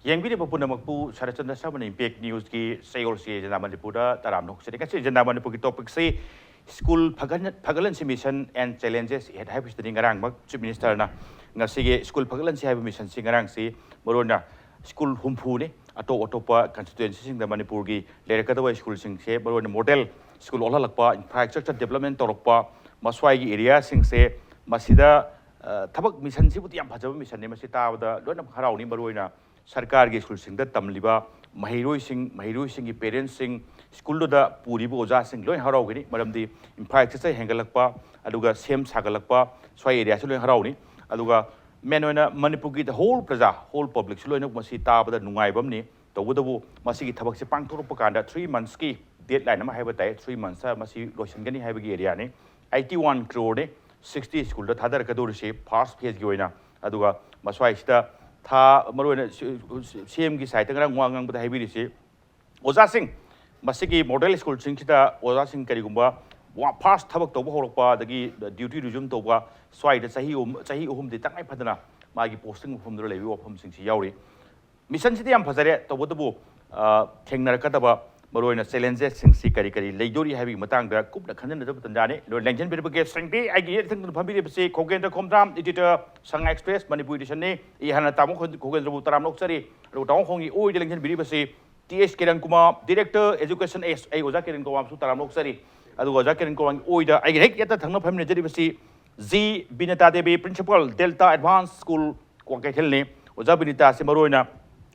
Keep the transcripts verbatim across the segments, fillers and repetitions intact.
ꯌꯦꯡꯕꯤꯔꯤꯕ ꯄꯨꯝꯅꯃꯛꯄꯨ Saratchandra ꯁꯔꯃꯅ impact ꯅ꯭ꯌꯨꯁꯀꯤ ꯆꯌꯣꯜꯁꯤ agenda ꯃꯅꯤꯄꯨꯔꯗ ꯇꯔꯥꯝꯅ ꯑꯣꯛꯆꯔꯤ꯫ ꯉꯁꯤ ꯑꯦꯖꯦꯟꯗꯥ ꯃꯅꯤꯄꯨꯔꯒꯤ ꯇꯣꯄꯤꯛꯁꯤ ꯁ꯭ꯀꯨꯜ ꯐꯒꯠ-, ꯐꯒꯠꯍꯟꯁꯤ ꯃꯤꯁꯟ ꯑꯦꯟ ꯆꯦꯂꯦꯟꯖꯦꯁ ꯑꯦꯍꯦꯗ ꯍꯥꯏꯕꯁꯤꯗꯅꯤ꯫ ꯉꯔꯥꯡꯃꯛ ꯆꯤꯐ ꯃꯤꯅꯤꯁꯇꯔꯅ ꯉꯁꯤꯒꯤ ꯁ꯭ꯀꯨꯜ ꯐꯒꯠꯍꯟꯁꯤ ꯍꯥꯏꯕ ꯃꯤꯁꯟꯁꯤ ꯉꯔꯥꯡꯁꯤ ꯃꯔꯨꯑꯣꯏꯅ ꯁ꯭ꯀꯨꯜ ꯍꯨꯝꯐꯨꯅꯤ꯫ ꯑꯇꯣꯞ ꯑꯇꯣꯞꯄ ꯀꯟꯁꯇꯤꯇ꯭ꯋꯦꯟꯁꯤꯁꯤꯡꯗ ꯃꯅꯤꯄꯨꯔꯒꯤ ꯂꯩꯔꯛꯀꯗꯕ ꯁ꯭ꯀꯨꯜꯁꯤꯡꯁꯦ ꯃꯔꯨꯑꯣꯏꯅ ꯃꯣꯗꯦꯜ ꯁ꯭ꯀꯨꯜ ꯑꯣꯜꯍꯜꯂꯛꯄ, ꯏꯟꯐ꯭ꯔꯥꯁ꯭ꯇ꯭ꯔꯛꯆꯔ ꯗꯦꯕꯂꯞꯃꯦꯟ ꯇꯧꯔꯛꯄ, ꯃꯁ꯭ꯋꯥꯏꯒꯤ ꯑꯦꯔꯤꯌꯥꯁꯤꯡꯁꯦ ꯃꯁꯤꯗ, ꯑ, ꯊꯕꯛ ꯃꯤꯁꯟꯁꯤꯕꯨꯗꯤ ꯌꯥꯝ ꯐꯖꯕ ꯃꯤꯁꯟꯅꯤ꯫ ꯃꯁꯤ ꯇꯥꯕꯗ ꯂꯣꯏꯅꯃꯛ ꯍꯔꯥꯎꯅꯤ꯫ ꯃꯔꯨꯑꯣꯏꯅ ꯁꯔꯀꯥꯔꯒꯤ ꯁ꯭ꯀꯨꯜꯁꯤꯡꯗ ꯇꯝꯂꯤꯕ ꯃꯍꯩꯔꯣꯏꯁꯤꯡ, ꯃꯍꯩꯔꯣꯏꯁꯤꯡꯒꯤ ꯄꯦꯔꯦꯟꯁꯁꯤꯡ, ꯁ꯭ꯀꯨꯜꯗꯨꯗ ꯄꯨꯔꯤꯕ ꯑꯣꯖꯥꯁꯤꯡ ꯂꯣꯏ ꯍꯔꯥꯎꯒꯅꯤ꯫ ꯃꯔꯝꯗꯤ ꯏꯟꯐ꯭ꯔꯥꯁ꯭ꯇ꯭ꯔꯛꯆꯔ ꯍꯦꯟꯒꯠꯂꯛꯄ, ꯑꯗꯨꯒ ꯁꯦꯝ ꯁꯥꯒꯠꯂꯛꯄ, ꯁ꯭ꯋꯥꯏ ꯑꯦꯔꯤꯌꯥꯁꯤ ꯂꯣꯏ ꯍꯔꯥꯎꯅꯤ꯫ ꯑꯗꯨꯒ ꯃꯦꯟ ꯑꯣꯏꯅ ꯃꯅꯤꯄꯨꯔꯒꯤ ꯍꯣꯜ ꯄ꯭ꯔꯖꯥ, ꯍꯣꯜ ꯄꯕ꯭ꯂꯤꯛꯁꯤ ꯂꯣꯏꯅ ꯃꯁꯤ ꯇꯥꯕꯗ ꯅꯨꯡꯉꯥꯏꯕ ꯑꯃꯅꯤ꯫ ꯇꯧꯕꯇꯕꯨ ꯃꯁꯤꯒꯤ ꯊꯕꯛꯁꯦ ꯄꯥꯡꯊꯣꯔꯛꯄ ꯀꯥꯟꯗ ꯊ꯭ꯔꯤ ꯃꯟꯊꯁꯀꯤ ꯗꯦꯗꯂꯥꯏꯟ ꯑꯃ ꯍꯥꯏꯕ ꯇꯥꯏ꯫ ꯊ꯭ꯔꯤ ꯃꯟꯊꯁꯇ ꯃꯁꯤ ꯂꯣꯏꯁꯤꯟꯒꯅꯤ ꯍꯥꯏꯕꯒꯤ ꯑꯦꯔꯤꯌꯥꯅꯤ꯫ ꯑꯩꯠꯇꯤ ꯋꯥꯟ ꯀ꯭ꯔꯣꯔꯅꯤ ꯁꯤꯛꯁꯇꯤ ꯁ꯭ꯀꯨꯜꯗ ꯊꯥꯗꯔꯛꯀꯗꯧꯔꯤꯁꯤ ꯐꯥꯔꯁ ꯐꯦꯖꯀꯤ ꯑꯣꯏꯅ꯫ ꯑꯗꯨꯒ ꯃꯁ꯭ꯋꯥꯏꯁꯤꯗ ꯊꯥ, ꯃꯔꯨꯑꯣꯏꯅ ꯁꯤ-, ꯁꯤ-, ꯁꯤ ꯑꯦꯝꯒꯤ ꯁꯥꯏꯠꯇ ꯉꯔꯥꯡ ꯋꯥ ꯉꯥꯡꯕꯗ ꯍꯥꯏꯕꯤꯔꯤꯁꯤ, ꯑꯣꯖꯥꯁꯤꯡ, ꯃꯁꯤꯒꯤ ꯃꯣꯗꯦꯜ ꯁ꯭ꯀꯨꯜꯁꯤꯡꯁꯤꯗ ꯑꯣꯖꯥꯁꯤꯡ ꯀꯔꯤꯒꯨꯝꯕ ꯋꯥ-, ꯐꯥꯔꯁ ꯊꯕꯛ ꯇꯧꯕ ꯍꯧꯔꯛꯄ, ꯑꯗꯒꯤ ꯗ꯭ꯌꯨꯇꯤ ꯔꯤꯖ꯭ꯌꯨꯝ ꯇꯧꯕ, ꯁ꯭ꯋꯥꯏꯗ ꯆꯍꯤ ꯑꯍꯨꯝ, ꯆꯍꯤ ꯑꯍꯨꯝꯗꯤ ꯇꯉꯥꯏ ꯐꯗꯅ ꯃꯥꯒꯤ ꯄꯣꯁꯇꯤꯡ ꯃꯐꯝꯗꯨꯗ ꯂꯩꯕꯒꯤ ꯋꯥꯐꯝꯁꯤꯡꯁꯤ ꯌꯥꯎꯔꯤ꯫ ꯃꯤꯁꯟꯁꯤꯗꯤ ꯌꯥꯝ ꯐꯖꯔꯦ, ꯇꯧꯕꯇꯕꯨ, ꯑ, ꯊꯦꯡꯅꯔꯛꯀꯗꯕ ꯃꯔꯨꯑꯣꯏꯅ ꯆꯦꯂꯦꯟꯖꯦꯁꯁꯤꯡꯁꯤ ꯀꯔꯤ ꯀꯔꯤ ꯂꯩꯗꯣꯔꯤ ꯍꯥꯏꯕꯒꯤ ꯃꯇꯥꯡꯗ ꯀꯨꯞꯅ ꯈꯟꯅꯅꯕ ꯇꯥꯟꯖꯥꯅꯤ꯫ ꯂꯣꯏ ꯂꯦꯡꯁꯤꯟꯕꯤꯔꯕ ꯒꯦꯁꯁꯤꯡꯗꯤ ꯑꯩꯒꯤ ꯌꯦꯠ ꯊꯪꯅ ꯐꯝꯕꯤꯔꯤꯕꯁꯤ ꯈꯣꯒꯦꯟꯗ꯭ꯔ ꯈꯣꯝꯗ꯭ꯔꯥꯝ, ꯏꯗꯤꯇꯔ, ꯁꯉꯥꯏ ꯑꯦꯛꯁꯄ꯭ꯔꯦꯁ ꯃꯅꯤꯄꯨꯔꯤ ꯏꯗꯤꯁꯟꯅꯤ꯫ ꯑꯩ ꯍꯥꯟꯅ ꯇꯥꯃꯣ ꯈꯣ-, ꯈꯣꯒꯦꯟꯗ꯭ꯔꯕꯨ ꯇꯔꯥꯝꯅ ꯑꯣꯛꯆꯔꯤ꯫ ꯑꯗꯨꯒ ꯇꯥꯃꯣ ꯈꯣꯡꯒꯤ ꯑꯣꯏꯗ ꯂꯦꯡꯁꯤꯟꯕꯤꯔꯤꯕꯁꯤ T H Kiran Kumar, director education, S, ꯑꯩ ꯑꯣꯖꯥ ꯀꯤꯔꯟ ꯀꯨꯃꯥꯔꯕꯨꯁꯨ ꯇꯔꯥꯝꯅ ꯑꯣꯛꯆꯔꯤ꯫ ꯑꯗꯨꯒ ꯑꯣꯖꯥ ꯀꯤꯔꯟ ꯀꯨꯃꯥꯔꯒꯤ ꯑꯣꯏꯗ ꯑꯩꯒꯤ ꯍꯦꯛ ꯌꯦꯠꯇ ꯊꯪꯅ ꯐꯝꯃꯤꯟꯅꯖꯔꯤꯕꯁꯤ G Binita Devi, principal, Delta advance school, ꯀ꯭ꯋꯥꯀꯩꯊꯦꯜꯅꯤ꯫ ꯑꯣꯖꯥ ꯕꯤꯅꯤꯇꯥꯁꯤ ꯃꯔꯨꯑꯣꯏꯅ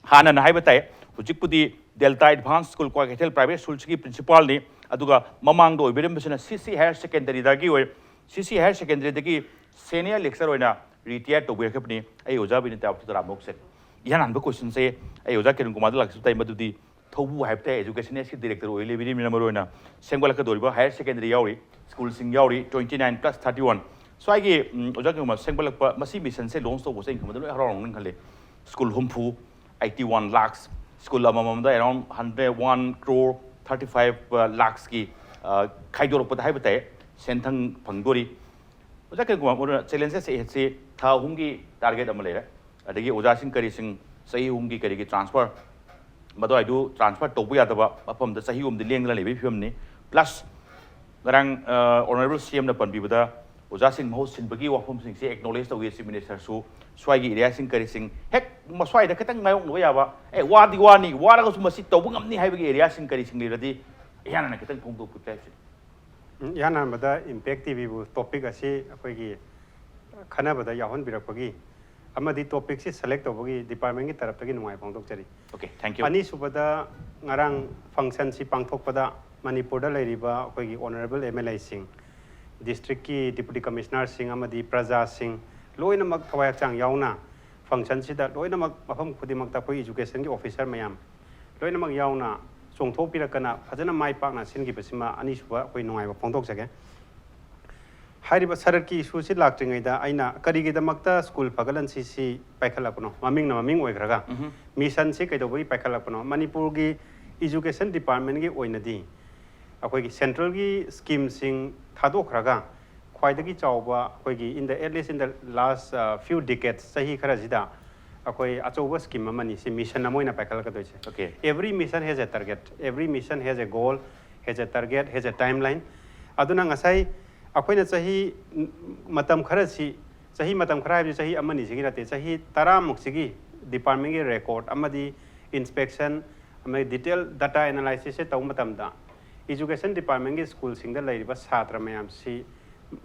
ꯍꯥꯟꯅꯅ ꯍꯥꯏꯕ ꯇꯥꯏ, ꯍꯧꯖꯤꯛꯄꯨꯗꯤ Delta advance school Kwakeithel private ꯁ꯭ꯀꯨꯜꯁꯤꯒꯤ ꯄ꯭ꯔꯤꯟꯁꯤꯄꯥꯜꯅꯤ꯫ ꯑꯗꯨꯒ ꯃꯃꯥꯡꯗ ꯑꯣꯏꯕꯤꯔꯝꯕꯁꯤꯅ ꯁꯤ ꯁꯤ ꯍꯥꯌꯔ ꯁꯦꯀꯦꯟꯗꯔꯤꯗꯒꯤ ꯑꯣꯏ, ꯁꯤ ꯁꯤ ꯍꯥꯌꯔ ꯁꯦꯀꯦꯟꯗꯔꯤꯗꯒꯤ ꯁꯦꯅꯤꯌꯔ ꯂꯦꯛꯆꯔ ꯑꯣꯏꯅ ꯔꯤꯇꯤꯌꯥꯔ ꯇꯧꯕꯤꯔꯛꯈꯤꯕꯅꯤ꯫ ꯑꯩ ꯑꯣꯖꯥ ꯕꯤꯅꯤꯇꯥꯕꯨ ꯇꯔꯥꯝꯅ ꯑꯣꯛꯆꯔꯤ꯫ ꯏꯍꯥꯟ ꯍꯥꯟꯕ ꯀꯣꯏꯁꯟꯁꯦ ꯑꯩ ꯑꯣꯖꯥ ꯀꯤꯔꯟ ꯀꯨꯃꯥꯔꯗ ꯂꯥꯛꯆꯕ ꯇꯥꯏ, ꯃꯗꯨꯗꯤ ꯊꯧꯕꯨ ꯍꯥꯏꯕ ꯇꯥꯏ, ꯑꯦꯖꯨꯀꯦꯁꯟ ꯑꯦꯁꯀꯤ ꯗꯤꯔꯦꯛꯇꯔ ꯑꯣꯏ ꯂꯩꯕꯤꯔꯤꯕꯅꯤꯅ ꯃꯔꯨꯑꯣꯏꯅ ꯁꯦꯝꯒꯠꯂꯛꯀꯗꯧꯔꯤꯕ ꯍꯥꯌꯔ ꯁꯦꯀꯦꯟꯗꯔꯤ ꯌꯥꯎꯔꯤ, ꯁ꯭ꯀꯨꯜꯁꯤꯡ ꯌꯥꯎꯔꯤ, twenty nine plus thirty one꯫ ꯁ꯭ꯋꯥꯏꯒꯤ, ꯎꯝ, ꯑꯣꯖꯥ ꯀꯩꯒꯨꯝꯕ ꯁꯦꯝꯒꯠꯂꯛꯄ, ꯃꯁꯤ ꯃꯤꯁꯟꯁꯦ ꯂꯣꯟꯁ ꯇꯧꯕꯁꯦ ꯑꯩꯅ ꯈꯟꯕꯗ ꯂꯣꯏ ꯍꯔꯥꯎꯔꯝꯒꯅꯤ ꯈꯜꯂꯤ꯫ ꯁ꯭ꯀꯨꯜ ꯍꯨꯝꯐꯨ, eighty one lakhs, ꯁ꯭ꯀꯨꯜ ꯑꯃꯃꯝꯗ around hundred, one crore thirty five lakhsꯀꯤ, ꯑ, ꯈꯥꯏꯗꯣꯔꯛꯄꯗ ꯍꯥꯏꯕ ꯇꯥꯏ, ꯁꯦꯟꯊꯪ ꯐꯪꯗꯣꯔꯤ꯫ ꯑꯣꯖꯥ ꯀꯩꯒꯨꯝꯕ ꯃꯔꯨꯑꯣꯏꯅ ꯆꯦꯂꯦꯟꯖꯦꯁ ꯑꯁꯤ ꯊꯥ ꯑꯍꯨꯝꯒꯤ ꯇꯥꯔꯒꯦꯠ ꯑꯃ ꯂꯩꯔꯦ, ꯑꯗꯒꯤ ꯑꯣꯖꯥꯁꯤꯡ ꯀꯔꯤꯁꯤꯡ ꯆꯍꯤ ꯑꯍꯨꯝꯒꯤ ꯀꯔꯤꯒꯤ ꯇ꯭ꯔꯥꯟꯁꯐꯔ, ꯃꯗꯨꯋꯥꯏꯗꯨ ꯇ꯭ꯔꯥꯟꯁꯐꯔ ꯇꯧꯕ ꯌꯥꯗꯕ ꯃꯐꯝꯗ ꯆꯍꯤ ꯑꯍꯨꯝꯗꯤ ꯂꯦꯡꯗꯅ ꯂꯩꯕꯒꯤ ꯐꯤꯕꯝꯅꯤ꯫ ꯄ꯭ꯂꯁ ꯉꯔꯥꯡ ꯑꯣꯅꯔꯦꯕꯜ ꯁꯤ ꯑꯦꯝꯅ ꯄꯟꯕꯤꯕꯗ ꯑꯣꯖꯥꯁꯤꯡ ꯃꯍꯨꯠ ꯁꯤꯟꯕꯒꯤ ꯋꯥꯐꯝꯁꯤꯡꯁꯦ ꯑꯦꯛꯅꯣꯂꯦꯖ ꯇꯧꯏ꯫ ꯆꯤꯐ ꯃꯤꯅꯤꯁꯇꯔꯁꯨ ꯁ꯭ꯋꯥꯏꯒꯤ ꯑꯦꯔꯤꯌꯥꯁꯤꯡ ꯀꯔꯤꯁꯤꯡ ꯍꯦꯛ ꯃꯁ꯭ꯋꯥꯏꯗ ꯈꯤꯇꯪ ꯃꯥꯌꯣꯛꯅꯕ ꯌꯥꯕ, ꯑꯦ, ꯋꯥꯗꯤ ꯋꯥꯅꯤ, ꯋꯥꯔꯒꯁꯨ ꯃꯁꯤ ꯇꯧꯕ ꯉꯝꯅꯤ ꯍꯥꯏꯕꯒꯤ ꯑꯦꯔꯤꯌꯥꯁꯤꯡ ꯀꯔꯤꯁꯤꯡ ꯂꯩꯔꯗꯤ ꯏꯍꯥꯟ ꯍꯥꯟꯅ ꯈꯤꯇꯪ ꯐꯣꯡꯗꯣꯛꯄꯤꯕ ꯍꯥꯏꯕꯁꯤꯅꯤ꯫ ꯎꯝ, ꯏꯍꯥꯟ ꯍꯥꯟꯕꯗ ꯏꯝꯄꯦꯛ ꯇꯤꯚꯤꯕꯨ ꯇꯣꯄꯤꯛ ꯑꯁꯤ ꯑꯩꯈꯣꯏꯒꯤ ꯈꯟꯅꯕꯗ ꯌꯥꯎꯍꯟꯕꯤꯔꯛꯄꯒꯤ ꯑꯃꯗꯤ ꯇꯣꯄꯤꯛꯁꯤ ꯁꯦꯂꯦꯛ ꯇꯧꯕꯒꯤ ꯗꯤꯄꯥꯔꯠꯃꯦꯟꯒꯤ ꯇꯔꯞꯇꯒꯤ ꯅꯨꯡꯉꯥꯏꯕ ꯐꯣꯡꯗꯣꯛꯆꯔꯤ꯫ Okay, thank you. ꯑꯅꯤꯁꯨꯕꯗ, ꯉꯔꯥꯡ ꯐꯪꯁꯟꯁꯤ ꯄꯥꯡꯊꯣꯛꯄꯗ ꯃꯅꯤꯄꯨꯔꯗ ꯂꯩꯔꯤꯕ ꯑꯩꯈꯣꯏꯒꯤ ꯑꯣꯅꯔꯦꯕꯜ ꯑꯦꯝ ꯑꯦꯜ ꯑꯦꯁꯤꯡ, ꯗꯤꯁꯇ꯭ꯔꯤꯛꯀꯤ ꯗꯤꯄꯨꯇꯤ ꯀꯃꯤꯁꯅꯔꯁꯤꯡ ꯑꯃꯗꯤ ꯄ꯭ꯔꯖꯥꯁꯤꯡ ꯂꯣꯏꯅꯃꯛ ꯊꯋꯥꯏ ꯍꯛꯆꯥꯡ ꯌꯥꯎꯅ ꯐꯪꯁꯟꯁꯤꯗ ꯂꯣꯏꯅꯃꯛ ꯃꯐꯝ ꯈꯨꯗꯤꯡꯃꯛꯇ ꯑꯩꯈꯣꯏ ꯏꯖꯨꯀꯦꯁꯟꯒꯤ ꯑꯣꯐꯤꯁꯔ ꯃꯌꯥꯝ ꯂꯣꯏꯅꯃꯛ ꯌꯥꯎꯅ ꯆꯣꯡꯊꯣꯛꯄꯤꯔꯛꯇꯅ ꯐꯖꯅ ꯃꯥꯏ ꯄꯥꯛꯅ ꯁꯤꯟꯈꯤꯕꯁꯤꯃ ꯑꯅꯤꯁꯨꯕ ꯑꯩꯈꯣꯏ ꯅꯨꯡꯉꯥꯏꯕ ꯐꯣꯡꯗꯣꯛꯆꯒꯦ꯫ ꯍꯥꯏꯔꯤꯕ ꯁꯔꯠꯀꯤ ꯏꯁꯨꯁꯤ ꯂꯥꯛꯇ꯭ꯔꯤꯉꯩꯗ ꯑꯩꯅ ꯀꯔꯤꯒꯤꯗꯃꯛꯇ ꯁ꯭ꯀꯨꯜ ꯐꯒꯠꯍꯟꯁꯤ ꯁꯤ ꯄꯥꯏꯈꯠꯂꯛꯄꯅꯣ, ꯃꯃꯤꯡꯅ ꯃꯃꯤꯡ ꯑꯣꯏꯈ꯭ꯔꯒ ꯃꯤꯁꯟꯁꯤ ꯀꯩꯗꯧꯕꯒꯤ ꯄꯥꯏꯈꯠꯂꯛꯄꯅꯣ? ꯃꯅꯤꯄꯨꯔꯒꯤ ꯏꯖꯨꯀꯦꯁꯟ ꯗꯤꯄꯥꯔꯠꯃꯦꯟꯒꯤ ꯑꯣꯏꯅꯗꯤ ꯑꯩꯈꯣꯏꯒꯤ ꯁꯦꯟꯇ꯭ꯔꯦꯜꯒꯤ ꯁ꯭ꯀꯤꯝꯁꯤꯡ ꯊꯥꯗꯣꯛꯈ꯭ꯔꯒ ꯈ꯭ꯋꯥꯏꯗꯒꯤ ꯆꯥꯎꯕ ꯑꯩꯈꯣꯏꯒꯤ in the, at least in the last, uh, few decades, ꯆꯍꯤ ꯈꯔꯁꯤꯗ ꯑꯩꯈꯣꯏ ꯑꯆꯧꯕ ꯁ꯭ꯀꯤꯝ ꯑꯃꯅꯤ ꯁꯤ, ꯃꯤꯁꯟ ꯑꯃ ꯑꯣꯏꯅ ꯄꯥꯏꯈꯠꯂꯛꯀꯗꯣꯏꯁꯦ꯫ Okay. Every mission has a target, every mission has a goal, has a target, has a timeline. ꯑꯗꯨꯅ ꯉꯁꯥꯏ ꯑꯩꯈꯣꯏꯅ ꯆꯍꯤ, ꯃꯇꯝ ꯈꯔꯁꯤ, ꯆꯍꯤ ꯃꯇꯝ ꯈꯔ ꯍꯥꯏꯕꯁꯤ ꯆꯍꯤ ꯑꯃꯅꯤꯁꯤꯒꯤ ꯅꯠꯇꯦ, ꯆꯍꯤ ꯇꯔꯥꯃꯨꯛꯁꯤꯒꯤ ꯗꯤꯄꯥꯔꯠꯃꯦꯟꯒꯤ ꯔꯦꯀꯣꯔꯠ ꯑꯃꯗꯤ ꯏꯟꯁꯄꯦꯛꯁꯟ ꯑꯃꯗꯤ ꯗꯤꯇꯦꯜ ꯗꯇꯥ ꯑꯦꯅꯥꯂꯥꯏꯁꯤꯁꯁꯦ ꯇꯧꯕ ꯃꯇꯝꯗ ꯏꯖꯨꯀꯦꯁꯟ ꯗꯤꯄꯥꯔꯠꯃꯦꯟꯒꯤ ꯁ꯭ꯀꯨꯜꯁꯤꯡꯗ ꯂꯩꯔꯤꯕ ꯁꯥꯇ꯭ꯔ ꯃꯌꯥꯝꯁꯤ,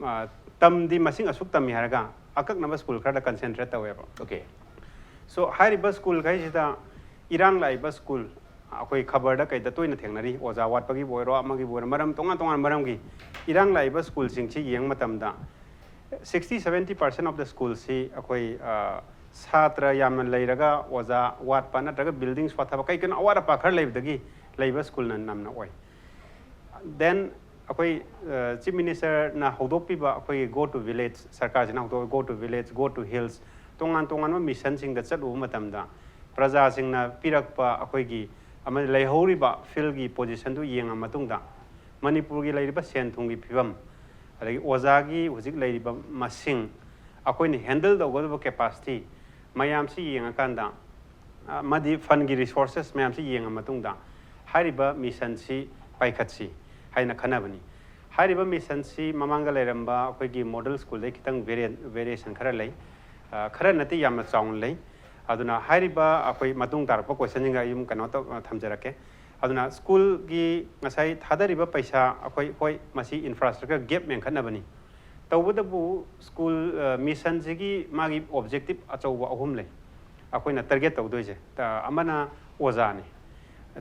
ꯑ, ꯇꯝꯗꯤ ꯃꯁꯤꯡ ꯑꯁꯨꯛ ꯇꯝꯃꯤ ꯍꯥꯏꯔꯒ ꯑꯀꯛꯅꯕ ꯁ꯭ꯀꯨꯜ ꯈꯔꯗ ꯀꯟꯁꯦꯟꯇ꯭ꯔꯦꯠ ꯇꯧꯋꯦꯕ꯫ Okay. So, ꯍꯥꯏꯔꯤꯕ ꯁ꯭ꯀꯨꯜꯈꯩꯁꯤꯗ ꯏꯔꯥꯡ ꯂꯥꯛꯏꯕ ꯁ꯭ꯀꯨꯜ, ꯑꯩꯈꯣꯏ ꯈꯕꯔꯗ ꯀꯩꯗ ꯇꯣꯏꯅ ꯊꯦꯡꯅꯔꯤ, ꯑꯣꯖꯥ ꯋꯥꯠꯄꯒꯤꯕꯨ ꯑꯣꯏꯔꯣ, ꯑꯃꯒꯤꯕꯨ ꯑꯣꯏꯔꯣ, ꯃꯔꯝ ꯇꯣꯉꯥꯟ ꯇꯣꯉꯥꯟꯕ ꯃꯔꯝꯒꯤ ꯏꯔꯥꯡ ꯂꯥꯛꯏꯕ ꯁ꯭ꯀꯨꯜꯁꯤꯡꯁꯤ ꯌꯦꯡꯕ ꯃꯇꯝꯗ sixty seventy percent of the ꯁ꯭ꯀꯨꯜꯁꯤ ꯑꯩꯈꯣꯏ, ꯑ, ꯁꯥꯇ꯭ꯔ ꯌꯥꯝꯅ ꯂꯩꯔꯒ ꯑꯣꯖꯥ ꯋꯥꯠꯄ ꯅꯠꯇ꯭ꯔꯒ ꯕꯤꯜꯗꯤꯡ ꯁꯣꯠꯊꯕ, ꯀꯩ ꯀꯩꯅꯣ ꯑꯋꯥꯠ ꯑꯄꯥ ꯈꯔ ꯂꯩꯕꯗꯒꯤ ꯂꯩꯕ ꯁ꯭ꯀꯨꯜꯅ ꯅꯝꯅ ꯑꯣꯏ꯫ Then ꯑꯩꯈꯣꯏ, ꯑ, ꯆꯤꯐ ꯃꯤꯅꯤꯁꯇꯔꯅ ꯍꯧꯗꯣꯛꯄꯤꯕ ꯑꯩꯈꯣꯏꯒꯤ go to village, ꯁꯔꯀꯥꯔꯁꯤꯅ ꯍꯧꯗꯣꯛꯄ go to village, go to hills, ꯇꯣꯉꯥꯟ ꯇꯣꯉꯥꯟꯕ ꯃꯤꯁꯟꯁꯤꯡꯗ ꯆꯠꯂꯨꯕ ꯃꯇꯝꯗ ꯄ꯭ꯔꯖꯥꯁꯤꯡꯅ ꯄꯤꯔꯛꯄ ꯑꯩꯈꯣꯏꯒꯤ ꯑꯃꯗꯤ ꯂꯩꯍꯧꯔꯤꯕ ꯐꯤꯜꯒꯤ ꯄꯣꯖꯤꯁꯟꯗꯨ ꯌꯦꯡꯉ ꯃꯇꯨꯡꯗ ꯃꯅꯤꯄꯨꯔꯒꯤ ꯂꯩꯔꯤꯕ ꯁꯦꯟ ꯊꯨꯝꯒꯤ ꯐꯤꯕꯝ, ꯑꯗꯒꯤ ꯑꯣꯖꯥꯒꯤ ꯍꯧꯖꯤꯛ ꯂꯩꯔꯤꯕ ꯃꯁꯤꯡ, ꯑꯩꯈꯣꯏꯅ ꯍꯦꯟꯗꯜ ꯇꯧꯒꯗꯕ ꯀꯦꯄꯥꯁꯤꯇꯤ ꯃꯌꯥꯝꯁꯤ ꯌꯦꯡꯉꯀꯥꯟꯗ ꯑꯃꯗꯤ ꯐꯟꯒꯤ ꯔꯤꯁꯣꯔꯁꯦꯁ ꯃꯌꯥꯝꯁꯤ ꯌꯦꯡꯉ ꯃꯇꯨꯡꯗ ꯍꯥꯏꯔꯤꯕ ꯃꯤꯁꯟꯁꯤ ꯄꯥꯏꯈꯠꯁꯤ ꯍꯥꯏꯅ ꯈꯟꯅꯕꯅꯤ꯫ ꯍꯥꯏꯔꯤꯕ ꯃꯤꯁꯟꯁꯤ ꯃꯃꯥꯡꯗ ꯂꯩꯔꯝꯕ ꯑꯩꯈꯣꯏꯒꯤ ꯃꯣꯗꯦꯜ ꯁ꯭ꯀꯨꯜꯗꯩ ꯈꯤꯇꯪ ꯚꯦꯔꯤꯌꯦꯁꯟ ꯈꯔ ꯂꯩ꯫ ꯑ, ꯈꯔ ꯅꯠꯇꯦ, ꯌꯥꯝꯅ ꯆꯥꯎꯅ ꯂꯩ꯫ ꯑꯗꯨꯅ ꯍꯥꯏꯔꯤꯕ ꯑꯩꯈꯣꯏ ꯃꯇꯨꯡ ꯇꯥꯔꯛꯄ ꯀꯣꯏꯁꯟꯁꯤꯡꯒ ꯑꯩ ꯑꯗꯨꯝ ꯀꯩꯅꯣ ꯇꯧ-, ꯊꯝꯖꯔꯛꯀꯦ꯫ ꯑꯗꯨꯅ ꯁ꯭ꯀꯨꯜꯒꯤ ꯉꯁꯥꯏ ꯊꯥꯗꯔꯤꯕ ꯄꯩꯁꯥ, ꯑꯩꯈꯣꯏ, ꯍꯣꯏ, ꯃꯁꯤ ꯏꯟꯐ꯭ꯔꯥꯁ꯭ꯇ꯭ꯔꯛꯆꯔ ꯒꯦꯞ ꯃꯦꯟꯈꯠꯅꯕꯅꯤ꯫ ꯇꯧꯕꯇꯕꯨ ꯁ꯭ꯀꯨꯜ, ꯑ, ꯃꯤꯁꯟꯁꯤꯒꯤ ꯃꯥꯒꯤ ꯑꯣꯕꯖꯦꯛꯇꯤꯞ ꯑꯆꯧꯕ ꯑꯍꯨꯝ ꯂꯩ꯫ ꯑꯩꯈꯣꯏꯅ ꯇꯥꯔꯒꯦꯠ ꯇꯧꯗꯣꯏꯁꯦ꯫ ꯇ-, ꯑꯃꯅ ꯑꯣꯖꯥꯅꯤ꯫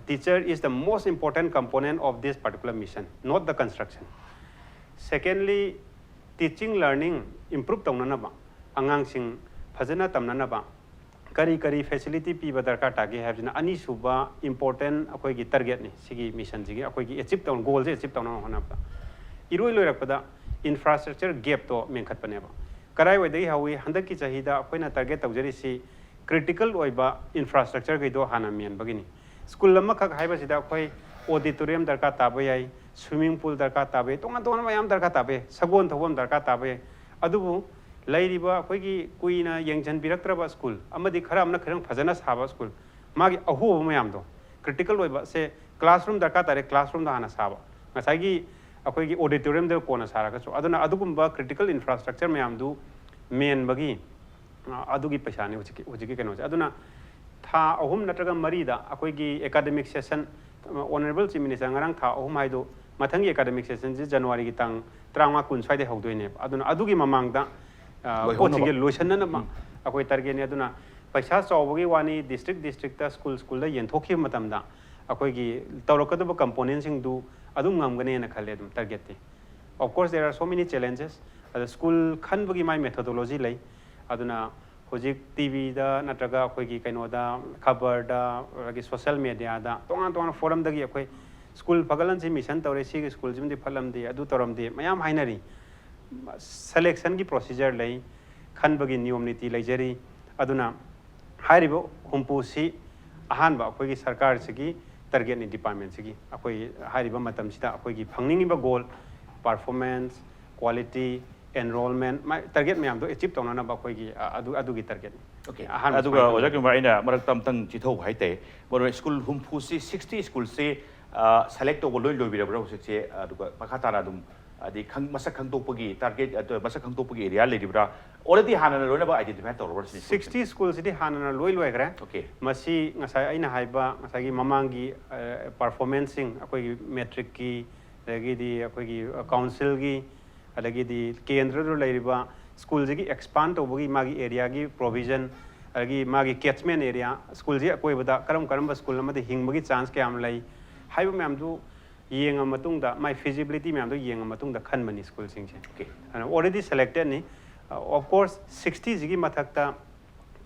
Teacher is the most important component of this particular mission, not the construction. Secondly, teaching learning improve ꯇꯧꯅꯅꯕ, ꯑꯉꯥꯡꯁꯤꯡ ꯐꯖꯅ ꯇꯝꯅꯅꯕ ꯀꯔꯤ ꯀꯔꯤ ꯐꯦꯁꯤꯂꯤꯇꯤ ꯄꯤꯕ ꯗꯔꯀꯥꯔ ꯇꯥꯒꯦ ꯍꯥꯏꯕꯁꯤꯅ ꯑꯅꯤꯁꯨꯕ ꯏꯝꯄꯣꯔꯇꯦꯟ ꯑꯩꯈꯣꯏꯒꯤ ꯇꯥꯔꯒꯦꯠꯅꯤ꯫ ꯁꯤꯒꯤ ꯃꯤꯁꯟꯁꯤꯒꯤ ꯑꯩꯈꯣꯏꯒꯤ ꯑꯦꯆꯤꯞ ꯇꯧꯅ, ꯒꯣꯜꯁꯦ ꯑꯦꯆꯤꯞ ꯇꯧꯅꯕ ꯍꯣꯠꯅꯕꯗ꯫ ꯏꯔꯣꯏ ꯂꯣꯏꯔꯛꯄꯗ ꯏꯟꯐ꯭ꯔꯥꯁ꯭ꯇ꯭ꯔꯛꯆꯔ ꯒꯦꯞꯇꯣ ꯃꯦꯟꯈꯠꯄꯅꯦꯕ꯫ ꯀꯗꯥꯏꯋꯥꯏꯗꯒꯤ ꯍꯧꯏ? ꯍꯟꯗꯛꯀꯤ ꯆꯍꯤꯗ ꯑꯩꯈꯣꯏꯅ ꯇꯥꯔꯒꯦꯠ ꯇꯧꯖꯔꯤꯁꯤ ꯀ꯭ꯔꯤꯇꯤꯀꯦꯜ ꯑꯣꯏꯕ ꯏꯟꯐ꯭ꯔꯥꯁ꯭ꯇ꯭ꯔꯛꯆꯔꯈꯩꯗꯣ ꯍꯥꯟꯅ ꯃꯦꯟꯕꯒꯤꯅꯤ꯫ ꯁ꯭ꯀꯨꯜ ꯑꯃꯈꯛ ꯍꯥꯏꯕꯁꯤꯗ ꯑꯩꯈꯣꯏ ꯑꯣꯗꯤꯇꯣꯔꯤꯌꯝ ꯗꯔꯀꯥꯔ ꯇꯥꯕ ꯌꯥꯏ, ꯁ꯭ꯋꯤꯃꯤꯡ ꯄꯨꯜ ꯗꯔꯀꯥꯔ ꯇꯥꯕ ꯌꯥꯏ, ꯇꯣꯉꯥꯟ ꯇꯣꯉꯥꯟꯕ ꯃꯌꯥꯝ ꯗꯔꯀꯥꯔ ꯇꯥꯕ ꯌꯥꯏ, ꯁꯒꯣꯜ ꯊꯧꯐꯝ ꯗꯔꯀꯥꯔ ꯇꯥꯕ ꯌꯥꯏ꯫ ꯑꯗꯨꯕꯨ ꯂꯩꯔꯤꯕ ꯑꯩꯈꯣꯏꯒꯤ ꯀꯨꯏꯅ ꯌꯦꯡꯁꯤꯟꯕꯤꯔꯛꯇ꯭ꯔꯕ ꯁ꯭ꯀꯨꯜ ꯑꯃꯗꯤ ꯈꯔ ꯑꯃꯅ ꯈꯤꯇꯪ ꯐꯖꯅ ꯁꯥꯕ ꯁ꯭ꯀꯨꯜ, ꯃꯥꯒꯤ ꯑꯍꯣꯕ ꯃꯌꯥꯝꯗꯣ, ꯀ꯭ꯔꯤꯇꯤꯀꯦꯜ ꯑꯣꯏꯕ ꯁꯦ, ꯀ꯭ꯂꯥꯁꯔꯨꯝ ꯗꯔꯀꯥꯔ ꯇꯥꯔꯦ, ꯀ꯭ꯂꯥꯁꯔꯨꯝꯗ ꯍꯥꯟꯅ ꯁꯥꯕ, ꯉꯁꯥꯏꯒꯤ ꯑꯩꯈꯣꯏꯒꯤ ꯑꯣꯗꯤꯇꯣꯔꯤꯌꯝꯗ ꯀꯣꯟꯅ ꯁꯥꯔꯒꯁꯨ꯫ ꯑꯗꯨꯅ ꯑꯗꯨꯒꯨꯝꯕ ꯀ꯭ꯔꯤꯇꯤꯀꯦꯜ ꯏꯟꯐ꯭ꯔꯥꯁ꯭ꯇ꯭ꯔꯛꯆꯔ ꯃꯌꯥꯝꯗꯨ ꯃꯦꯟꯕꯒꯤ, ꯑ, ꯑꯗꯨꯒꯤ ꯄꯩꯁꯥꯅꯤ ꯍꯧꯖꯤꯛꯀꯤ, ꯍꯧꯖꯤꯛꯀꯤ ꯀꯩꯅꯣꯁꯦ꯫ ꯑꯗꯨꯅ ꯊꯥ ꯑꯍꯨꯝ ꯅꯠꯇ꯭ꯔꯒ ꯃꯔꯤꯗ ꯑꯩꯈꯣꯏꯒꯤ academic session, honourable chief minister ꯉꯔꯥꯡ ꯊꯥ ꯑꯍꯨꯝ ꯍꯥꯏꯗꯣ, ꯃꯊꯪꯒꯤ ꯑꯦꯀꯥꯗꯃꯤꯛ ꯁꯦꯁꯟꯁꯤ ꯖꯅꯋꯥꯔꯤꯒꯤ ꯇꯥꯡ ꯇꯔꯥꯃꯉꯥ, ꯀꯨꯟ ꯁ꯭ꯋꯥꯏꯗꯩ ꯍꯧꯗꯣꯏꯅꯦꯕ꯫ ꯑꯗꯨꯅ ꯑꯗꯨꯒꯤ ꯃꯃꯥꯡꯗ, ꯑ, ꯂꯣꯏꯍꯧꯅꯕ꯫ ꯄꯣꯠꯁꯤꯡꯁꯦ ꯂꯣꯏꯁꯤꯟꯅꯅꯕ ꯎꯝ꯫ ꯑꯩꯈꯣꯏ ꯇꯥꯔꯒꯦꯠꯅꯤ꯫ ꯑꯗꯨꯅ ꯄꯩꯁꯥ ꯆꯥꯎꯕꯒꯤ ꯋꯥꯅꯤ, ꯗꯤꯁꯇ꯭ꯔꯤꯛ ꯗꯤꯁꯇ꯭ꯔꯤꯛꯇ, ꯁ꯭ꯀꯨꯜ ꯁ꯭ꯀꯨꯜꯗ ꯌꯦꯟꯊꯣꯛꯈꯤꯕ ꯃꯇꯝꯗ ꯑꯩꯈꯣꯏꯒꯤ ꯇꯧꯔꯛꯀꯗꯕ ꯀꯝꯄꯣꯅꯦꯟꯁꯤꯡꯗꯨ ꯑꯗꯨꯝ ꯉꯝꯒꯅꯦꯅ ꯈꯜꯂꯦ ꯑꯗꯨꯝ ꯇꯥꯔꯒꯦꯠꯇꯤ꯫ Of course, there are so many challenges. ꯑꯗ ꯁ꯭ꯀꯨꯜ ꯈꯟꯕꯒꯤ ꯃꯥꯏ ꯃꯦꯊꯣꯗꯣꯂꯣꯖꯤ ꯂꯩ꯫ ꯑꯗꯨꯅ ꯍꯧꯖꯤꯛ ꯇꯤ ꯚꯤꯗ ꯅꯠꯇ꯭ꯔꯒ ꯑꯩꯈꯣꯏꯒꯤ ꯀꯩꯅꯣꯗ, ꯈꯕꯔꯗ, ꯑꯗꯒꯤ ꯁꯣꯁꯦꯜ ꯃꯦꯗꯤꯌꯥꯗ, ꯇꯣꯉꯥꯟ ꯇꯣꯉꯥꯟꯕ ꯐꯣꯔꯝꯗꯒꯤ ꯑꯩꯈꯣꯏ ꯁ꯭ꯀꯨꯜ ꯐꯒꯠꯍꯟꯁꯤ, ꯃꯤꯁꯟ ꯇꯧꯔꯦ, ꯁꯤꯒꯤ ꯁ꯭ꯀꯨꯜꯁꯤꯃꯗꯤ ꯐꯠꯂꯝꯗꯦ, ꯑꯗꯨ ꯇꯧꯔꯝꯗꯦ, ꯃꯌꯥꯝ ꯍꯥꯏꯅꯔꯤ꯫ ꯁꯦꯂꯦꯛꯁꯟꯒꯤ ꯄ꯭ꯔꯣꯁꯤꯖꯔ ꯂꯩ, ꯈꯟꯕꯒꯤ ꯅꯤꯌꯣꯝ ꯅꯤꯇꯤ ꯂꯩꯖꯔꯤ꯫ ꯑꯗꯨꯅ ꯍꯥꯏꯔꯤꯕ ꯍꯨꯝꯐꯨꯁꯤ ꯑꯍꯥꯟꯕ ꯑꯩꯈꯣꯏꯒꯤ ꯁꯔꯀꯥꯔꯁꯤꯒꯤ ꯇꯥꯔꯒꯦꯠꯅꯤ, ꯗꯤꯄꯥꯔꯠꯃꯦꯟꯁꯤꯒꯤ꯫ ꯑꯩꯈꯣꯏ ꯍꯥꯏꯔꯤꯕ ꯃꯇꯝꯁꯤꯗ ꯑꯩꯈꯣꯏꯒꯤ ꯐꯪꯅꯤꯡꯉꯤꯕ goal, performance, quality, enrollment, target ꯃꯌꯥꯝꯗꯣ achieve ꯇꯧꯅꯅꯕ ꯑꯩꯈꯣꯏꯒꯤ ꯑꯗꯨ ꯑꯗꯨꯒꯤ target ꯅꯤ꯫ Okay. ꯑꯗꯨꯒ ꯑꯣꯖꯥ ꯀꯨꯃꯥꯔ, ꯑꯩꯅ ꯃꯔꯛꯇ ꯑꯝꯇꯪ ꯆꯤꯊꯧꯕ ꯍꯥꯏꯇꯥꯔꯦ, ꯃꯔꯨ ꯑꯣꯏꯅ ꯁ꯭ꯀꯨꯜ ꯍꯨꯝꯐꯨꯁꯤ, ꯁꯤꯛꯁꯇꯤ ꯁ꯭ꯀꯨꯜꯁꯤ ꯁꯦꯂꯦꯛ ꯇꯧꯕ ꯂꯣꯏ ꯂꯣꯏꯕꯤꯔꯕ꯭ꯔꯥ ꯍꯧꯖꯤꯛꯁꯦ? ꯑꯗꯨꯒ ꯃꯈꯥ ꯇꯥꯅ ꯑꯗꯨꯝ ꯍꯥꯏꯗꯤ ꯃꯁꯛ ꯈꯪꯗꯣꯛꯄꯒꯤ target, ꯃꯁꯛ ꯈꯪꯗꯣꯛꯄꯒꯤ ꯑꯦꯔꯤꯌꯥ ꯂꯩꯔꯤꯕ꯭ꯔꯥ? Already ꯍꯥꯟꯅꯅ ꯂꯣꯏꯅꯃꯛ identify ꯇꯧꯔꯕ꯭ꯔꯥ ꯁꯤꯅꯤ? ꯁꯤꯛꯁꯇꯤ ꯁ꯭ꯀꯨꯜꯁꯤꯗꯤ ꯍꯥꯟꯅꯅ ꯂꯣꯏ ꯂꯣꯏꯈ꯭ꯔꯦ꯫ Okay. ꯃꯁꯤ ꯉꯁꯥꯏ ꯑꯩꯅ ꯍꯥꯏꯕ ꯉꯁꯥꯏꯒꯤ ꯃꯃꯥꯡꯒꯤ performanceꯁꯤꯡ, ꯑꯩꯈꯣꯏꯒꯤ matricꯀꯤ, ꯑꯗꯒꯤꯗꯤ ꯑꯩꯈꯣꯏꯒꯤ councilꯒꯤ, ꯑꯗꯒꯤꯗꯤ ꯀꯦꯟꯗ꯭ꯔꯗ ꯂꯩꯔꯤꯕ ꯁ꯭ꯀꯨꯜꯁꯤꯒꯤ expand ꯇꯧꯕꯒꯤ ꯃꯥꯒꯤ areaꯒꯤ provision, ꯑꯗꯒꯤ ꯃꯥꯒꯤ catchment area, ꯁ꯭ꯀꯨꯜꯁꯤ ꯑꯀꯣꯏꯕꯗ ꯀꯔꯝ ꯀꯔꯝꯕ ꯁ꯭ꯀꯨꯜ ꯑꯃꯗ ꯍꯤꯡꯕꯒꯤ chance ꯀꯌꯥꯝ ꯂꯩ ꯍꯥꯏꯕ ꯃꯌꯥꯝꯗꯨ ꯌꯦꯡꯉ ꯃꯇꯨꯡꯗ, ꯃꯥꯏ feasibility ꯃꯌꯥꯝꯗꯣ ꯌꯦꯡꯉ ꯃꯇꯨꯡꯗ ꯈꯟꯕꯅꯤ ꯁ꯭ꯀꯨꯜꯁꯤꯡꯁꯦ꯫ Okay. ꯑꯗꯨꯅ already selectedꯅꯤ꯫ Of course, ꯁꯤꯛꯁꯇꯤꯁꯤꯒꯤ ꯃꯊꯛꯇ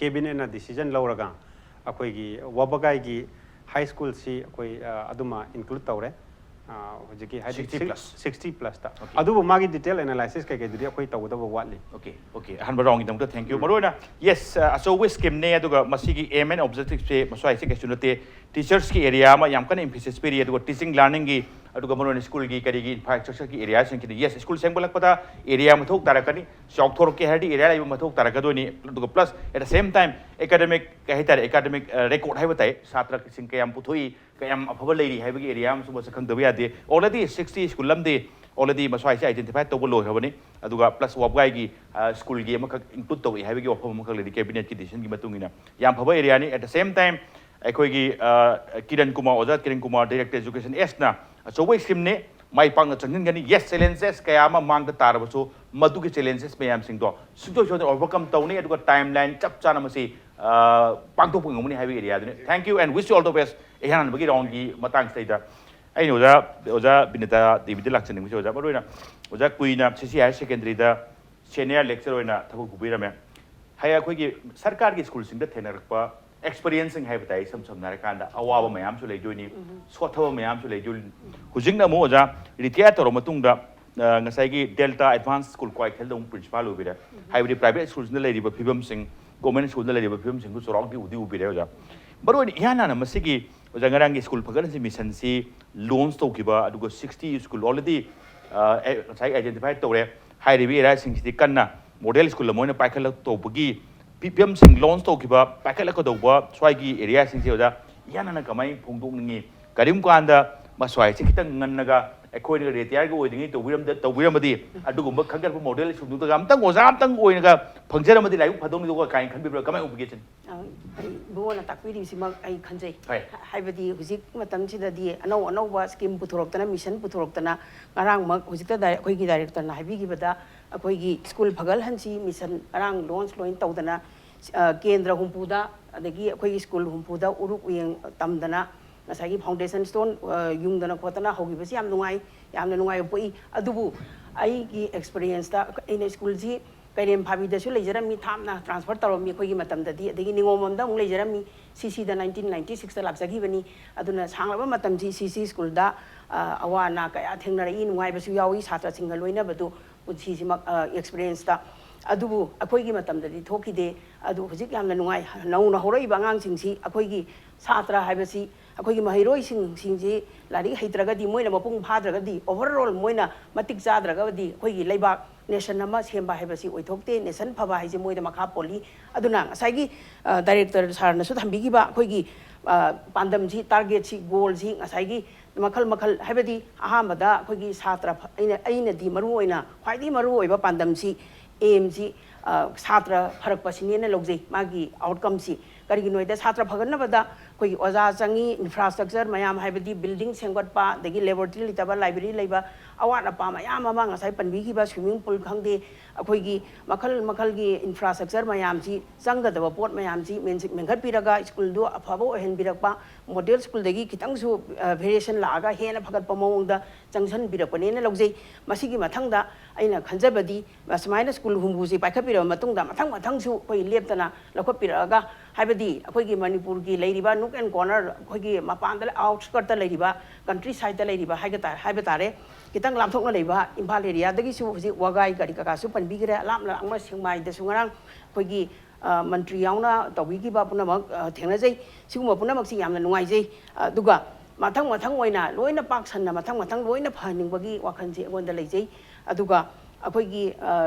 cabinetꯅ decision ꯂꯧꯔꯒ ꯑꯩꯈꯣꯏꯒꯤ ꯋꯥꯕꯒꯥꯏꯒꯤ high schoolꯁꯤ ꯑꯩꯈꯣꯏ ꯑꯗꯨꯃ include ꯇꯧꯔꯦ꯫ ꯍꯧꯖꯤꯛꯀꯤ ꯍꯥꯏꯗꯤ Sixty plus. Sixty plusꯇ꯫ ꯑꯗꯨꯕꯨ ꯃꯥꯒꯤ detail analysis ꯀꯩꯀꯩꯗꯨꯗꯤ ꯑꯩꯈꯣꯏ ꯇꯧꯒꯗꯕ ꯋꯥꯠꯂꯤ꯫ Okay, okay. ꯑꯍꯥꯟꯕ roundꯒꯤꯗꯃꯛꯇ thank you. ꯃꯔꯨꯑꯣꯏꯅ yes, ꯑꯆꯧꯕ schemeꯅꯦ, ꯑꯗꯨꯒ ꯃꯁꯤꯒꯤ aim and objectiveꯁꯦ ꯃꯁ꯭ꯋꯥꯏꯁꯦ ꯀꯩꯁꯨ ꯅꯠꯇꯦ, teachersꯀꯤ area ꯑꯃ ꯌꯥꯝ ꯀꯟꯅ emphasis ꯄꯤꯔꯤ, ꯑꯗꯨꯒ teaching learningꯒꯤ, ꯑꯗꯨꯒ ꯃꯔꯨꯑꯣꯏꯅ ꯁ꯭ꯀꯨꯜꯒꯤ ꯀꯔꯤꯒꯤ infrastructureꯒꯤ areaꯁꯤꯡꯁꯤꯗꯤ yes, ꯁ꯭ꯀꯨꯜ ꯁꯦꯝꯒꯠꯂꯛꯄꯗ area ꯃꯊꯧ ꯇꯥꯔꯛꯀꯅꯤ, ꯆꯥꯎꯊꯣꯔꯛꯀꯦ ꯍꯥꯏꯔꯗꯤ area ꯂꯩꯕ ꯃꯊꯧ ꯇꯥꯔꯛꯀꯗꯣꯏꯅꯤ, ꯑꯗꯨꯒ plus at the same time academic ꯀꯩ ꯍꯥꯏꯇꯥꯔꯦ, academic record ꯍꯥꯏꯕ ꯇꯥꯏ, ꯁꯥꯇ꯭ꯔꯁꯤꯡ ꯀꯌꯥꯝ ꯄꯨꯊꯣꯛꯏ, ꯀꯌꯥꯝ ꯑꯐꯕ ꯂꯩꯔꯤ ꯍꯥꯏꯕꯒꯤ area ꯑꯃꯁꯨ ꯃꯁꯛ ꯈꯪꯗꯕ ꯌꯥꯗꯦ꯫ Already sixty ꯁ꯭ꯀꯨꯜ ꯑꯃꯗꯤ already ꯃꯁ꯭ꯋꯥꯏꯁꯦ identify ꯇꯧꯕ ꯂꯣꯏꯈ꯭ꯔꯕꯅꯤ, ꯑꯗꯨꯒ plus ꯋꯥꯕꯒꯥꯏꯒꯤ ꯁ꯭ꯀꯨꯜꯒꯤ ꯑꯃꯈꯛ include ꯇꯧꯔꯛꯏ ꯍꯥꯏꯕꯒꯤ ꯋꯥꯐꯝ ꯑꯃꯈꯛ ꯂꯩꯔꯤ, cabinetꯀꯤ decisionꯒꯤ ꯃꯇꯨꯡ ꯏꯟꯅ꯫ ꯌꯥꯝ ꯐꯕ areaꯅꯤ꯫ At the same time ꯑꯩꯈꯣꯏꯒꯤ ꯀꯤꯔꯟ ꯀꯨꯃꯥꯔ, ꯑꯣꯖꯥ ꯀꯤꯔꯟ ꯀꯨꯃꯥꯔ, director education Sꯅ ꯑꯆꯧꯕ schemeꯅꯤ, ꯃꯥꯏ ꯄꯥꯛꯅ ꯆꯪꯁꯤꯟꯒꯅꯤ꯫ Yes, challenges ꯀꯌꯥ ꯑꯃ ꯃꯥꯡꯗ ꯇꯥꯔꯕꯁꯨ ꯃꯗꯨꯒꯤ challenges ꯃꯌꯥꯝꯁꯤꯡꯗꯣ ꯁꯨꯡꯁꯣꯏ ꯁꯣꯏꯗꯅ overcome ꯇꯧꯅꯤ, ꯑꯗꯨꯒ timeline ꯆꯞ ꯆꯥꯅ ꯃꯁꯤ ꯄꯥꯡꯊꯣꯛꯄ ꯉꯝꯒꯅꯤ ꯍꯥꯏꯕꯒꯤ areaꯗꯨꯅꯤ꯫ Thank you and wish you all the best꯫ ꯏꯍꯥꯟ ꯍꯥꯟꯕꯒꯤ roundꯒꯤ ꯃꯇꯥꯡꯁꯤꯗꯩꯗ ꯑꯩꯅ ꯑꯣꯖꯥ ꯑꯣꯖꯥ ꯕꯤꯅꯤꯇꯥ ꯗꯦꯕꯤꯗ ꯂꯥꯛꯆꯅꯤꯡꯕꯁꯦ, ꯑꯣꯖꯥ, ꯃꯔꯨꯑꯣꯏꯅ ꯑꯣꯖꯥ ꯀꯨꯏꯅ ꯁꯤ ꯁꯤ higher secondary ꯗ senior lecturer ꯑꯣꯏꯅ ꯊꯕꯛ ꯄꯨꯕꯤꯔꯝꯃꯦ꯫ ꯍꯌꯦꯡ ꯑꯩꯈꯣꯏꯒꯤ ꯁꯔꯀꯥꯔꯒꯤ ꯁ꯭ꯀꯨꯜꯁꯤꯡꯗ ꯊꯦꯡꯅꯔꯛꯄ experienceꯁꯤꯡ ꯍꯥꯏꯕ ꯇꯥꯏ, ꯏꯁꯝ ꯁꯝꯅ ꯍꯥꯏꯔꯀꯥꯟꯗ ꯑꯋꯥꯕ ꯃꯌꯥꯝꯁꯨ ꯂꯩꯗꯣꯏꯅꯤ, ꯁꯣꯠꯊꯕ ꯃꯌꯥꯝꯁꯨ ꯂꯩꯗꯣꯏꯅꯤ꯫ ꯍꯧꯖꯤꯛꯅ ꯑꯃꯨꯛ ꯑꯣꯖꯥ retire ꯇꯧꯔꯕ ꯃꯇꯨꯡꯗ ꯉꯁꯥꯏꯒꯤ Delta Advanced School ꯀ꯭ꯋꯥꯀꯩꯊꯦꯜꯗ ꯑꯃꯨꯛ principal ꯑꯣꯏꯕꯤꯔꯦ꯫ ꯍꯥꯏꯕꯗꯤ private schoolꯁꯤꯡꯗ ꯂꯩꯔꯤꯕ ꯐꯤꯕꯝꯁꯤꯡ, government schoolꯗ ꯂꯩꯔꯤꯕ ꯐꯤꯕꯝꯁꯤꯡꯗꯨ ꯆꯥꯎꯔꯥꯛꯇꯤ ꯎꯗꯤ ꯎꯕꯤꯔꯦ ꯑꯣꯖꯥ꯫ ꯃꯔꯨꯑꯣꯏꯅ ꯏꯍꯥꯟ ꯍꯥꯟꯅ ꯃꯁꯤꯒꯤ ꯑꯣꯖꯥ ꯉꯔꯥꯡꯒꯤ ꯁ꯭ꯀꯨꯜ ꯐꯒꯠꯍꯟꯁꯤ missionꯁꯤ launch ꯇꯧꯈꯤꯕ, ꯑꯗꯨꯒ sixty ꯁ꯭ꯀꯨꯜ already ꯉꯁꯥꯏ identify ꯇꯧꯔꯦ꯫ ꯍꯥꯏꯔꯤꯕ ꯑꯦꯔꯤꯌꯥꯁꯤꯡꯁꯤꯗꯤ ꯀꯟꯅ ꯃꯣꯗꯦꯜ ꯁ꯭ꯀꯨꯜ ꯑꯃ ꯑꯣꯏꯅ ꯄꯥꯏꯈꯠꯂꯛꯇꯧꯕꯒꯤ ꯐꯤꯕꯝꯁꯤꯡ ꯂꯣꯟꯁ ꯇꯧꯈꯤꯕ, ꯄꯥꯏꯈꯠꯂꯛꯀꯗꯧꯕ ꯁ꯭ꯋꯥꯏꯒꯤ ꯑꯦꯔꯤꯌꯥꯁꯤꯡꯁꯦ ꯑꯣꯖꯥ, ꯏꯍꯥꯟ ꯍꯥꯟꯅ ꯀꯃꯥꯏꯅ ꯐꯣꯡꯗꯣꯛꯅꯤꯡꯉꯤ? ꯀꯔꯤꯒꯨꯝꯕ ꯀꯥꯟꯗ ꯃꯁ꯭ꯋꯥꯏꯁꯦ ꯈꯤꯇꯪ ꯉꯟꯅꯒ ꯑꯩꯈꯣꯏꯅ ꯔꯤꯇꯥꯌꯔꯒ ꯑꯣꯏꯗ꯭ꯔꯤꯉꯩ ꯇꯧꯕꯤꯔꯝꯗ-, ꯇꯧꯕꯤꯔꯝꯃꯗꯤ ꯑꯗꯨꯒꯨꯝꯕ ꯈꯟꯒꯠꯄ ꯃꯣꯗꯦꯜ ꯁ꯭ꯀꯨꯜꯗꯨꯗꯒ ꯑꯝꯇꯪ ꯑꯣꯖꯥ ꯑꯝꯇꯪ ꯑꯣꯏꯅꯒ ꯐꯪꯖꯔꯝꯃꯗꯤ ꯂꯥꯏꯕꯛ ꯐꯗꯧꯅꯤꯗꯣ ꯀꯥꯏꯅ ꯈꯟꯕꯤꯕ꯭ꯔꯥ? ꯀꯃꯥꯏꯅ ꯎꯕꯤꯒꯦ ꯁꯤꯅꯤ? ꯑ, ꯑꯩ ꯏꯕꯨꯡꯉꯣꯅ ꯇꯥꯛꯄꯤꯔꯤꯕꯁꯤꯃꯛ ꯑꯩ ꯈꯟꯖꯩ꯫ ꯍꯣꯏ꯫ ꯍꯥꯏꯕꯗꯤ ꯍꯧꯖꯤꯛ ꯃꯇꯝꯁꯤꯗꯗꯤ ꯑꯅꯧ ꯑꯅꯧꯕ ꯁ꯭ꯀꯤꯝ ꯄꯨꯊꯣꯔꯛꯇꯅ, ꯃꯤꯁꯟ ꯄꯨꯊꯣꯔꯛꯇꯅ, ꯉꯔꯥꯡꯃꯛ ꯍꯧꯖꯤꯛꯇ ꯗꯥꯏ-, ꯑꯩꯈꯣꯏꯒꯤ ꯗꯥꯏꯔꯦꯛꯇꯔꯅ ꯍꯥꯏꯕꯤꯈꯤꯕꯗ, ꯑꯩꯈꯣꯏꯒꯤ ꯁ꯭ꯀꯨꯜ ꯐꯒꯠꯍꯟꯁꯤ ꯃꯤꯁꯟ ꯉꯔꯥꯡ ꯂꯣꯟꯁ ꯂꯣꯏꯅ ꯇꯧꯗꯅ, ꯑ, ꯀꯦꯟꯗ꯭ꯔ ꯍꯨꯝꯐꯨꯗ, ꯑꯗꯒꯤ ꯑꯩꯈꯣꯏꯒꯤ ꯁ꯭ꯀꯨꯜ ꯍꯨꯝꯐꯨꯗ ꯎꯔꯨꯛ ꯎꯌꯦꯡ ꯇꯝꯗꯅ, ꯉꯁꯥꯏꯒꯤ ꯐꯥꯎꯟꯗꯦꯁꯟ ꯁ꯭ꯇꯣꯟ, ꯑ, ꯌꯨꯡꯗꯅ ꯈꯣꯠꯇꯅ ꯍꯧꯈꯤꯕꯁꯤ ꯌꯥꯝ ꯅꯨꯡꯉꯥꯏ, ꯌꯥꯝꯅ ꯅꯨꯡꯉꯥꯏꯕ ꯄꯣꯛꯏ꯫ ꯑꯗꯨꯕꯨ ꯑꯩꯒꯤ ꯑꯦꯛꯁꯄꯤꯔꯤꯌꯦꯟꯁꯇ ꯑꯩꯅ ꯁ꯭ꯀꯨꯜꯁꯤ ꯀꯩꯔꯦꯝ ꯐꯥꯕꯤꯗꯁꯨ ꯂꯩꯖꯔꯝꯃꯤ, ꯊꯥꯞꯅ ꯇ꯭ꯔꯥꯟꯁꯐꯔ ꯇꯧꯔꯝꯃꯤ ꯑꯩꯈꯣꯏꯒꯤ ꯃꯇꯝꯗꯗꯤ꯫ ꯑꯗꯒꯤ ꯅꯤꯉꯣꯝꯕꯝꯗ ꯑꯃꯨꯛ ꯂꯩꯖꯔꯝꯃꯤ, ꯁꯤ ꯁꯤꯗ ꯅꯥꯏꯟꯇꯤꯟ ꯅꯥꯏꯟꯇꯤ ꯁꯤꯛꯁꯇ ꯂꯥꯛꯆꯈꯤꯕꯅꯤ꯫ ꯑꯗꯨꯅ ꯁꯥꯡꯂꯕ ꯃꯇꯝꯁꯤ ꯁꯤ ꯁꯤ ꯁ꯭ꯀꯨꯜꯗ, ꯑ, ꯑꯋꯥ ꯑꯅꯥ ꯀꯌꯥ ꯊꯦꯡꯅꯔꯛꯏ, ꯅꯨꯡꯉꯥꯏꯕꯁꯨ ꯌꯥꯎꯏ, ꯁꯥꯇ꯭ꯔꯁꯤꯡꯒ ꯂꯣꯏꯅꯕꯗꯨ ꯄꯨꯟꯁꯤꯁꯤꯃꯛ, ꯑ, ꯑꯦꯛꯁꯄꯤꯔꯤꯌꯦꯟꯁꯇ꯫ ꯑꯗꯨꯕꯨ ꯑꯩꯈꯣꯏꯒꯤ ꯃꯇꯝꯗꯗꯤ ꯊꯣꯛꯈꯤꯗꯦ꯫ ꯑꯗꯨ ꯍꯧꯖꯤꯛ ꯌꯥꯝꯅ ꯅꯨꯡꯉꯥꯏ꯫ ꯅꯧꯅ ꯍꯧꯔꯛꯏꯕ ꯑꯉꯥꯡꯁꯤꯡꯁꯤ, ꯑꯩꯈꯣꯏꯒꯤ ꯁꯥꯇ꯭ꯔ ꯍꯥꯏꯕꯁꯤ ꯑꯩꯈꯣꯏꯒꯤ ꯃꯍꯩꯔꯣꯏꯁꯤꯡꯁꯤꯡꯁꯤ ꯂꯥꯏꯔꯤꯛ ꯍꯩꯇ꯭ꯔꯒꯗꯤ, ꯃꯣꯏꯅ ꯃꯄꯨꯡ ꯐꯥꯗ꯭ꯔꯒꯗꯤ, ꯑꯣꯚꯔꯑꯣꯜ ꯃꯣꯏꯅ ꯃꯇꯤꯛ ꯆꯥꯗ꯭ꯔꯒꯗꯤ ꯑꯩꯈꯣꯏꯒꯤ ꯂꯩꯕꯥꯛ ꯅꯦꯁꯟ ꯑꯃ ꯁꯦꯝꯕ ꯍꯥꯏꯕꯁꯤ ꯑꯣꯏꯊꯣꯛꯇꯦ꯫ ꯅꯦꯁꯟ ꯐꯕ ꯍꯥꯏꯁꯦ ꯃꯣꯏꯗ ꯃꯈꯥ ꯄꯣꯜꯂꯤ꯫ ꯑꯗꯨꯅ ꯉꯁꯥꯏꯒꯤ, ꯑ, ꯗꯥꯏꯔꯦꯛꯇꯔ ꯁꯥꯔꯅꯁꯨ ꯊꯝꯕꯤꯈꯤꯕ ꯑꯩꯈꯣꯏꯒꯤ, ꯑ, ꯄꯥꯟꯗꯝꯁꯤ, ꯇꯥꯔꯒꯦꯠꯁꯤ, ꯒꯣꯜꯁꯤ ꯉꯁꯥꯏꯒꯤ ꯃꯈꯜ ꯃꯈꯜ, ꯍꯥꯏꯕꯗꯤ ꯑꯍꯥꯟꯕꯗ ꯑꯩꯈꯣꯏꯒꯤ ꯁꯥꯇ꯭ꯔ ꯐ-, ꯑꯩꯅ, ꯑꯩꯅꯗꯤ ꯃꯔꯨ ꯑꯣꯏꯅ, ꯈ꯭ꯋꯥꯏꯗꯒꯤ ꯃꯔꯨ ꯑꯣꯏꯕ ꯄꯥꯟꯗꯝꯁꯤ, ꯑꯦꯝꯁꯤ, ꯑ, ꯁꯥꯇ꯭ꯔ ꯐꯔꯛꯄꯁꯤꯅꯦꯅ ꯂꯧꯖꯩ, ꯃꯥꯒꯤ ꯑꯥꯎꯠꯀꯝꯁꯤ꯫ ꯀꯔꯤꯒꯤꯅꯣ ꯍꯥꯏꯗ ꯁꯥꯇ꯭ꯔ ꯐꯒꯠꯅꯕꯗ ꯑꯩꯈꯣꯏꯒꯤ ꯑꯣꯖꯥ ꯆꯪꯉꯤ, ꯏꯟꯐ꯭ꯔꯥꯁ꯭ꯇ꯭ꯔꯛꯆꯔ ꯃꯌꯥꯝ, ꯍꯥꯏꯕꯗꯤ ꯕꯤꯜꯗꯤꯡ ꯁꯦꯝꯒꯠꯄ, ꯑꯗꯒꯤ ꯂꯦꯕꯣꯔꯦꯇꯔꯤ ꯂꯩꯇꯕ, ꯂꯥꯏꯕ꯭ꯔꯦꯔꯤ ꯂꯩꯕ, ꯑꯋꯥꯠ ꯑꯄꯥ ꯃꯌꯥꯝ ꯑꯃ, ꯉꯁꯥꯏ ꯄꯟꯕꯤꯈꯤꯕ ꯁ꯭ꯋꯤꯃꯤꯡ ꯄꯨꯜ ꯈꯪꯗꯦ, ꯑꯩꯈꯣꯏꯒꯤ ꯃꯈꯜ ꯃꯈꯜꯒꯤ ꯏꯟꯐ꯭ꯔꯥꯁ꯭ꯇ꯭ꯔꯛꯆꯔ ꯃꯌꯥꯝꯁꯤ, ꯆꯪꯒꯗꯕ ꯄꯣꯠ ꯃꯌꯥꯝꯁꯤ ꯃꯦꯟꯁꯤ-, ꯃꯦꯟꯈꯠꯄꯤꯔꯒ ꯁ꯭ꯀꯨꯜꯗꯨ ꯑꯐꯕ ꯑꯣꯏꯍꯟꯕꯤꯔꯛꯄ, ꯃꯣꯗꯦꯜ ꯁ꯭ꯀꯨꯜꯗꯒꯤ ꯈꯤꯇꯪꯁꯨ, ꯑ, ꯚꯦꯔꯤꯌꯦꯁꯟ ꯂꯥꯛꯑꯒ ꯍꯦꯟꯅ ꯐꯒꯠꯄ ꯃꯑꯣꯡꯗ ꯆꯪꯁꯤꯟꯕꯤꯔꯛꯄꯅꯦꯅ ꯂꯧꯖꯩ꯫ ꯃꯁꯤꯒꯤ ꯃꯊꯪꯗ ꯑꯩꯅ ꯈꯟꯖꯕꯗꯤ, ꯑꯁꯨꯃꯥꯏꯅ ꯁ꯭ꯀꯨꯜ ꯍꯨꯝꯐꯨꯁꯤ ꯄꯥꯏꯈꯠꯄꯤꯔꯕ ꯃꯇꯨꯡꯗ ꯃꯊꯪ ꯃꯊꯪꯁꯨ ꯑꯩꯈꯣꯏ ꯂꯦꯞꯇꯅ ꯂꯧꯈꯠꯄꯤꯔꯛꯑꯒ, ꯍꯥꯏꯕꯗꯤ ꯑꯩꯈꯣꯏꯒꯤ ꯃꯅꯤꯄꯨꯔꯒꯤ ꯂꯩꯔꯤꯕ nook and corner, ꯑꯩꯈꯣꯏꯒꯤ ꯃꯄꯥꯟꯗ, ꯑꯥꯎꯠꯁ꯭ꯀꯔꯠꯇ ꯂꯩꯔꯤꯕ, ꯀꯟꯇ꯭ꯔꯤ ꯁꯥꯏꯠꯇ ꯂꯩꯔꯤꯕ ꯍꯥꯏꯒ ꯇꯥ-, ꯍꯥꯏꯕ ꯇꯥꯔꯦ, ꯈꯤꯇꯪ ꯂꯥꯞꯊꯣꯛꯅ ꯂꯩꯕ ꯏꯝꯐꯥꯜ ꯑꯦꯔꯤꯌꯥꯗꯒꯤꯁꯨ ꯍꯧꯖꯤꯛ ꯋꯥꯒꯥꯏ ꯀꯔꯤ ꯀꯀꯥꯁꯨ ꯄꯟꯕꯤꯈ꯭ꯔꯦ, ꯂꯥꯞꯅ ꯂꯥꯞꯅ ꯁꯦꯛꯃꯥꯏꯗꯁꯨ ꯉꯔꯥꯡ ꯑꯩꯈꯣꯏꯒꯤ, ꯑ, ꯃꯟꯇ꯭ꯔꯤ ꯌꯥꯎꯅ ꯇꯧꯕꯤꯈꯤꯕ ꯄꯨꯝꯅꯃꯛ, ꯑ, ꯊꯦꯡꯅꯖꯩ꯫ ꯁꯤꯒꯨꯝꯕ ꯄꯨꯝꯅꯃꯛꯁꯤ ꯌꯥꯝꯅ ꯅꯨꯡꯉꯥꯏꯖꯩ꯫ ꯑꯗꯨꯒ ꯃꯊꯪ ꯃꯊꯪ ꯑꯣꯏꯅ ꯂꯣꯏꯅ ꯄꯥꯛ ꯁꯟꯅ ꯃꯊꯪ ꯃꯊꯪ ꯂꯣꯏꯅ ꯐꯍꯟꯅꯤꯡꯕꯒꯤ ꯋꯥꯈꯜꯁꯤ ꯑꯩꯉꯣꯟꯗ ꯂꯩꯖꯩ꯫ ꯑꯗꯨꯒ ꯑꯩꯈꯣꯏꯒꯤ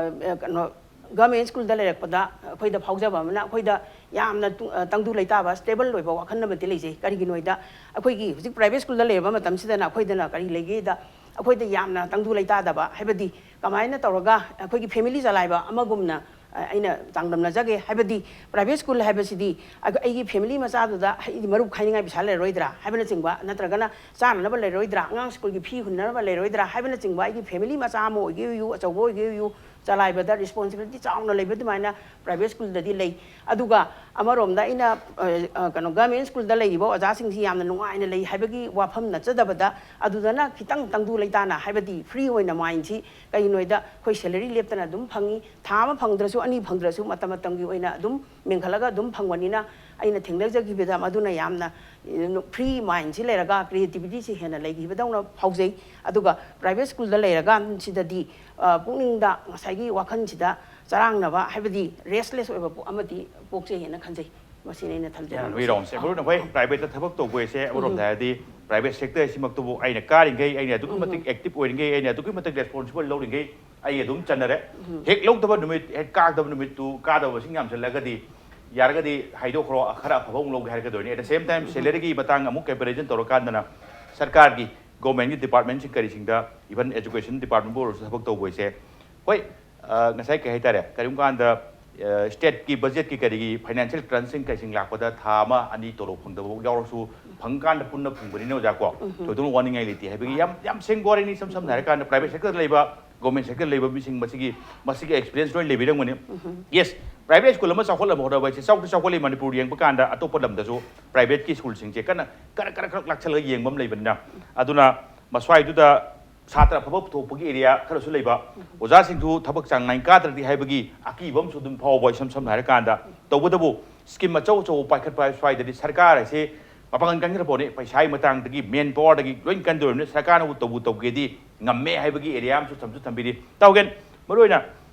ꯀꯩꯅꯣ ꯒꯚꯔꯟꯃꯦꯟ ꯁ꯭ꯀꯨꯜꯗ ꯂꯩꯔꯛꯄꯗ ꯑꯩꯈꯣꯏꯗ ꯐꯥꯎꯖꯕ ꯑꯃꯅ, ꯑꯩꯈꯣꯏꯗ ꯌꯥꯝꯅ ꯇꯨ- ꯇꯪꯗꯨ ꯂꯩꯇꯥꯕ, ꯁ꯭ꯇꯦꯕꯜ ꯑꯣꯏꯕ ꯋꯥꯈꯜ ꯑꯃꯗꯤ ꯂꯩꯖꯩ꯫ ꯀꯔꯤꯒꯤꯅꯣ ꯍꯥꯏꯗ, ꯑꯩꯈꯣꯏꯒꯤ ꯍꯧꯖꯤꯛ ꯄ꯭ꯔꯥꯏꯚꯦꯠ ꯁ꯭ꯀꯨꯜꯗ ꯂꯩꯔꯕ ꯃꯇꯝꯁꯤꯗꯅ ꯑꯩꯈꯣꯏꯗꯅ ꯀꯔꯤ ꯂꯩꯒꯦꯗ, ꯑꯩꯈꯣꯏꯗ ꯌꯥꯝꯅ ꯇꯪꯗꯨ ꯂꯩꯇꯥꯗꯕ, ꯍꯥꯏꯕꯗꯤ ꯀꯃꯥꯏꯅ ꯇꯧꯔꯒ ꯑꯩꯈꯣꯏꯒꯤ ꯐꯦꯃꯤꯂꯤ ꯆꯂꯥꯏꯕ ꯑꯃꯒꯨꯝꯅ ꯑꯩꯅ ꯆꯥꯡꯗꯝꯅꯖꯒꯦ꯫ ꯍꯥꯏꯕꯗꯤ ꯄ꯭ꯔꯥꯏꯚꯦꯠ ꯁ꯭ꯀꯨꯜ ꯍꯥꯏꯕꯁꯤꯗꯤ ꯑꯩ- ꯑꯩꯒꯤ ꯐꯦꯃꯤꯂꯤ ꯃꯆꯥꯗꯨꯗ ꯑꯩꯗꯤ ꯃꯔꯨꯞ ꯈꯥꯏꯅꯤꯡꯉꯥꯏ ꯄꯩꯁꯥ ꯂꯩꯔꯣꯏꯗ꯭ꯔꯥ ꯍꯥꯏꯕꯅꯆꯤꯡꯕ, ꯅꯠꯇ꯭ꯔꯒꯅ ꯆꯥꯅꯅꯕ ꯂꯩꯔꯣꯏꯗ꯭ꯔꯥ, ꯑꯉꯥꯡ ꯁ꯭ꯀꯨꯜꯒꯤ ꯐꯤ ꯍꯨꯟꯅꯅꯕ ꯂꯩꯔꯣꯏꯗ꯭ꯔꯥ ꯍꯥꯏꯕꯅꯆꯤꯡꯕ, ꯑꯩꯒꯤ ꯐꯦꯃꯤꯂꯤ ꯃꯆꯥ ꯑꯃ ꯑꯣꯏꯒꯦ ꯑꯣꯏꯌꯨ, ꯑꯆꯧꯕ ꯑꯣꯏꯒꯦ ꯑꯣꯏꯌꯨ, ꯆꯂꯥꯏꯕꯗ ꯔꯦꯁꯄꯣꯟꯁꯤꯕꯤꯂꯤꯇꯤ ꯆꯥꯎꯅ ꯂꯩꯕ ꯑꯗꯨꯃꯥꯏꯅ ꯄ꯭ꯔꯥꯏꯚꯦꯠ ꯁ꯭ꯀꯨꯜꯗꯗꯤ ꯂꯩ꯫ ꯑꯗꯨꯒ ꯑꯃꯔꯣꯝꯗ ꯑꯩꯅ ꯀꯩꯅꯣ ꯒꯚꯔꯟꯃꯦꯟ ꯁ꯭ꯀꯨꯜꯗ ꯂꯩꯔꯤꯕ ꯑꯣꯖꯥꯁꯤꯡꯁꯤ ꯌꯥꯝꯅ ꯅꯨꯡꯉꯥꯏꯅ ꯂꯩ ꯍꯥꯏꯕꯒꯤ ꯋꯥꯐꯝ ꯅꯠꯆꯗꯕꯗ, ꯑꯗꯨꯗꯅ ꯈꯤꯇꯪ ꯇꯪꯗꯨ ꯂꯩꯇꯥꯅ, ꯍꯥꯏꯕꯗꯤ ꯐ꯭ꯔꯤ ꯑꯣꯏꯅ ꯃꯥꯏꯟꯁꯤ ꯀꯩꯒꯤꯅꯣ ꯍꯥꯏꯗ ꯑꯩꯈꯣꯏ ꯁꯦꯂꯔꯤ ꯂꯦꯞꯇꯅ ꯑꯗꯨꯝ ꯐꯪꯉꯤ꯫ ꯊꯥ ꯑꯃ ꯐꯪꯗ꯭ꯔꯁꯨ, ꯑꯅꯤ ꯐꯪꯗ꯭ꯔꯁꯨ, ꯃꯇꯝ ꯃꯇꯝꯒꯤ ꯑꯣꯏꯅ ꯑꯗꯨꯝ ꯃꯦꯟꯈꯠꯂꯒ ꯑꯗꯨꯝ ꯐꯪꯕꯅꯤꯅ, ꯑꯩꯅ ꯊꯦꯡꯅꯖꯈꯤꯕꯗ ꯃꯗꯨꯅ ꯌꯥꯝꯅ ꯐ꯭ꯔꯤ ꯃꯥꯏꯟꯁꯤ ꯂꯩꯔꯒ ꯀ꯭ꯔꯤꯌꯦꯇꯤꯕꯤꯇꯤꯁꯤ ꯍꯦꯟꯅ ꯂꯩꯈꯤꯕꯗꯧꯅ ꯐꯥꯎꯖꯩ꯫ ꯑꯗꯨꯒ ꯄ꯭ꯔꯥꯏꯚꯦꯠ ꯁ꯭ꯀꯨꯜꯗ ꯂꯩꯔꯀꯥꯟꯁꯤꯗꯗꯤ ꯄꯨꯛꯅꯤꯡꯗ ꯉꯁꯥꯏꯒꯤ ꯋꯥꯈꯜꯁꯤꯗ ꯆꯔꯥꯡꯅꯕ, ꯍꯥꯏꯕꯗꯤ ꯔꯦꯁꯂꯦꯁ ꯑꯣꯏꯕ ꯑꯃꯗꯤ ꯄꯣꯛꯆꯩ ꯍꯥꯏꯅ ꯈꯟꯖꯩ꯫ ꯃꯁꯤꯅ ꯑꯩꯅ ꯊꯝꯖꯅꯤꯡꯕꯁꯦ꯫ ꯌꯥꯝꯅ ꯔꯥꯎꯟꯁꯦ ꯃꯔꯨ ꯑꯣꯏꯅ ꯑꯩꯈꯣꯏ ꯄ꯭ꯔꯥꯏꯚꯦꯠꯇ ꯊꯕꯛ ꯇꯧꯕ ꯍꯥꯏꯁꯦ ꯑꯃꯔꯣꯝꯗ ꯍꯥꯏꯔꯗꯤ ꯄ꯭ꯔꯥꯏꯚꯦꯠ ꯁꯦꯛꯇꯔ ꯑꯁꯤꯃꯛꯇꯕꯨ ꯑꯩꯅ ꯀꯥꯔꯤꯈꯩ, ꯑꯩꯅ ꯑꯗꯨꯛꯀꯤ ꯃꯇꯤꯛ ꯑꯦꯛꯇꯤꯚ ꯑꯣꯏꯔꯤꯈꯩ, ꯑꯩꯅ ꯑꯗꯨꯛꯀꯤ ꯃꯇꯤꯛ ꯔꯦꯁꯄꯣꯟꯁꯤꯕꯜ ꯂꯧꯔꯤꯈꯩ ꯑꯩ ꯑꯗꯨꯝ ꯆꯟꯅꯔꯦ꯫ ꯍꯦꯛ ꯂꯧꯗꯕ ꯅꯨꯃꯤꯠ, ꯍꯦꯛ ꯀꯥꯗꯕ ꯅꯨꯃꯤꯠꯇꯨ, ꯀꯥꯗꯕꯁꯤꯡ ꯌꯥꯝꯁꯤꯜꯂꯒꯗꯤ ꯌꯥꯔꯒꯗꯤ ꯍꯥꯏꯗꯣꯛꯈ꯭ꯔꯣ, ꯈꯔ ꯑꯐꯕ ꯑꯃꯨꯛ ꯂꯧꯒꯦ ꯍꯥꯏꯔꯛꯀꯗꯣꯏꯅꯤ꯫ At the same time, ꯁꯦꯂꯔꯤꯒꯤ ꯃꯇꯥꯡ ꯑꯃꯨꯛ ꯀꯝꯄꯦꯔꯤꯖꯟ ꯇꯧꯔꯀꯥꯟꯗꯅ ꯁꯔꯀꯥꯔꯒꯤ, ꯒꯣꯔꯃꯦꯟꯒꯤ ꯗꯤꯄꯥꯔꯠꯃꯦꯟꯁꯤꯡ ꯀꯔꯤꯁꯤꯡꯗ, ꯏꯚꯟ ꯑꯦꯖꯨꯀꯦꯁꯟ ꯗꯤꯄꯥꯔꯠꯃꯦꯟꯕꯨ ꯑꯣꯏꯔꯁꯨ ꯊꯕꯛ ꯇꯧꯕ ꯍꯥꯏꯁꯦ, ꯍꯣꯏ, ꯉꯁꯥꯏ ꯀꯩ ꯍꯥꯏꯇꯥꯔꯦ, ꯀꯔꯤꯒꯨꯝꯕ ꯀꯥꯟꯗ ꯁ꯭ꯇꯦꯠꯀꯤ ꯕꯖꯦꯠꯀꯤ ꯀꯔꯤꯒꯤ ꯐꯥꯏꯅꯥꯟꯁꯤꯌꯦꯜ ꯇꯔꯝꯁꯤꯡ ꯀꯩꯁꯤꯡ ꯂꯥꯛꯄꯗ ꯊꯥ ꯑꯃ ꯑꯅꯤ ꯇꯣꯂꯣꯞ ꯐꯪꯗꯕ ꯌꯥꯎꯔꯁꯨ, ꯐꯪꯀꯥꯟꯗ ꯄꯨꯟꯅ ꯐꯪꯕꯅꯤꯅ ꯑꯣꯖꯥ ꯀꯣ, ꯊꯣꯏꯗꯣꯛꯅ ꯋꯥꯅꯤꯡꯉꯥꯏ ꯂꯩꯇꯦ ꯍꯥꯏꯕꯒꯤ ꯌꯥꯝ, ꯌꯥꯝ ꯁꯦꯡꯕ ꯋꯥꯔꯤꯅꯤ꯫ ꯏꯁꯝ ꯁꯝꯅ ꯍꯥꯏꯔꯀꯥꯟꯗ ꯄ꯭ꯔꯥꯏꯚꯦꯠ ꯁꯦꯛꯇꯔꯗ ꯂꯩꯕ, ꯒꯣꯔꯃꯦꯟ ꯁꯦꯛꯇꯔꯗ ꯂꯩꯕ ꯃꯤꯁꯤꯡ ꯃꯁꯤꯒꯤ, ꯃꯁꯤꯒꯤ ꯑꯦꯛꯁꯄꯤꯔꯤꯌꯦꯟꯁ ꯂꯣꯏꯅ ꯂꯩꯕꯤꯔꯝꯒꯅꯤ꯫ ꯌꯦꯁ, ꯄ꯭ꯔꯥꯏꯚꯦꯠ ꯁ꯭ꯀꯨꯜ ꯑꯃ ꯆꯥꯎꯈꯠꯅꯕ ꯍꯣꯠꯅꯕ ꯍꯥꯏꯁꯦ ꯆꯥꯎꯗꯤ ꯆꯥꯎꯈꯠꯂꯤ꯫ ꯃꯅꯤꯄꯨꯔ ꯌꯦꯡꯕ ꯀꯥꯟꯗ ꯑꯇꯣꯞꯄ ꯂꯝꯗꯁꯨ ꯄ꯭ꯔꯥꯏꯚꯦꯠꯀꯤ ꯁ꯭ꯀꯨꯜꯁꯤꯡꯁꯦ ꯀꯟꯅ ꯈꯔ ꯈꯔ ꯈꯔ ꯂꯥꯛꯁꯜꯂꯒ ꯌꯦꯡꯕ ꯑꯃ ꯂꯩꯕꯅꯤꯅ, ꯑꯗꯨꯅ ꯃꯁ꯭ꯋꯥꯏꯗꯨꯗ ꯁꯥꯇ꯭ꯔ ꯑꯐꯕ ꯄꯨꯊꯣꯛꯄꯒꯤ ꯑꯦꯔꯤꯌꯥ ꯈꯔꯁꯨ ꯂꯩꯕ, ꯑꯣꯖꯥꯁꯤꯡꯁꯨ ꯊꯕꯛ ꯆꯥꯡ ꯅꯥꯏꯅ ꯀꯥꯗ꯭ꯔꯗꯤ ꯍꯥꯏꯕꯒꯤ ꯑꯀꯤꯕ ꯑꯃꯁꯨ ꯑꯗꯨꯝ ꯐꯥꯎꯕ, ꯏꯁꯝ ꯁꯝꯅ ꯍꯥꯏꯔꯀꯥꯟꯗ꯫ ꯇꯧꯕꯇꯕꯨ ꯁ꯭ꯀꯤꯝ ꯑꯆꯧ ꯑꯆꯧꯕ ꯄꯥꯏꯈꯠꯄ ꯍꯥꯏꯕ ꯁ꯭ꯋꯥꯏꯗꯗꯤ ꯁꯔꯀꯥꯔ ꯍꯥꯏꯁꯦ ꯃꯄꯥꯡꯒꯜ ꯀꯟꯈ꯭ꯔ ꯄꯣꯠꯅꯤ꯫ ꯄꯩꯁꯥꯒꯤ ꯃꯇꯥꯡꯗꯒꯤ, ꯃꯦꯟ ꯄꯥꯋꯔꯗꯒꯤ ꯂꯣꯏ ꯀꯟꯗꯣꯔꯤꯕꯅꯤ꯫ ꯁꯔꯀꯥꯔꯅꯕꯨ ꯇꯧꯕꯨ ꯇꯧꯒꯦꯗꯤ ꯉꯝꯃꯦ ꯍꯥꯏꯕꯒꯤ ꯑꯦꯔꯤꯌꯥ ꯑꯃꯁꯨ ꯊꯝꯁꯨ ꯊꯝꯕꯤꯔꯤ꯫ ꯇꯧꯒꯦꯟ, ꯃꯔꯨꯑꯣꯏꯅ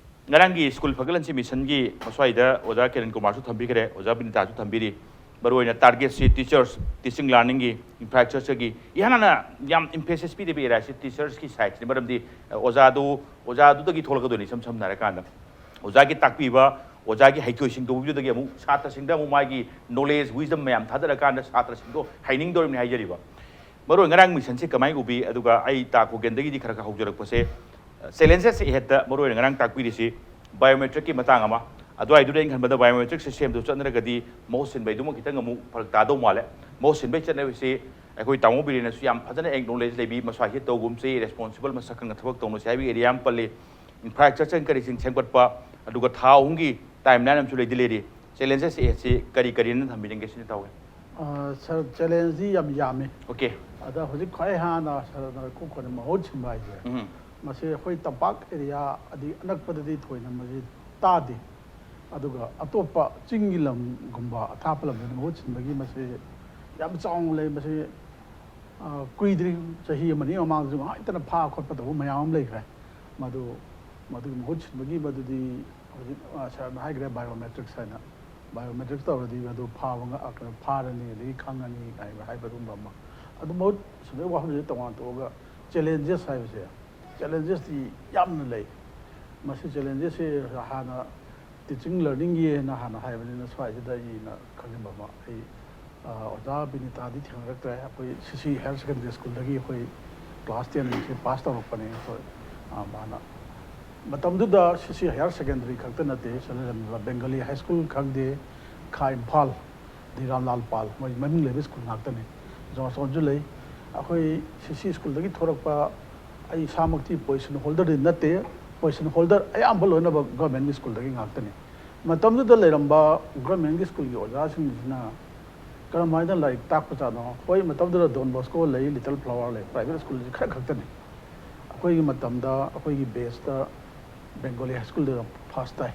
ꯉꯔꯥꯡꯒꯤ ꯁ꯭ꯀꯨꯜ ꯐꯒꯠꯍꯟꯁꯤ ꯃꯤꯁꯟꯒꯤ ꯃꯁ꯭ꯋꯥꯏꯗ ꯑꯣꯖꯥ ꯀꯤꯔꯟ ꯀꯨꯃꯥꯔꯁꯨ ꯊꯝꯕꯤꯈ꯭ꯔꯦ, ꯑꯣꯖꯥ ꯕꯤꯅꯤꯇꯥꯁꯨ ꯊꯝꯕꯤꯔꯤ꯫ ꯃꯔꯨꯑꯣꯏꯅ ꯇꯥꯔꯒꯦꯠꯁꯤ ꯇꯤꯆꯔꯁ, ꯇꯤꯆꯤꯡ ꯂꯔꯅꯤꯡꯒꯤ, ꯏꯟꯐ꯭ꯔꯥꯁ꯭ꯇ꯭ꯔꯛꯆꯔꯒꯤ ꯏꯍꯥꯟ ꯍꯥꯟꯅ ꯌꯥꯝ ꯏꯝꯐꯦꯁꯤꯁ ꯄꯤꯗꯕ ꯑꯦꯔꯤꯌꯥꯁꯤ ꯇꯤꯆꯔꯁꯀꯤ ꯁꯥꯏꯠꯁꯤꯅꯤ꯫ ꯃꯔꯝꯗꯤ ꯑꯣꯖꯥꯗꯨ, ꯑꯣꯖꯥꯗꯨꯗꯒꯤ ꯊꯣꯛꯂꯛꯀꯗꯣꯏꯅꯤ꯫ ꯏꯁꯝ ꯁꯝꯅ ꯍꯥꯏꯔꯀꯥꯟꯗ ꯑꯣꯖꯥꯒꯤ ꯇꯥꯛꯄꯤꯕ, ꯑꯣꯖꯥꯒꯤ ꯍꯩꯊꯣꯏ ꯁꯤꯡꯊꯣꯏꯕꯗꯨꯗꯒꯤ ꯑꯃꯨꯛ ꯁꯥꯇ꯭ꯔꯁꯤꯡꯗ ꯑꯃꯨꯛ ꯃꯥꯒꯤ ꯅꯣꯂꯦꯖ, ꯋꯤꯖꯗꯝ ꯃꯌꯥꯝ ꯊꯥꯗꯔꯀꯥꯟꯗ ꯁꯥꯇ꯭ꯔꯁꯤꯡꯗꯣ ꯍꯩꯅꯤꯡꯗꯧꯔꯤꯕꯅꯤ ꯍꯥꯏꯖꯔꯤꯕ꯫ ꯃꯔꯨ ꯑꯣꯏꯅ ꯉꯔꯥꯡ ꯃꯤꯁꯟꯁꯤ ꯀꯃꯥꯏꯅ ꯎꯕꯤ? ꯑꯗꯨꯒ ꯑꯩ ꯇꯥ ꯈꯨꯒꯦꯟꯗꯒꯤꯗꯤ ꯈꯔ ꯈꯔ ꯍꯧꯖꯔꯛꯄꯁꯦ, ꯆꯦꯂꯦꯟꯖꯦꯁ ꯑꯍꯦꯠꯇ ꯃꯔꯨ ꯑꯣꯏꯅ ꯉꯔꯥꯡ ꯇꯥꯛꯄꯤꯔꯤꯁꯤ ꯕꯥꯏꯑꯣꯃꯦꯇ꯭ꯔꯤꯛꯀꯤ ꯃꯇꯥꯡ ꯑꯃ꯫ ꯑꯗꯨꯋꯥꯏꯗꯨꯗ ꯑꯩꯅ ꯈꯟꯕꯗ ꯕꯥꯏꯑꯣꯃꯦꯇ꯭ꯔꯤꯛ ꯁꯤꯁꯇꯦꯝꯗꯨ ꯆꯠꯅꯔꯒꯗꯤ ꯃꯍꯨꯠ ꯁꯤꯟꯕꯩꯗꯨꯃ ꯈꯤꯇꯪ ꯑꯃꯨꯛ ꯐꯔꯛ ꯇꯥꯗꯧ ꯃꯥꯜꯂꯦ꯫ ꯃꯍꯨꯠ ꯁꯤꯟꯕꯩ ꯆꯠꯅꯕꯤꯁꯤ ꯑꯩꯈꯣꯏ ꯇꯥꯃꯣ ꯕꯤꯔꯦꯟꯅꯁꯨ ꯌꯥꯝ ꯐꯖꯅ ꯑꯦꯛꯅꯣꯂꯦꯖ ꯂꯩꯕꯤ, ꯃꯁ꯭ꯋꯥꯏꯁꯤ ꯇꯧꯒꯨꯝꯁꯤ, ꯔꯦꯁꯄꯣꯟꯁꯤꯕꯜ ꯃꯁꯛ ꯈꯪꯅ ꯊꯕꯛ ꯇꯧꯅꯁꯤ ꯍꯥꯏꯕꯒꯤ ꯑꯦꯔꯤꯌꯥ ꯑꯃ ꯄꯜꯂꯤ꯫ ꯏꯟꯐ꯭ꯔꯥꯁ꯭ꯇ꯭ꯔꯛꯆꯔ ꯀꯔꯤꯁꯤꯡ ꯁꯦꯝꯒꯠꯄ, ꯑꯗꯨꯒ ꯊꯥ ꯑꯍꯨꯝꯒꯤ ꯇꯥꯏꯝ ꯂꯥꯏꯟ ꯑꯃꯁꯨ ꯂꯩꯗꯤ ꯂꯩꯔꯤ꯫ ꯆꯦꯂꯦꯟꯖꯦꯁ ꯑꯦꯍꯦꯠꯁꯤ ꯀꯔꯤ ꯀꯔꯤꯅ ꯊꯝꯕꯤꯅꯤꯡꯒꯦ ꯁꯤꯅ ꯇꯧꯋꯦ꯫ ꯑ, ꯁꯥꯔ, ꯆꯦꯂꯦꯟꯖꯇꯤ ꯌꯥꯝ ꯌꯥꯝꯃꯤ꯫ ꯑꯣꯀꯦ꯫ ꯑꯗ ꯍꯧꯖꯤꯛ ꯈ꯭ꯋꯥꯏ ꯍꯥꯟꯅ ꯁꯥꯔꯅ ꯀꯣꯛ ꯈꯣꯏꯅ ꯃꯍꯨꯠ ꯁꯤꯟꯕ ꯍꯥꯏꯁꯦ, ꯎꯝ꯫ ꯃꯁꯤ ꯑꯩꯈꯣꯏ ꯇꯝꯄꯥꯛ ꯑꯦꯔꯤꯌꯥ ꯑꯗꯤ ꯑꯅꯛꯄꯗꯗꯤ ꯊꯣꯏꯅ ꯃꯁꯤ ꯇꯥꯗꯦ꯫ ꯑꯗꯨꯒ ꯑꯇꯣꯞꯄ ꯆꯤꯡꯒꯤ ꯂꯝꯒꯨꯝꯕ ꯑꯊꯥꯞꯄ ꯂꯝꯗꯗꯤ ꯃꯍꯨꯠ ꯁꯤꯟꯕꯒꯤ ꯃꯁꯤ ꯌꯥꯝ ꯆꯥꯎꯅ ꯂꯩ꯫ ꯃꯁꯤ, ꯑ, ꯀꯨꯏꯗ꯭ꯔꯤ, ꯆꯍꯤ ꯑꯃꯅꯤ ꯃꯃꯥꯡꯗꯁꯨ ꯉꯥꯏꯍꯥꯛꯇꯅ ꯐꯥ ꯈꯣꯠꯄ ꯇꯧꯕ ꯃꯌꯥꯝ ꯑꯃ ꯂꯩꯈ꯭ꯔꯦ꯫ ꯃꯗꯨ, ꯃꯗꯨꯒꯤ ꯃꯍꯨꯠ ꯁꯤꯟꯕꯒꯤ ꯃꯗꯨꯗꯤ ꯍꯧꯖꯤꯛ, ꯑ, ꯁꯥꯔꯅ ꯍꯥꯏꯈ꯭ꯔꯦ, ꯕꯥꯏꯑꯣꯃꯦꯇ꯭ꯔꯤꯛꯁ ꯍꯥꯏꯅ꯫ ꯕꯥꯏꯑꯣꯃꯦꯇ꯭ꯔꯤꯛꯁ ꯇꯧꯔꯗꯤ ꯃꯗꯨ ꯐꯥꯕ ꯉ-, ꯑ, ꯀꯩꯅꯣ, ꯐꯥꯔꯅꯤ, ꯑꯗꯒꯤ ꯈꯪꯉꯅꯤ ꯍꯥꯏꯕ, ꯍꯥꯏꯕ ꯑꯗꯨꯒꯨꯝꯕ ꯑꯃ꯫ ꯑꯗꯨ ꯃꯍꯨꯠ ꯁꯤꯟꯕꯒꯤ ꯋꯥꯐꯝꯁꯤꯗ ꯇꯣꯉꯥꯟ ꯊꯣꯛꯑꯒ ꯆꯦꯂꯦꯟꯖꯦꯁ ꯍꯥꯏꯕꯁꯦ, ꯆꯦꯂꯦꯟꯖꯦꯁꯇꯤ ꯌꯥꯝꯅ ꯂꯩ꯫ ꯃꯁꯤ ꯆꯦꯂꯦꯟꯖꯦꯁꯁꯦ ꯍꯥꯟꯅ ꯇꯤꯆꯤꯡ ꯂꯔꯅꯤꯡꯒꯤꯅ ꯍꯥꯟꯅ ꯍꯥꯏꯕꯅꯤꯅ, ꯁ꯭ꯋꯥꯏꯁꯤꯗ ꯑꯩꯅ ꯈꯪꯖꯕ ꯑꯃ, ꯑꯩ, ꯑ, ꯑꯣꯖꯥ ꯕꯤꯅꯤꯇꯥꯗꯤ ꯊꯦꯡꯅꯔꯛꯇ꯭ꯔꯦ꯫ ꯑꯩꯈꯣꯏ ꯁꯤ ꯁꯤ ꯍꯥꯌꯔ ꯁꯦꯀꯦꯟꯗꯔꯤ ꯁ꯭ꯀꯨꯜꯗꯒꯤ ꯑꯩꯈꯣꯏ ꯀ꯭ꯂꯥꯁ ꯇꯦꯟꯁꯦ ꯄꯥꯁ ꯇꯧꯔꯛꯄꯅꯦ ꯑꯩꯈꯣꯏ꯫ ꯑ, ꯃꯥꯅ ꯃꯇꯝꯗꯨꯗ ꯁꯤ ꯁꯤ ꯍꯥꯌꯔ ꯁꯦꯀꯦꯟꯗꯔꯤ ꯈꯛꯇ ꯅꯠꯇꯦ ꯁꯤꯗ ꯂꯩꯔꯝꯃꯤꯕ ꯕꯦꯡꯒꯂꯤ ꯍꯥꯏ ꯁ꯭ꯀꯨꯜ ꯈꯪꯗꯦ, ꯈꯥ ꯏꯝꯐꯥꯜ, ꯗꯤ ꯔꯥꯝꯂꯥꯜ ꯄꯥꯜ, ꯃꯣꯏ ꯃꯃꯤꯡ ꯂꯩꯕ ꯁ꯭ꯀꯨꯜ ꯉꯥꯛꯇꯅꯤ꯫ ꯖꯣꯟꯁꯇꯣꯟꯁꯨ ꯂꯩ꯫ ꯑꯩꯈꯣꯏ ꯁꯤ ꯁꯤ ꯁ꯭ꯀꯨꯜꯗꯒꯤ ꯊꯣꯔꯛꯄ, ꯑꯩ ꯏꯁꯥꯃꯛꯇꯤ ꯄꯣꯖꯤꯁꯟ ꯍꯣꯜꯗꯔꯗꯤ ꯅꯠꯇꯦ, ꯄꯣꯖꯤꯁꯟ ꯍꯣꯜꯗꯔ ꯑꯌꯥꯝꯕ ꯂꯣꯏꯅꯃꯛ ꯒꯚꯔꯟꯃꯦꯟꯒꯤ ꯁ꯭ꯀꯨꯜꯗꯒꯤ ꯉꯥꯛꯇꯅꯤ꯫ ꯃꯇꯝꯗꯨꯗ ꯂꯩꯔꯝꯕ ꯒꯚꯔꯟꯃꯦꯟꯒꯤ ꯁ꯭ꯀꯨꯜꯒꯤ ꯑꯣꯖꯥꯁꯤꯡꯁꯤꯅ ꯀꯔꯝꯍꯥꯏꯅ ꯂꯥꯏꯔꯤꯛ ꯇꯥꯛꯄꯖꯥꯠꯅꯣ? ꯍꯣꯏ, ꯃꯇꯝꯗꯨꯗ ꯗꯣꯟ ꯕꯣꯁꯀꯣ ꯂꯩ, ꯂꯤꯇꯜ ꯐ꯭ꯂꯥꯋꯔ ꯂꯩ, ꯄ꯭ꯔꯥꯏꯚꯦꯠ ꯁ꯭ꯀꯨꯜꯁꯤ ꯈꯔ ꯈꯛꯇꯅꯤ꯫ ꯑꯩꯈꯣꯏꯒꯤ ꯃꯇꯝꯗ ꯑꯩꯈꯣꯏꯒꯤ ꯕꯦꯁꯇ ꯕꯦꯡꯒꯣꯂꯤ ꯍꯥꯏ ꯁ꯭ꯀꯨꯜꯗ ꯐꯥꯔꯁ ꯇꯥꯏ꯫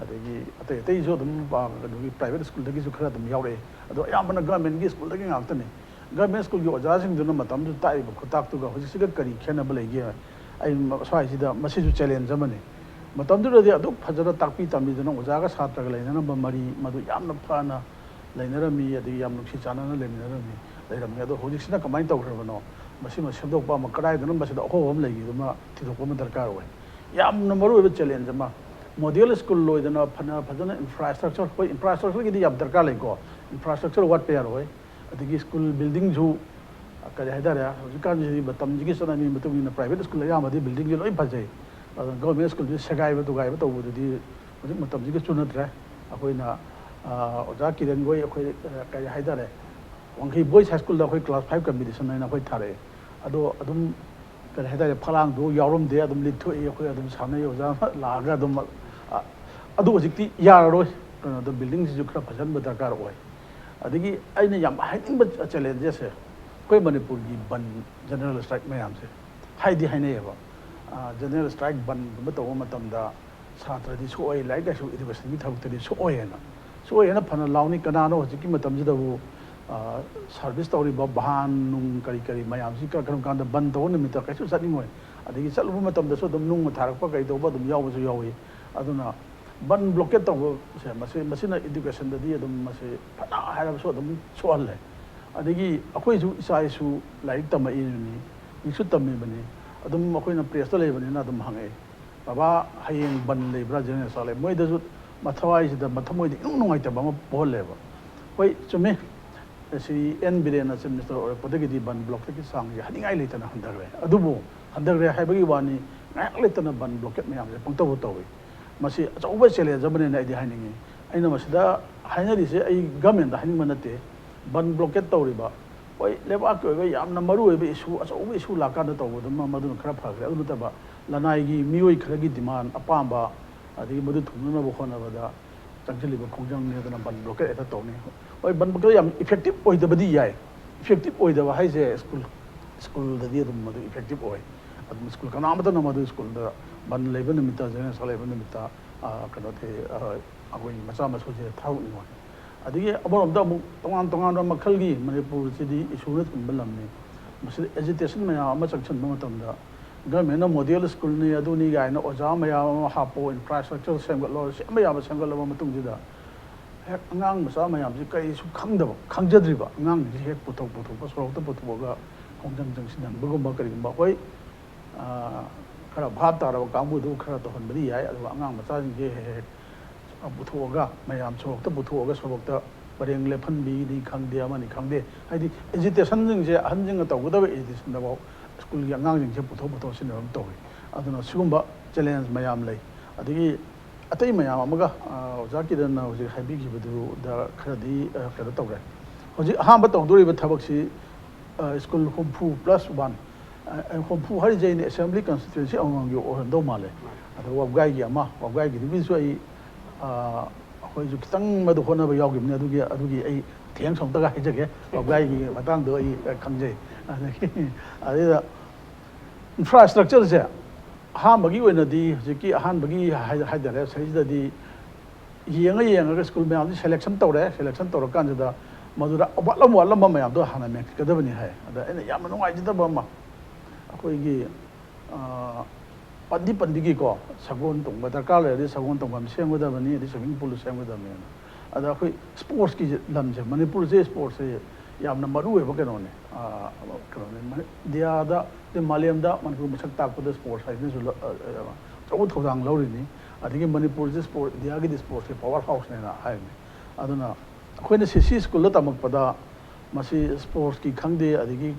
ꯑꯗꯒꯤ ꯑꯇꯩ ꯑꯇꯩꯁꯨ ꯑꯗꯨꯝ, ꯑ, ꯀꯩꯅꯣꯒꯤ ꯄ꯭ꯔꯥꯏꯚꯦꯠ ꯁ꯭ꯀꯨꯜꯗꯒꯤꯁꯨ ꯈꯔ ꯑꯗꯨꯝ ꯌꯥꯎꯔꯛꯑꯦ꯫ ꯑꯗꯣ ꯑꯌꯥꯝꯕꯅ ꯒꯚꯔꯟꯃꯦꯟꯒꯤ ꯁ꯭ꯀꯨꯜꯗꯒꯤ ꯉꯥꯛꯇꯅꯤ꯫ ꯒꯚꯔꯟꯃꯦꯟ ꯁ꯭ꯀꯨꯜꯒꯤ ꯑꯣꯖꯥꯁꯤꯡꯗꯨꯅ ꯃꯇꯝꯗꯨꯗ ꯇꯥꯛꯏꯕ ꯈꯨꯇꯥꯛꯇꯨꯒ ꯍꯧꯖꯤꯛꯁꯤꯒ ꯀꯔꯤ ꯈꯦꯠꯅꯕ ꯂꯩꯒꯦ? ꯑꯩ ꯃ-, ꯁ꯭ꯋꯥꯏꯁꯤꯗ ꯃꯁꯤꯁꯨ ꯆꯦꯂꯦꯟꯖ ꯑꯃꯅꯤ꯫ ꯃꯇꯝꯗꯨꯗꯗꯤ ꯑꯗꯨꯛ ꯐꯖꯅ ꯇꯥꯛꯄꯤ ꯇꯝꯕꯤꯗꯅ ꯑꯣꯖꯥꯒ ꯁꯥꯇ꯭ꯔꯒ ꯂꯩꯅꯅꯕ ꯃꯔꯤ ꯃꯗꯨ ꯌꯥꯝꯅ ꯐꯅ ꯂꯩꯅꯔꯝꯃꯤ, ꯑꯗꯒꯤ ꯌꯥꯝ ꯅꯨꯡꯁꯤ ꯆꯥꯟꯅꯅ ꯂꯩꯃꯤꯟꯅꯔꯝꯃꯤ, ꯂꯩꯔꯝꯃꯤ꯫ ꯑꯗꯣ ꯍꯧꯖꯤꯛꯁꯤꯅ ꯀꯃꯥꯏꯅ ꯇꯧꯈ꯭ꯔꯕꯅꯣ, ꯃꯁꯤꯃ ꯁꯦꯝꯗꯣꯛꯄ ꯑꯃ, ꯀꯗꯥꯏꯗꯅꯣ ꯃꯁꯤꯗ ꯑꯍꯣꯕ ꯑꯃ ꯂꯩꯈꯤꯗꯨꯃ ꯊꯤꯗꯣꯛꯄ ꯑꯃ ꯗꯔꯀꯥꯔ ꯑꯣꯏ꯫ ꯌꯥꯝꯅ ꯃꯔꯨꯑꯣꯏꯕ ꯆꯦꯂꯦꯟꯖ ꯑꯃ, ꯃꯣꯗꯦꯜ ꯁ꯭ꯀꯨꯜ ꯑꯣꯏꯗꯅ ꯐꯅ ꯐꯖꯅ ꯏꯟꯐ꯭ꯔꯥꯁ꯭ꯇ꯭ꯔꯛꯆꯔ, ꯍꯣꯏ, ꯏꯟꯐ꯭ꯔꯥꯁ꯭ꯇ꯭ꯔꯛꯆꯔꯒꯤꯗꯤ ꯌꯥꯝ ꯗꯔꯀꯥꯔ ꯂꯩꯀꯣ, ꯏꯟꯐ꯭ꯔꯥꯁ꯭ꯇ꯭ꯔꯛꯆꯔ ꯋꯥꯠꯄ ꯌꯥꯔꯣꯏ꯫ ꯑꯗꯒꯤ ꯁ꯭ꯀꯨꯜ ꯕꯤꯜꯗꯤꯡꯁꯨ, ꯀꯔꯤ ꯍꯥꯏꯇꯥꯔꯦ, ꯍꯧꯖꯤꯛꯀꯥꯟꯁꯤꯗꯤ ꯃꯇꯝꯁꯤꯒꯤ ꯆꯠꯅꯕꯤ ꯃꯇꯨꯡ ꯏꯟꯅ ꯄ꯭ꯔꯥꯏꯚꯦꯠ ꯁ꯭ꯀꯨꯜ ꯑꯌꯥꯝꯕꯗꯤ ꯕꯤꯜꯗꯤꯡꯁꯦ ꯂꯣꯏ ꯐꯖꯩ꯫ ꯑꯗꯨꯅ ꯒꯚꯔꯟꯃꯦꯟ ꯁ꯭ꯀꯨꯜꯁꯤ ꯁꯦꯒꯥꯏꯕ ꯇꯨꯒꯥꯏꯕ ꯇꯧꯕꯗꯨꯗꯤ ꯍꯧꯖꯤꯛ ꯃꯇꯝꯁꯤꯒ ꯆꯨꯅꯗ꯭ꯔꯦ꯫ ꯑꯩꯈꯣꯏꯅ, ꯑ, ꯑꯣꯖꯥ ꯀꯤꯔꯟꯈꯣꯏ ꯑꯩꯈꯣꯏ, ꯑ, ꯀꯔꯤ ꯍꯥꯏꯇꯥꯔꯦ, ꯋꯥꯡꯈꯩ ꯕꯣꯏꯁ ꯍꯥꯏ ꯁ꯭ꯀꯨꯜꯗ ꯑꯩꯈꯣꯏ ꯀ꯭ꯂꯥꯁ ꯐꯥꯏꯚ ꯀꯝꯄꯤꯇꯤꯁꯟ ꯍꯥꯏꯅ ꯑꯩꯈꯣꯏ ꯊꯥꯔꯛꯑꯦ꯫ ꯑꯗꯣ ꯑꯗꯨꯝ, ꯀꯔꯤ ꯍꯥꯏꯇꯥꯔꯦ, ꯐꯂꯥꯡꯗꯣ ꯌꯥꯎꯔꯝꯗꯦ, ꯑꯗꯨꯝ ꯂꯤꯠꯊꯣꯛꯏ꯫ ꯑꯩꯈꯣꯏ ꯑꯗꯨꯝ ꯁꯥꯟꯅꯩ, ꯑꯣꯖꯥ ꯑꯃ ꯂꯥꯛꯑꯒ ꯑꯗꯨꯝ, ꯑ, ꯑꯗꯨ ꯍꯧꯖꯤꯛꯇꯤ ꯌꯥꯔꯔꯣꯏ꯫ ꯀꯩꯅꯣꯗꯣ, ꯕꯤꯜꯗꯤꯡꯁꯤꯁꯨ ꯈꯔ ꯐꯖꯍꯟꯕ ꯗꯔꯀꯥꯔ ꯑꯣꯏ꯫ ꯑꯗꯒꯤ ꯑꯩꯅ ꯌꯥꯝ ꯍꯥꯏꯅꯤꯡꯕ ꯆꯦꯂꯦꯟꯖꯦꯁꯁꯦ, ꯑꯩꯈꯣꯏ ꯃꯅꯤꯄꯨꯔꯒꯤ ꯕꯟ, ꯖꯦꯅꯔꯦꯜ ꯁ꯭ꯇ꯭ꯔꯥꯏꯛ ꯃꯌꯥꯝꯁꯦ ꯍꯥꯏꯗꯤ ꯍꯥꯏꯅꯩꯌꯦꯕ꯫ ꯑ, ꯖꯦꯅꯔꯦꯜ ꯁ꯭ꯇ꯭ꯔꯥꯏꯛ, ꯕꯟꯒꯨꯝꯕ ꯇꯧꯕ ꯃꯇꯝꯗ ꯁꯥꯇ꯭ꯔꯗꯤ ꯁꯣꯛꯑꯣꯏ, ꯂꯥꯏꯔꯤꯛ ꯂꯥꯏꯁꯨ, ꯏꯗꯨꯀꯦꯁꯟꯒꯤ ꯊꯕꯛꯇꯗꯤ ꯁꯣꯛꯑꯣꯏ ꯍꯥꯏꯅ꯫ ꯁꯣꯛꯑꯣꯏ ꯍꯥꯏꯅ ꯐꯅ ꯂꯥꯎꯅꯤ, ꯀꯅꯥꯅꯣ ꯍꯧꯖꯤꯛꯀꯤ ꯃꯇꯝꯁꯤꯗꯕꯨ, ꯑ, ꯁꯥꯔꯚꯤꯁ ꯇꯧꯔꯤꯕ ꯚꯥꯟ ꯅꯨꯡ ꯀꯔꯤ ꯀꯔꯤ ꯃꯌꯥꯝꯁꯤ ꯀ-, ꯀꯔꯝ ꯀꯥꯟꯗ ꯕꯟ ꯇꯧꯕ ꯅꯨꯃꯤꯠꯇ ꯀꯩꯁꯨ ꯆꯠꯅꯤꯡꯉꯣꯏ꯫ ꯑꯗꯒꯤ ꯆꯠꯂꯨꯕ ꯃꯇꯝꯗꯁꯨ ꯑꯗꯨꯝ ꯅꯨꯡ ꯊꯥꯔꯛꯄ ꯀꯩ ꯇꯧꯕ ꯑꯗꯨꯝ ꯌꯥꯎꯕꯁꯨ ꯌꯥꯎꯏ꯫ ꯑꯗꯨꯅ ꯕꯟ ꯕ꯭ꯂꯣꯀꯦꯠ ꯇꯧꯕꯁꯦ, ꯃꯁꯤ, ꯃꯁꯤꯅ ꯏꯗꯨꯀꯦꯁꯟꯗꯗꯤ ꯑꯗꯨꯝ ꯃꯁꯤ ꯐꯅ ꯍꯥꯏꯔꯕꯁꯨ ꯑꯗꯨꯝ ꯁꯣꯛꯍꯜꯂꯦ꯫ ꯑꯗꯒꯤ ꯑꯩꯈꯣꯏꯁꯨ ꯏꯆꯥ ꯏꯁꯨ ꯂꯥꯏꯔꯤꯛ ꯇꯝꯃꯛꯏꯕꯅꯤ, ꯍꯧꯖꯤꯛꯁꯨ ꯇꯝꯃꯤꯕꯅꯤ꯫ ꯑꯗꯨꯝ ꯑꯩꯈꯣꯏꯅ ꯄ꯭ꯔꯦꯁꯇ ꯂꯩꯕꯅꯤꯅ ꯑꯗꯨꯝ ꯍꯪꯉꯛꯏ, "ꯕꯕꯥ, ꯍꯌꯦꯡ ꯕꯟ ꯂꯩꯕ꯭ꯔꯥ ꯖꯦꯅꯔꯦꯜ ꯁ꯭ꯇ꯭ꯔꯥꯏꯛ ꯂꯩ?" ꯃꯣꯏꯗꯁꯨ ꯃꯊꯋꯥꯏꯁꯤꯗ, ꯃꯊꯃꯣꯏꯗ ꯏꯅꯨꯡ ꯅꯨꯡꯉꯥꯏꯇꯕ ꯑꯃ ꯄꯣꯛꯍꯜꯂꯦꯕ꯫ ꯍꯣꯏ, ꯆꯨꯝꯃꯤ, ꯁ꯭ꯔꯤ ꯑꯦꯟ ꯕꯤꯔꯦꯟꯅ ꯆꯤꯐ ꯃꯤꯅꯤꯁꯇꯔ ꯑꯣꯏꯔꯛꯄꯗꯒꯤꯗꯤ ꯕꯟ ꯕ꯭ꯂꯣꯀꯦꯠꯀꯤ ꯆꯥꯡꯁꯦ ꯍꯥꯏꯅꯤꯡꯉꯥꯏ ꯂꯩꯇꯅ ꯍꯟꯊꯈ꯭ꯔꯦ꯫ ꯑꯗꯨꯕꯨ ꯍꯟꯊꯈ꯭ꯔꯦ ꯍꯥꯏꯕꯒꯤ ꯋꯥꯅꯤ, ꯉꯥꯏꯍꯥꯛ ꯂꯩꯇꯅ ꯕꯟ ꯕ꯭ꯂꯣꯀꯦꯠ ꯃꯌꯥꯝꯁꯦ ꯄꯪꯇꯧꯗ ꯇꯧꯏ꯫ ꯃꯁꯤ ꯑꯆꯧꯕ ꯆꯦꯂꯦꯟꯖ ꯑꯃꯅꯦꯅ ꯑꯩꯗꯤ ꯍꯥꯏꯅꯤꯡꯉꯤ꯫ ꯑꯩꯅ ꯃꯁꯤꯗ ꯍꯥꯏꯅꯔꯤꯁꯦ ꯑꯩ ꯒꯃꯦꯟꯗ ꯍꯥꯏꯅꯤꯡꯕ ꯅꯠꯇꯦ꯫ ꯕꯟ ꯕ꯭ꯂꯣꯀꯦꯠ ꯇꯧꯔꯤꯕ, ꯍꯣꯏ, ꯂꯩꯕꯥꯛꯀꯤ ꯑꯣꯏꯕ ꯌꯥꯝꯅ ꯃꯔꯨ ꯑꯣꯏꯕ ꯏꯁꯨ, ꯑꯆꯧꯕ ꯏꯁꯨ ꯂꯥꯛꯀꯥꯟꯗ ꯇꯧꯕꯗꯨꯃ, ꯃꯗꯨꯅ ꯈꯔ ꯐꯈ꯭ꯔꯦ꯫ ꯑꯗꯨ ꯅꯠꯇꯕ ꯂꯅꯥꯏꯒꯤ ꯃꯤꯑꯣꯏ ꯈꯔꯒꯤ ꯗꯤꯃꯥꯟ, ꯑꯄꯥꯝꯕ, ꯑꯗꯒꯤ ꯃꯗꯨ ꯊꯨꯡꯅꯅꯕ ꯍꯣꯠꯅꯕꯗ ꯆꯪꯁꯤꯜꯂꯤꯕ ꯈꯣꯡꯖꯪꯅꯤ꯫ ꯑꯗꯨꯅ ꯕꯟ ꯕ꯭ꯂꯣꯀꯦꯠ ꯍꯦꯛꯇ ꯇꯧꯅꯤ꯫ ꯍꯣꯏ, ꯕꯟ ꯕ꯭ꯂꯣꯀꯦꯠ ꯌꯥꯝ ꯏꯐꯦꯛꯇꯤꯞ ꯑꯣꯏꯗꯕꯗꯤ ꯌꯥꯏ꯫ ꯏꯐꯦꯛꯇꯤꯞ ꯑꯣꯏꯗꯕ ꯍꯥꯏꯁꯦ ꯁ꯭ꯀꯨꯜ, ꯁ꯭ꯀꯨꯜꯗꯗꯤ ꯑꯗꯨꯝ ꯃꯗꯨ ꯏꯐꯦꯛꯇꯤꯞ ꯑꯣꯏ꯫ ꯑꯗꯨꯝ ꯁ꯭ꯀꯨꯜ ꯀꯅꯥꯃꯠꯇꯅ ꯃꯗꯨ ꯁ꯭ꯀꯨꯜꯗ ꯕꯟ ꯂꯩꯕ ꯅꯨꯃꯤꯠꯇ, ꯖꯦꯅꯔꯦꯜ ꯁ꯭ꯇ꯭ꯔꯥꯏꯛ ꯂꯩꯕ ꯅꯨꯃꯤꯠꯇ, ꯑ, ꯀꯩꯅꯣ ꯊꯤ-, ꯑ, ꯑꯩꯈꯣꯏꯒꯤ ꯃꯆꯥ ꯃꯁꯨꯁꯦ ꯊꯥꯗꯣꯛꯅꯤꯡꯉꯣꯏ꯫ ꯑꯗꯒꯤ ꯑꯃꯔꯣꯝꯗ ꯑꯃꯨꯛ ꯇꯣꯉꯥꯟ ꯇꯣꯉꯥꯟꯕ ꯃꯈꯜꯒꯤ, ꯃꯅꯤꯄꯨꯔꯁꯤꯗꯤ ꯏꯁꯨꯅꯆꯤꯡꯕ ꯂꯝꯅꯤ꯫ ꯃꯁꯤꯗ ꯑꯦꯖꯤꯇꯦꯁꯟ ꯃꯌꯥꯝ ꯑꯃ ꯆꯪꯁꯤꯟꯕ ꯃꯇꯝꯗ, ꯒꯚꯔꯟꯃꯦꯟꯠꯅ ꯃꯣꯗꯦꯜ ꯁ꯭ꯀꯨꯜꯅꯤ, ꯑꯗꯨꯅꯤ ꯀꯥꯏꯅ ꯑꯣꯖꯥ ꯃꯌꯥꯝ ꯑꯃ ꯍꯥꯞꯄꯣ, ꯏꯟꯐ꯭ꯔꯥꯁ꯭ꯇ꯭ꯔꯛꯆꯔ ꯁꯦꯝꯒꯠꯂꯣ, ꯁꯦꯝꯕ ꯌꯥꯕ ꯁꯦꯝꯒꯠꯂꯕ ꯃꯇꯨꯡꯁꯤꯗ, ꯍꯦꯛ ꯑꯉꯥꯡ ꯃꯆꯥ ꯃꯌꯥꯝꯁꯤ ꯀꯔꯤꯁꯨ ꯈꯪꯗꯕ, ꯈꯪꯖꯗ꯭ꯔꯤꯕ ꯑꯉꯥꯡꯁꯤꯡꯁꯤ ꯍꯦꯛ ꯄꯨꯊꯣꯛ ꯄꯨꯊꯣꯛꯄ, ꯁꯣꯔꯣꯛꯇ ꯄꯨꯊꯣꯛꯑꯒ ꯈꯣꯡꯖꯪ ꯆꯪꯁꯤꯟꯍꯟꯕꯒꯨꯝꯕ ꯀꯔꯤꯒꯨꯝꯕ ꯑꯩꯈꯣꯏ, ꯑ, ꯈꯔ ꯚꯥꯞ ꯇꯥꯔꯕ ꯀꯥꯡꯕꯨꯗꯨ ꯈꯔ ꯇꯧꯍꯟꯕꯗꯤ ꯌꯥꯏ꯫ ꯑꯗꯨꯒ ꯑꯉꯥꯡ ꯃꯆꯥꯁꯤꯡꯁꯦ ꯍꯦꯛ ꯍꯦꯛ ꯄꯨꯊꯣꯛꯑꯒ, ꯃꯌꯥꯝ ꯁꯣꯔꯣꯛꯇ ꯄꯨꯊꯣꯛꯑꯒ, ꯁꯣꯔꯣꯛꯇ ꯄꯔꯦꯡ ꯂꯦꯞꯍꯟꯕꯤꯅꯤ ꯈꯪꯗꯦ, ꯑꯃꯅꯤ ꯈꯪꯗꯦ, ꯍꯥꯏꯗꯤ ꯑꯦꯖꯤꯇꯦꯁꯟꯁꯤꯡꯁꯦ, ꯑꯍꯟꯁꯤꯡꯅ ꯇꯧꯒꯗꯕ ꯑꯦꯖꯤꯇꯦꯁꯟꯗꯐꯥꯎ ꯁ꯭ꯀꯨꯜꯒꯤ ꯑꯉꯥꯡꯁꯤꯡꯁꯦ ꯄꯨꯊꯣꯛ ꯄꯨꯊꯣꯛꯁꯤꯟꯅꯕ ꯑꯃ ꯇꯧꯏ꯫ ꯑꯗꯨꯅ ꯁꯤꯒꯨꯝꯕ ꯆꯦꯂꯦꯟꯖ ꯃꯌꯥꯝ ꯂꯩ꯫ ꯑꯗꯒꯤ ꯑꯇꯩ ꯃꯌꯥꯝ ꯑꯃꯒ, ꯑ, ꯑꯣꯖꯥ ꯀꯤꯔꯟꯅ ꯍꯧꯖꯤꯛ ꯍꯥꯏꯕꯤꯈꯤꯕꯗꯨꯗ ꯈꯔꯗꯤ, ꯑ, ꯀꯩꯅꯣ ꯇꯧꯔꯦ꯫ ꯍꯧꯖꯤꯛ ꯑꯍꯥꯟꯕ ꯇꯧꯗꯣꯔꯤꯕ ꯊꯕꯛꯁꯤ, ꯑ, ꯁ꯭ꯀꯨꯜ ꯍꯨꯝꯐꯨ ꯄ꯭ꯂꯁ ꯋꯥꯟ, ꯑ, ꯍꯨꯝꯐꯨ ꯍꯥꯏꯔꯤꯁꯦ ꯑꯩꯅ ꯑꯦꯁꯦꯝꯕ꯭ꯂꯤ ꯀꯟꯁꯇꯤꯇ꯭ꯋꯦꯟꯁꯤ ꯑꯃꯃꯝꯒꯤ ꯑꯣꯏꯔꯝꯗꯧ ꯃꯥꯜꯂꯦ꯫ ꯑꯗꯣ ꯋꯥꯕꯒꯥꯏꯒꯤ ꯑꯃ, ꯋꯥꯕꯒꯥꯏꯒꯤꯗꯨꯒꯤꯁꯨ ꯑꯩ, ꯑ, ꯑꯩꯈꯣꯏꯁꯨ ꯈꯤꯇꯪ ꯃꯗꯨ ꯍꯣꯠꯅꯕ ꯌꯥꯎꯈꯤꯕꯅꯤ꯫ ꯑꯗꯨꯒꯤ, ꯑꯗꯨꯒꯤ ꯑꯩ ꯊꯦꯡꯁ ꯑꯝꯇꯒ ꯍꯥꯏꯖꯒꯦ, ꯋꯥꯕꯒꯥꯏꯒꯤ ꯃꯇꯥꯡꯗꯣ ꯑꯩ, ꯑ, ꯈꯪꯖꯩ꯫ ꯑꯗꯒꯤ, ꯑꯗꯨꯗ ꯏꯟꯐ꯭ꯔꯥꯁ꯭ꯇ꯭ꯔꯛꯆꯔꯁꯦ ꯑꯍꯥꯟꯕꯒꯤ ꯑꯣꯏꯅꯗꯤ, ꯍꯧꯖꯤꯛꯀꯤ ꯑꯍꯥꯟꯕꯒꯤ ꯍꯥꯏ-, ꯍꯥꯏꯇꯥꯔꯦ, ꯁꯤꯗꯩꯁꯤꯗꯗꯤ ꯌꯦꯡꯉ ꯌꯦꯡꯉꯒ ꯁ꯭ꯀꯨꯜ ꯃꯌꯥꯝꯁꯤ ꯁꯦꯂꯦꯛꯁꯟ ꯇꯧꯔꯦ꯫ ꯁꯦꯂꯦꯛꯁꯟ ꯇꯧꯔꯀꯥꯟꯁꯤꯗ ꯃꯗꯨꯗ ꯋꯥꯠꯂꯝ ꯋꯥꯠꯂꯝꯕ ꯃꯌꯥꯝꯗꯣ ꯍꯥꯟꯅ ꯃꯦꯟꯈꯠꯀꯗꯕꯅꯤ ꯍꯥꯏ꯫ ꯑꯗ ꯑꯩꯅ ꯌꯥꯝꯅ ꯅꯨꯡꯉꯥꯏꯖꯗꯕ ꯑꯃ, ꯑꯩꯈꯣꯏꯒꯤ, ꯑ, ꯄꯟꯗꯤ ꯄꯟꯕꯤꯒꯤꯀꯣ, ꯁꯒꯣꯜ ꯇꯣꯡꯕ ꯗꯔꯀꯥꯔ ꯂꯩꯔꯗꯤ ꯁꯒꯣꯜ ꯇꯣꯡꯐꯝ ꯁꯦꯝꯒꯗꯕꯅꯤ, ꯑꯗꯩ ꯁ꯭ꯋꯤꯃꯤꯡ ꯄꯨꯜ ꯁꯦꯝꯒꯗꯕꯅꯤꯅ꯫ ꯑꯗ ꯑꯩꯈꯣꯏ ꯁ꯭ꯄꯣꯔꯠꯁꯀꯤ ꯂꯝꯁꯦ, ꯃꯅꯤꯄꯨꯔꯁꯦ ꯁ꯭ꯄꯣꯔꯠꯁꯁꯦ ꯌꯥꯝꯅ ꯃꯔꯨ ꯑꯣꯏꯕ ꯀꯩꯅꯣꯅꯦ, ꯑ, ꯀꯩꯅꯣꯅꯦ, ꯃꯅꯤ-, ꯏꯟꯗꯤꯌꯥꯗ, ꯑꯗꯩ ꯃꯥꯂꯦꯝꯗ ꯃꯅꯤꯄꯨꯔ ꯃꯁꯛ ꯇꯥꯛꯄꯗ ꯁ꯭ꯄꯣꯔꯠꯁ ꯍꯥꯏꯁꯤꯅꯁꯨ ꯂ-, ꯑ, ꯑ, ꯑꯆꯧꯕ ꯊꯧꯗꯥꯡ ꯂꯧꯔꯤꯅꯤ꯫ ꯑꯗꯒꯤ ꯃꯅꯤꯄꯨꯔꯁꯦ ꯁ꯭ꯄꯣꯔꯠ, ꯏꯟꯗꯤꯌꯥꯒꯤꯗꯤ ꯁ꯭ꯄꯣꯔꯠꯁꯀꯤ ꯄꯋꯥꯔ ꯍꯥꯎꯁꯅꯦꯅ ꯍꯥꯏꯔꯤꯅꯤ꯫ ꯑꯗꯨꯅ ꯑꯩꯈꯣꯏꯅ ꯁꯤ ꯁꯤ ꯁ꯭ꯀꯨꯜꯗ ꯇꯝꯃꯛꯄꯗ ꯃꯁꯤ ꯁ꯭ꯄꯣꯔꯠꯁꯀꯤ ꯈꯪꯗꯦ, ꯑꯗꯒꯤ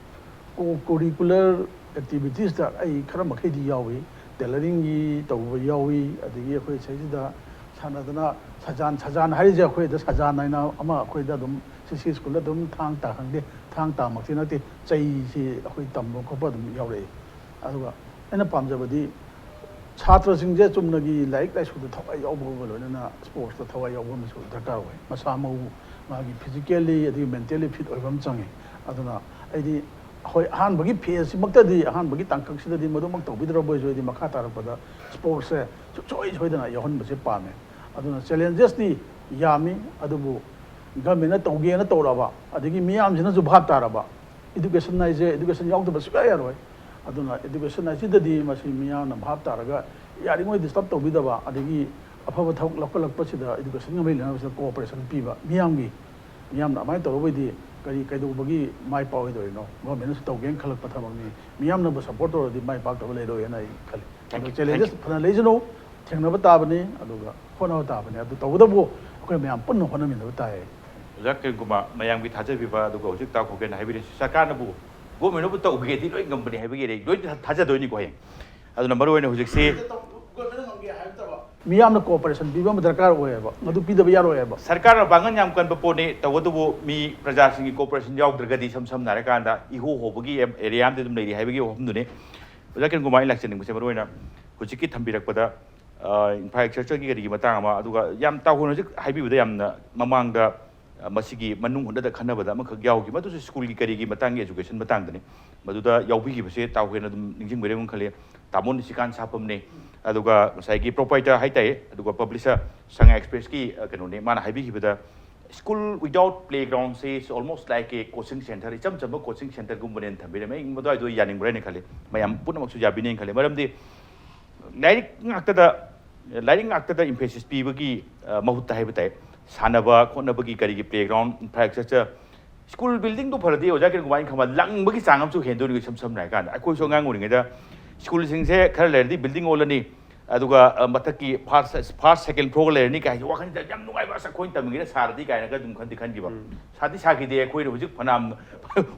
ꯀꯣ-, ꯀꯣꯔꯤꯀꯨꯂꯔ ꯑꯦꯛꯇꯤꯚꯤꯇꯤꯁꯇ ꯑꯩ ꯈꯔ ꯃꯈꯩꯗꯤ ꯌꯥꯎꯏ꯫ ꯇꯦꯂꯔꯤꯡꯒꯤ ꯇꯧꯕ ꯌꯥꯎꯏ, ꯑꯗꯒꯤ ꯑꯩꯈꯣꯏ ꯁꯤꯁꯤꯗ ꯁꯥꯟꯅꯗꯅ ꯁꯖꯥꯟ, ꯁꯖꯥꯟ ꯍꯥꯏꯔꯤꯁꯦ ꯑꯩꯈꯣꯏꯗ ꯁꯖꯥꯟ ꯍꯥꯏꯅ ꯑꯃ ꯑꯩꯈꯣꯏꯗ ꯑꯗꯨꯝ ꯁꯤ ꯁꯤ ꯁ꯭ꯀꯨꯜꯗ ꯑꯗꯨꯝ ꯊꯥꯡ ꯇꯥ ꯈꯪꯗꯦ, ꯊꯥꯡ ꯇꯥꯃꯛꯇꯤ ꯅꯠꯇꯦ, ꯆꯩꯁꯤ ꯑꯩꯈꯣꯏ ꯇꯝꯕ ꯈꯣꯠꯄ ꯑꯗꯨꯝ ꯌꯥꯎꯔꯛꯏ꯫ ꯑꯗꯨꯒ ꯑꯩꯅ ꯄꯥꯝꯖꯕꯗꯤ ꯁꯥꯇ꯭ꯔꯁꯤꯡꯁꯦ ꯆꯨꯝꯅꯒꯤ ꯂꯥꯏꯔꯤꯛ ꯂꯥꯏꯁꯨꯗ ꯊꯋꯥꯏ ꯌꯥꯎꯕꯒ ꯂꯣꯏꯅꯅ ꯁ꯭ꯄꯣꯔꯠꯁꯇ ꯊꯋꯥꯏ ꯌꯥꯎꯕ ꯑꯃꯁꯨ ꯗꯔꯀꯥꯔ ꯑꯣꯏ꯫ ꯃꯁꯥ ꯃꯎ, ꯃꯥꯒꯤ ꯐꯤꯖꯤꯀꯦꯜꯂꯤ ꯑꯗꯒꯤ ꯃꯦꯟꯇꯦꯜꯂꯤ ꯐꯤꯠ ꯑꯣꯏꯕ ꯑꯃ ꯆꯪꯉꯤ꯫ ꯑꯗꯨꯅ ꯑꯩꯗꯤ ꯍꯣꯏ, ꯑꯍꯥꯟꯕꯒꯤ ꯐꯦꯖꯁꯤꯃꯛꯇꯗꯤ, ꯑꯍꯥꯟꯕꯒꯤ ꯇꯥꯡꯀꯛꯁꯤꯗꯗꯤ ꯃꯗꯨꯃꯛ ꯇꯧꯕꯤꯗ꯭ꯔꯕ ꯑꯣꯏꯁꯨ, ꯑꯩꯗꯤ ꯃꯈꯥ ꯇꯥꯔꯛꯄꯗ ꯁ꯭ꯄꯣꯔꯠꯁꯁꯦ ꯁꯨꯡꯁꯣꯏ ꯁꯣꯏꯗꯅ ꯌꯥꯎꯍꯟꯕꯁꯦ ꯄꯥꯝꯃꯦ꯫ ꯑꯗꯨꯅ ꯆꯦꯂꯦꯟꯖꯦꯁꯇꯤ ꯌꯥꯝꯃꯤ, ꯑꯗꯨꯕꯨ ꯒꯃꯦꯟꯅ ꯇꯧꯒꯦꯅ ꯇꯧꯔꯕ, ꯑꯗꯒꯤ ꯃꯤꯌꯥꯝꯁꯤꯅꯁꯨ ꯚꯥꯞ ꯇꯥꯔꯕ, ꯏꯗꯨꯀꯦꯁꯟ ꯍꯥꯏꯁꯦ, ꯏꯗꯨꯀꯦꯁꯟ ꯌꯥꯎꯗꯕ ꯁꯨꯡꯌꯥ ꯌꯥꯔꯣꯏ꯫ ꯑꯗꯨꯅ ꯏꯗꯨꯀꯦꯁꯟ ꯍꯥꯏꯁꯤꯗꯗꯤ ꯃꯁꯤ ꯃꯤꯌꯥꯝꯅ ꯚꯥꯞ ꯇꯥꯔꯒ ꯌꯥꯔꯤꯉꯩ ꯗꯤꯁꯇꯔꯕ ꯇꯧꯕꯤꯗꯕ, ꯑꯗꯒꯤ ꯑꯐꯕ ꯊꯕꯛ ꯂꯧꯈꯠꯂꯛꯄꯁꯤꯗ educationꯒ ꯃꯔꯤ ꯂꯩꯅꯕꯁꯤꯗ cooperation ꯄꯤꯕ ꯃꯤꯌꯥꯝꯒꯤ, ꯃꯤꯌꯥꯝꯅ ꯑꯗꯨꯃꯥꯏꯅ ꯇꯧꯔꯒꯗꯤ ꯀꯔꯤ ꯀꯩꯗꯧꯕꯒꯤ ꯃꯥꯏ ꯄꯥꯛꯑꯣꯏꯗꯣꯔꯤꯅꯣ? Governmentꯅꯁꯨ ꯇꯧꯒꯦꯅ ꯈꯜꯂꯛꯄ ꯊꯕꯛꯅꯤ, ꯃꯤꯌꯥꯝꯅꯕꯨ support ꯇꯧꯔꯗꯤ ꯃꯥꯏ ꯄꯥꯛꯇꯕ ꯂꯩꯔꯣꯏ ꯍꯥꯏꯅ ꯑꯩ ꯈꯜꯂꯤ꯫ Thank ꯑꯗꯣ you, challenges thank you. ꯐꯅ ꯂꯩꯁꯅꯨ, ꯊꯦꯡꯅꯕ ꯇꯥꯕꯅꯤ, ꯑꯗꯨꯒ ꯍꯣꯠꯅꯕ ꯇꯥꯕꯅꯤ꯫ ꯑꯗꯨ ꯇꯧꯕꯇꯕꯨ ꯑꯩꯈꯣꯏ ꯃꯌꯥꯝ ꯄꯨꯟꯅ ꯍꯣꯠꯅꯃꯤꯟꯅꯕ ꯇꯥꯏ꯫ ꯑꯣꯖꯥ ꯀꯤꯔꯟ ꯀꯨꯃꯥꯔ, ꯃꯌꯥꯝꯒꯤ ꯊꯥꯖꯕꯤꯕ, ꯑꯗꯨꯒ ꯍꯧꯖꯤꯛ ꯇꯥ ꯈꯣꯒꯦꯟꯅ ꯍꯥꯏꯕꯤꯔꯤꯁꯤ ꯁꯔꯀꯥꯔꯅꯕꯨ governmentꯅꯕꯨ ꯇꯧꯒꯦꯗꯤ ꯂꯣꯏ ꯉꯝꯕꯅꯤ ꯍꯥꯏꯕꯒꯤ ꯂꯩ, ꯂꯣꯏ ꯊꯥꯖꯗꯣꯏꯅꯤꯀꯣ ꯍꯌꯦꯡ꯫ ꯑꯗꯨꯅ ꯃꯔꯨ ꯑꯣꯏꯅ ꯍꯧꯖꯤꯛꯁꯤ ꯃꯤꯌꯥꯝꯅ cooperation ꯄꯤꯕ ꯑꯃ ꯗꯔꯀꯥꯔ ꯑꯣꯏꯌꯦꯕ, ꯃꯗꯨ ꯄꯤꯗꯕ ꯌꯥꯔꯣꯏꯌꯦꯕ꯫ ꯁꯔꯀꯥꯔꯅ ꯄꯥꯡꯒꯜ ꯌꯥꯝ ꯀꯟꯕ ꯄꯣꯠꯅꯤ, ꯇꯧꯕꯇꯕꯨ ꯃꯤ ꯄ꯭ꯔꯖꯥꯁꯤꯡꯒꯤ cooperation ꯌꯥꯎꯗ꯭ꯔꯒꯗꯤ ꯏꯁꯝ ꯁꯝꯅ ꯍꯥꯏꯔꯀꯥꯟꯗ ꯏꯍꯣ ꯍꯣꯕꯒꯤ area ꯑꯃꯗꯤ ꯑꯗꯨꯝ ꯂꯩꯔꯤ ꯍꯥꯏꯕꯒꯤ ꯋꯥꯐꯝꯗꯨꯅꯤ꯫ ꯑꯣꯖꯥ ꯀꯤꯔꯟ ꯀꯨꯃꯥꯔ, ꯑꯩꯅ ꯂꯥꯛꯆꯅꯤꯡꯕꯁꯦ ꯃꯔꯨ ꯑꯣꯏꯅ ꯍꯧꯖꯤꯛꯀꯤ ꯊꯝꯕꯤꯔꯛꯄꯗ, ꯑ, infrastructureꯒꯤ ꯀꯔꯤꯒꯤ ꯃꯇꯥꯡ ꯑꯃ, ꯑꯗꯨꯒ ꯌꯥꯝ ꯇꯥꯎꯍꯣꯏꯅ ꯍꯧꯖꯤꯛ ꯍꯥꯏꯕꯤꯕꯗ ꯌꯥꯝꯅ ꯃꯃꯥꯡꯗ, ꯑ, ꯃꯁꯤꯒꯤ ꯃꯅꯨꯡ ꯍꯨꯠꯅꯗ ꯈꯟꯅꯕꯗ ꯑꯃꯈꯛ ꯌꯥꯎꯈꯤ, ꯃꯗꯨꯁꯨ ꯁ꯭ꯀꯨꯜꯒꯤ ꯀꯔꯤꯒꯤ ꯃꯇꯥꯡꯒꯤ, education ꯃꯇꯥꯡꯗꯅꯤ꯫ ꯃꯗꯨꯗ ꯌꯥꯎꯕꯤꯈꯤꯕꯁꯦ ꯇꯥꯎꯍꯣꯏꯅ ꯑꯗꯨꯝ ꯅꯤꯡꯁꯤꯡꯕꯤꯔꯝꯒꯅꯤ ꯈꯜꯂꯤ꯫ ꯇꯥꯃꯣ ꯅꯤꯁꯤꯀꯥꯟ ꯁꯥꯄꯝꯅꯦ, ꯑꯗꯨꯒ ꯉꯁꯥꯏꯒꯤ proprietor ꯍꯥꯏꯇꯥꯔꯦ, ꯑꯗꯨꯒ publisher ꯁꯉꯥꯏ Expressꯀꯤ, ꯑ, ꯀꯩꯅꯣꯅꯦ, ꯃꯥꯅ ꯍꯥꯏꯕꯤꯈꯤꯕꯗ school without playground is almost like a coaching center, ꯏꯆꯝ ꯆꯝꯕ coaching centreꯒꯨꯝꯕꯅꯦꯅ ꯊꯝꯕꯤꯔꯝꯃꯦ꯫ ꯑꯩ ꯃꯗꯨꯋꯥꯏꯗꯣ ꯌꯥꯅꯤꯡꯕ꯭ꯔꯥ ꯍꯥꯏꯅ ꯈꯜꯂꯤ꯫ ꯃꯌꯥꯝ ꯄꯨꯝꯅꯃꯛꯁꯨ ꯌꯥꯕꯤꯅꯦꯅ ꯈꯜꯂꯤ꯫ ꯃꯔꯝꯗꯤ ꯂꯥꯏꯔꯤꯛ ꯉꯥꯛꯇꯗ, ꯂꯥꯏꯔꯤꯛ ꯉꯥꯛꯇꯗ emphasis ꯄꯤꯕꯒꯤ, ꯑ, ꯃꯍꯨꯠꯇ ꯍꯥꯏꯕ ꯇꯥꯏ, ꯁꯥꯟꯅꯕ ꯈꯣꯠꯅꯕꯒꯤ ꯀꯔꯤꯒꯤ playground, infrastructure, school buildingꯗꯨ ꯐꯔꯗꯤ ꯑꯣꯖꯥ ꯀꯤꯔꯟ ꯀꯨꯃꯥꯔ, ꯑꯩꯅ ꯈꯟꯕ ꯂꯪꯕꯒꯤ ꯆꯥꯡ ꯑꯃꯁꯨ ꯍꯦꯟꯗꯣꯏꯅꯤ꯫ ꯏꯁꯝ ꯁꯝꯅ ꯍꯥꯏꯔꯀꯥꯟꯗ ꯑꯩꯈꯣꯏꯁꯨ ꯑꯉꯥꯡ ꯑꯣꯏꯔꯤꯉꯩꯗ schoolꯁꯤꯡꯁꯦ ꯈꯔ ꯂꯩꯔꯗꯤ building ꯑꯣꯜꯂꯅꯤ, ꯑꯗꯨꯒ, ꯑ, ꯃꯊꯛꯀꯤ first, first, second floorꯒ ꯂꯩꯔꯅꯤ ꯀꯥꯏꯁꯦ ꯋꯥꯈꯜꯁꯤꯗ ꯌꯥꯝ ꯅꯨꯡꯉꯥꯏꯕ, "ꯑꯁ, ꯑꯩꯈꯣꯏꯅ ꯇꯝꯃꯤꯉꯩꯗ ꯁꯥꯔꯗꯤ" ꯀꯥꯏꯅꯒ ꯑꯗꯨꯝ ꯈꯟꯗꯤ ꯈꯟꯈꯤꯕ꯫ ꯁꯥꯗꯤ ꯁꯥꯈꯤꯗꯦ꯫ ꯑꯩꯈꯣꯏꯅ ꯍꯧꯖꯤꯛ ꯐꯅꯌꯥꯝ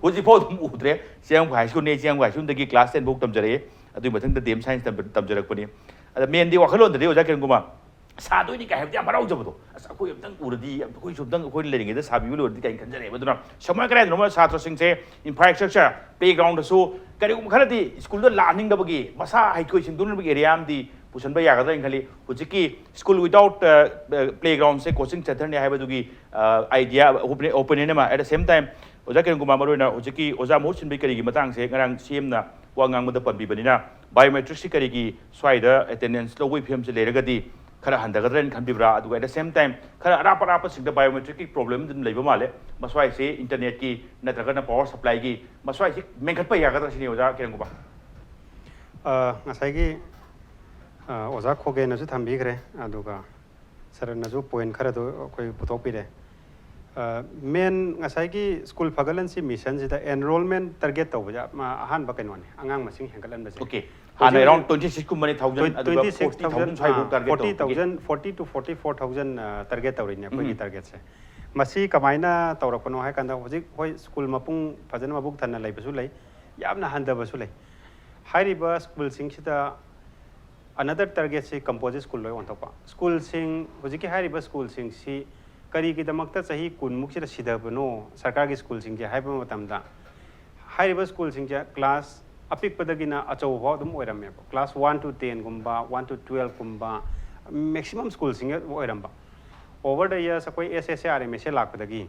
ꯍꯧꯖꯤꯛꯐꯥꯎ ꯑꯗꯨꯝ ꯎꯗ꯭ꯔꯦ꯫ ꯆꯤꯌꯥꯡꯈꯣꯛ High Schoolꯅꯦ, ꯆꯤꯌꯥꯡꯈꯣꯛ High Schoolꯗꯒꯤ class ten ꯐꯥꯎ ꯇꯝꯖꯔꯛꯑꯦ꯫ ꯑꯗꯨꯒꯤ ꯃꯊꯪꯗ D M Science ꯇꯝ-, ꯇꯝꯖꯔꯛꯄꯅꯤ꯫ ꯑꯗ mainꯗꯤ ꯋꯥꯈꯜꯂꯣꯟꯗꯗꯤ ꯑꯣꯖꯥ ꯀꯤꯔꯟ ꯀꯨꯃꯥꯔ, ꯁꯥꯗꯣꯏꯅꯤ ꯀꯥꯏ ꯍꯥꯏꯕꯗꯤ ꯌꯥꯝ ꯍꯔꯥꯎꯖꯕꯗꯣ, "ꯑꯁ, ꯑꯩꯈꯣꯏ ꯑꯝꯇꯪ ꯎꯔꯗꯤ, ꯑꯩꯈꯣꯏꯁꯨ ꯑꯝꯇꯪ ꯑꯩꯈꯣꯏꯅ ꯂꯩꯔꯤꯉꯩꯗ ꯁꯥꯕꯤꯕ ꯂꯣꯏꯔꯗꯤ" ꯀꯥꯏꯅ ꯈꯟꯖꯔꯛꯑꯦꯕ꯫ ꯑꯗꯨꯅ ꯁꯃꯥꯏ ꯀꯗꯥꯏꯗꯅꯣꯃ ꯁꯥꯇ꯭ꯔꯁꯤꯡꯁꯦ infrastructure, playgroundꯗꯁꯨ ꯀꯔꯤꯒꯨꯝꯕ ꯈꯔꯗꯤ schoolꯗ ꯂꯥꯛꯍꯟꯅꯤꯡꯗꯕꯒꯤ, ꯃꯁꯥ ꯍꯩꯊꯣꯏ ꯁꯤꯡꯊꯣꯛꯅꯕꯒꯤ area ꯑꯃꯗꯤ ꯄꯨꯁꯟꯕ ꯌꯥꯒꯗ꯭ꯔꯥ ꯍꯥꯏꯅ ꯈꯜꯂꯤ꯫ ꯍꯧꯖꯤꯛꯀꯤ school without, ꯑ, ꯑ, playgroundꯁꯦ coaching centreꯅꯤ ꯍꯥꯏꯕꯗꯨꯒꯤ, ꯑ, idea, opinion, opinion ꯑꯃ꯫ At the same time, ꯑꯣꯖꯥ ꯀꯤꯔꯟ ꯀꯨꯃꯥꯔ, ꯃꯔꯨꯑꯣꯏꯅ ꯍꯧꯖꯤꯛꯀꯤ ꯑꯣꯖꯥ ꯃꯍꯨꯠ ꯁꯤꯟꯕꯒꯤ ꯀꯔꯤꯒꯤ ꯃꯇꯥꯡꯁꯦ ꯉꯔꯥꯡ C Mꯅ ꯋꯥ ꯉꯥꯡꯕꯗ ꯄꯟꯕꯤꯕꯅꯤꯅ, biometricsꯁꯤ ꯀꯔꯤꯒꯤ ꯁ꯭ꯋꯥꯏꯗ attendance ꯂꯧꯕꯒꯤ ꯐꯤꯕꯝꯁꯤ ꯂꯩꯔꯒꯗꯤ ꯈꯔ ꯍꯟꯊꯒꯗ꯭ꯔꯅ ꯈꯟꯕꯤꯕ꯭ꯔꯥ? ꯑꯗꯨꯒ at the same time ꯈꯔ ꯑꯔꯥꯞ ꯑꯔꯥꯞꯄꯁꯤꯡꯗ biometricꯀꯤ problem ꯑꯗꯨꯝ ꯂꯩꯕ ꯃꯥꯜꯂꯦ, ꯃꯁ꯭ꯋꯥꯏꯁꯦ internetꯀꯤ ꯅꯠꯇ꯭ꯔꯒꯅ power supplyꯒꯤ ꯃꯁ꯭ꯋꯥꯏꯁꯤ ꯃꯦꯟꯈꯠꯄ ꯌꯥꯒꯗ꯭ꯔꯥ ꯁꯤꯅꯤ ꯑꯣꯖꯥ ꯀꯤꯔꯟ ꯀꯨꯃꯥꯔ꯫ ꯑ, ꯉꯁꯥꯏꯒꯤ ꯑ, ꯑꯣꯖꯥ ꯈꯣꯒꯦꯅꯁꯨ ꯊꯝꯕꯤꯈ꯭ꯔꯦ, ꯑꯗꯨꯒ ꯁꯔꯅꯁꯨ ꯄꯣꯏꯟ ꯈꯔꯗꯣ ꯑꯩꯈꯣꯏ ꯄꯨꯊꯣꯛꯄꯤꯔꯦ꯫ ꯃꯦꯟ ꯉꯁꯥꯏꯒꯤ ꯁ꯭ꯀꯨꯜ ꯐꯒꯠꯍꯟꯁꯤ ꯃꯤꯁꯟꯁꯤꯗ ꯑꯦꯟꯔꯣꯜꯃꯦꯟ ꯇꯥꯔꯒꯦꯠ ꯇꯧꯕꯁꯦ ꯑ, ꯑꯍꯥꯟꯕ ꯀꯩꯅꯣꯅꯦ, ꯑꯉꯥꯡ ꯃꯁꯤꯡ ꯍꯦꯟꯒꯠꯍꯟꯕꯁꯦ꯫ Okay. ꯍꯥꯟꯅ around twenty six ꯀꯨꯝꯕꯅꯤ, thousand, ꯑꯗꯨꯒ Twenty six forty thousand ꯁ꯭ꯋꯥꯏꯐꯥꯎ target forty ꯇꯧꯕꯒꯤ꯫ Thousand, forty to forty four thousand target ꯇꯧꯔꯤꯅꯦ ꯑꯩꯈꯣꯏꯒꯤ ꯎꯝ꯫ ꯇꯥꯔꯒꯦꯠꯁꯦ꯫ ꯃꯁꯤ ꯀꯃꯥꯏꯅ ꯇꯧꯔꯛꯄꯅꯣ ꯍꯥꯏ ꯀꯥꯟꯗ, ꯍꯧꯖꯤꯛ ꯍꯣꯏ ꯁ꯭ꯀꯨꯜ ꯃꯄꯨꯡ ꯐꯖꯅ ꯃꯕꯨꯛ ꯊꯟꯅ ꯂꯩꯕꯁꯨ ꯂꯩ, ꯌꯥꯝꯅ ꯍꯟꯊꯕꯁꯨ ꯂꯩ꯫ ꯍꯥꯏꯔꯤꯕ ꯁ꯭ꯀꯨꯜꯁꯤꯡꯁꯤꯗ ꯑꯅꯗꯔ ꯇꯥꯔꯒꯦꯠꯁꯤ ꯀꯝꯄꯣꯖꯤꯠ ꯁ꯭ꯀꯨꯜ ꯂꯣꯏ ꯑꯣꯟꯊꯣꯛꯄ꯫ ꯁ꯭ꯀꯨꯜꯁꯤꯡ, ꯍꯧꯖꯤꯛꯀꯤ ꯍꯥꯏꯔꯤꯕ ꯁ꯭ꯀꯨꯜꯁꯤꯡꯁꯤ ꯀꯔꯤꯒꯤꯗꯃꯛꯇ ꯆꯍꯤ ꯀꯨꯟꯃꯨꯛꯁꯤꯗ ꯁꯤꯊꯕꯅꯣ ꯁꯔꯀꯥꯔꯒꯤ ꯁ꯭ꯀꯨꯜꯁꯤꯡꯁꯦ ꯍꯥꯏꯕ ꯃꯇꯝꯗ, ꯍꯥꯏꯔꯤꯕ ꯁ꯭ꯀꯨꯜꯁꯤꯡꯁꯦ ꯀ꯭ꯂꯥꯁ ꯑꯄꯤꯛꯄꯗꯒꯤꯅ ꯑꯆꯧꯕ ꯐꯥꯎ ꯑꯗꯨꯝ ꯑꯣꯏꯔꯝꯃꯦꯕ꯫ ꯀ꯭ꯂꯥꯁ ꯋꯥꯟ ꯇꯨ ꯇꯦꯟꯒꯨꯝꯕ, ꯋꯥꯟ ꯇꯨ ꯇꯨꯋꯦꯜꯐꯀꯨꯝꯕ, ꯃꯦꯛꯁꯤꯃꯝ ꯁ꯭ꯀꯨꯜꯁꯤꯡ ꯑꯣꯏꯔꯝꯕ꯫ Over the years ꯑꯩꯈꯣꯏ S S A R M S A ꯂꯥꯛꯄꯗꯒꯤ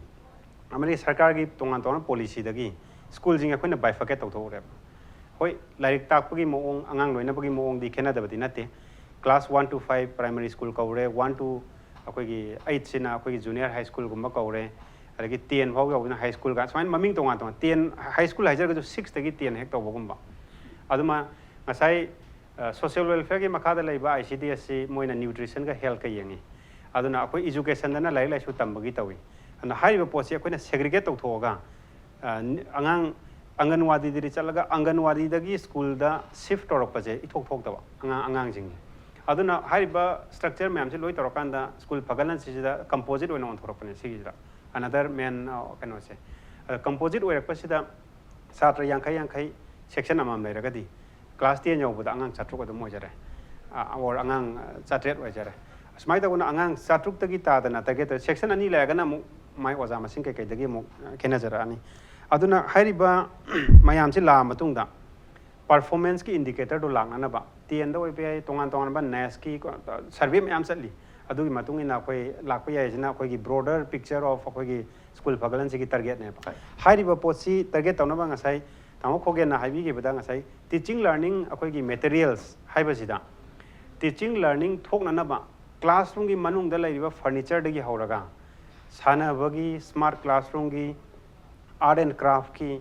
ꯑꯃꯗꯤ ꯁꯔꯀꯥꯔꯒꯤ ꯇꯣꯉꯥꯟ ꯇꯣꯉꯥꯟꯕ ꯄꯣꯂꯤꯁꯤꯗꯒꯤ ꯁ꯭ꯀꯨꯜꯁꯤꯡ ꯑꯩꯈꯣꯏꯅ bifurcate ꯇꯧꯊꯣꯛꯎꯔꯦꯕ꯫ ꯍꯣꯏ, ꯂꯥꯏꯔꯤꯛ ꯇꯥꯛꯄꯒꯤ ꯃꯑꯣꯡ, ꯑꯉꯥꯡ ꯂꯣꯏꯅꯕꯒꯤ ꯃꯑꯣꯡꯗꯤ ꯈꯦꯠꯅꯗꯕꯗꯤ ꯅꯠꯇꯦ꯫ Class one to five primary school ꯀꯧꯔꯦ, ꯋꯥꯟ ꯇꯨ ꯑꯩꯈꯣꯏꯒꯤ ꯑꯩꯠꯁꯤꯅ ꯑꯩꯈꯣꯏꯒꯤ ꯖꯨꯅꯤꯌꯔ ꯍꯥꯏ ꯁ꯭ꯀꯨꯜꯒꯨꯝꯕ ꯀꯧꯔꯦ, ꯑꯗꯒꯤ ꯇꯦꯟ ꯐꯥꯎ ꯌꯧꯕꯅ ꯍꯥꯏ ꯁ꯭ꯀꯨꯜꯒ, ꯁꯨꯃꯥꯏꯅ ꯃꯃꯤꯡ ꯇꯣꯉꯥꯟ ꯇꯣꯉꯥꯟ꯫ ꯇꯦꯟ ꯍꯥꯏ ꯁ꯭ꯀꯨꯜ ꯍꯥꯏꯖꯔꯒꯁꯨ ꯁꯤꯛꯁꯇꯒꯤ ꯇꯦꯟ ꯍꯦꯛ ꯇꯧꯕꯒꯨꯝꯕ꯫ ꯑꯗꯨꯃ ꯉꯁꯥꯏ ꯁꯣꯁꯤꯌꯦꯜ ꯋꯦꯜꯐꯤꯌꯔꯒꯤ ꯃꯈꯥꯗ ꯂꯩꯕ I C D S ꯁꯤ ꯃꯣꯏꯅ ꯅ꯭ꯌꯨꯇ꯭ꯔꯤꯁꯟꯒ ꯍꯦꯜꯠꯀ ꯌꯦꯡꯉꯤ꯫ ꯑꯗꯨꯅ ꯑꯩꯈꯣꯏ ꯏꯖꯨꯀꯦꯁꯟꯗꯅ ꯂꯥꯏꯔꯤꯛ ꯂꯥꯏꯁꯨ ꯇꯝꯕꯒꯤ ꯇꯧꯏ꯫ ꯑꯗꯨꯅ ꯍꯥꯏꯔꯤꯕ ꯄꯣꯠꯁꯤ ꯑꯩꯈꯣꯏꯅ segregate ꯇꯧꯊꯣꯛꯑꯒ, ꯑ, ꯑꯉꯥꯡ ꯑꯪꯒꯟꯋꯥꯗꯤꯗꯗꯤ ꯆꯠꯂꯒ ꯑꯪꯒꯟꯋꯥꯗꯤꯗꯒꯤ ꯁ꯭ꯀꯨꯜꯗ shift ꯇꯧꯔꯛꯄꯁꯦ ꯏꯊꯣꯛ ꯊꯣꯛꯇꯕ ꯑꯉꯥꯡ, ꯑꯉꯥꯡꯁꯤꯡꯁꯦ꯫ ꯑꯗꯨꯅ ꯍꯥꯏꯔꯤꯕ structure ꯃꯌꯥꯝꯁꯦ ꯂꯣꯏ ꯇꯧꯔꯀꯥꯟꯗ ꯁ꯭ꯀꯨꯜ ꯐꯒꯠꯍꯟꯁꯤꯁꯤꯗ ꯀꯝꯄꯣꯖꯤꯠ ꯑꯣꯏꯅ ꯑꯣꯟꯊꯣꯔꯛꯄꯅꯦ ꯁꯤꯒꯤꯁꯤꯗ꯫ Another main, ꯑ, ꯀꯩꯅꯣꯁꯦ꯫ ꯑꯗ ꯀꯝꯄꯣꯖꯤꯠ ꯑꯣꯏꯔꯛꯄꯁꯤꯗ ꯁꯥꯇ꯭ꯔ ꯌꯥꯡꯈꯩ ꯌꯥꯡꯈꯩ section ꯑꯃꯃꯝ ꯂꯩꯔꯒꯗꯤ ꯀ꯭ꯂꯥꯁ ꯇꯦꯟ ꯌꯧꯕꯗ ꯑꯉꯥꯡ ꯆꯥꯇ꯭ꯔꯨꯛ ꯑꯗꯨꯝ ꯑꯣꯏꯖꯔꯦ꯫ ꯑ, or ꯑꯉꯥꯡ, ꯑ, ꯆꯥꯇ꯭ꯔꯦꯠ ꯑꯣꯏꯖꯔꯦ꯫ ꯑꯁꯨꯃꯥꯏꯅ ꯇꯧꯗꯅ ꯑꯉꯥꯡ ꯆꯥꯇ꯭ꯔꯨꯛꯇꯒꯤ ꯇꯥꯗꯅ ꯇꯥꯔꯒꯦꯠ ꯇꯧꯔꯦ꯫ Section ꯑꯅꯤ ꯂꯩꯔꯒꯅ ꯑꯃꯨꯛ ꯃꯥꯏ ꯑꯣꯖꯥ ꯃꯁꯤꯡ ꯀꯩꯀꯩꯗꯒꯤ ꯑꯃꯨꯛ, ꯑ, ꯈꯦꯠꯅꯖꯔꯛꯑꯅꯤ꯫ ꯑꯗꯨꯅ ꯍꯥꯏꯔꯤꯕ ꯃꯌꯥꯝꯁꯤ ꯂꯥꯛꯑ ꯃꯇꯨꯡꯗ performanceꯀꯤ indicatorꯗꯣ ꯂꯥꯛꯅꯅꯕ, ꯇꯦꯟꯗ ꯑꯣꯏꯕ ꯌꯥꯏ, ꯇꯣꯉꯥꯟ ꯇꯣꯉꯥꯟꯕ NIESꯀꯤ survey ꯃꯌꯥꯝ ꯆꯠꯂꯤ꯫ ꯑꯗꯨꯒꯤ ꯃꯇꯨꯡ ꯏꯟꯅ ꯑꯩꯈꯣꯏ ꯂꯥꯛꯄ ꯌꯥꯏꯁꯤꯅ ꯑꯩꯈꯣꯏꯒꯤ broader picture of ꯑꯩꯈꯣꯏꯒꯤ ꯁ꯭ꯀꯨꯜ ꯐꯒꯠꯍꯟꯁꯤꯒꯤ ꯇꯥꯔꯒꯦꯠꯅꯦꯕ꯫ ꯍꯣꯏ꯫ ꯍꯥꯏꯔꯤꯕ ꯄꯣꯠꯁꯤ ꯇꯥꯔꯒꯦꯠ ꯇꯧꯅꯕ ꯉꯁꯥꯏ ꯇꯥꯃꯣ ꯈꯣꯒꯦꯟꯅ ꯍꯥꯏꯕꯤꯈꯤꯕꯗ, ꯉꯁꯥꯏ teaching learning ꯑꯩꯈꯣꯏꯒꯤ materials ꯍꯥꯏꯕꯁꯤꯗ teaching learning ꯊꯣꯛꯅꯅꯕ classroomꯒꯤ ꯃꯅꯨꯡꯗ ꯂꯩꯔꯤꯕ furnitureꯗꯒꯤ ꯍꯧꯔꯒ ꯁꯥꯟꯅꯕꯒꯤ, smart classroomꯒꯤ, art and craftꯀꯤ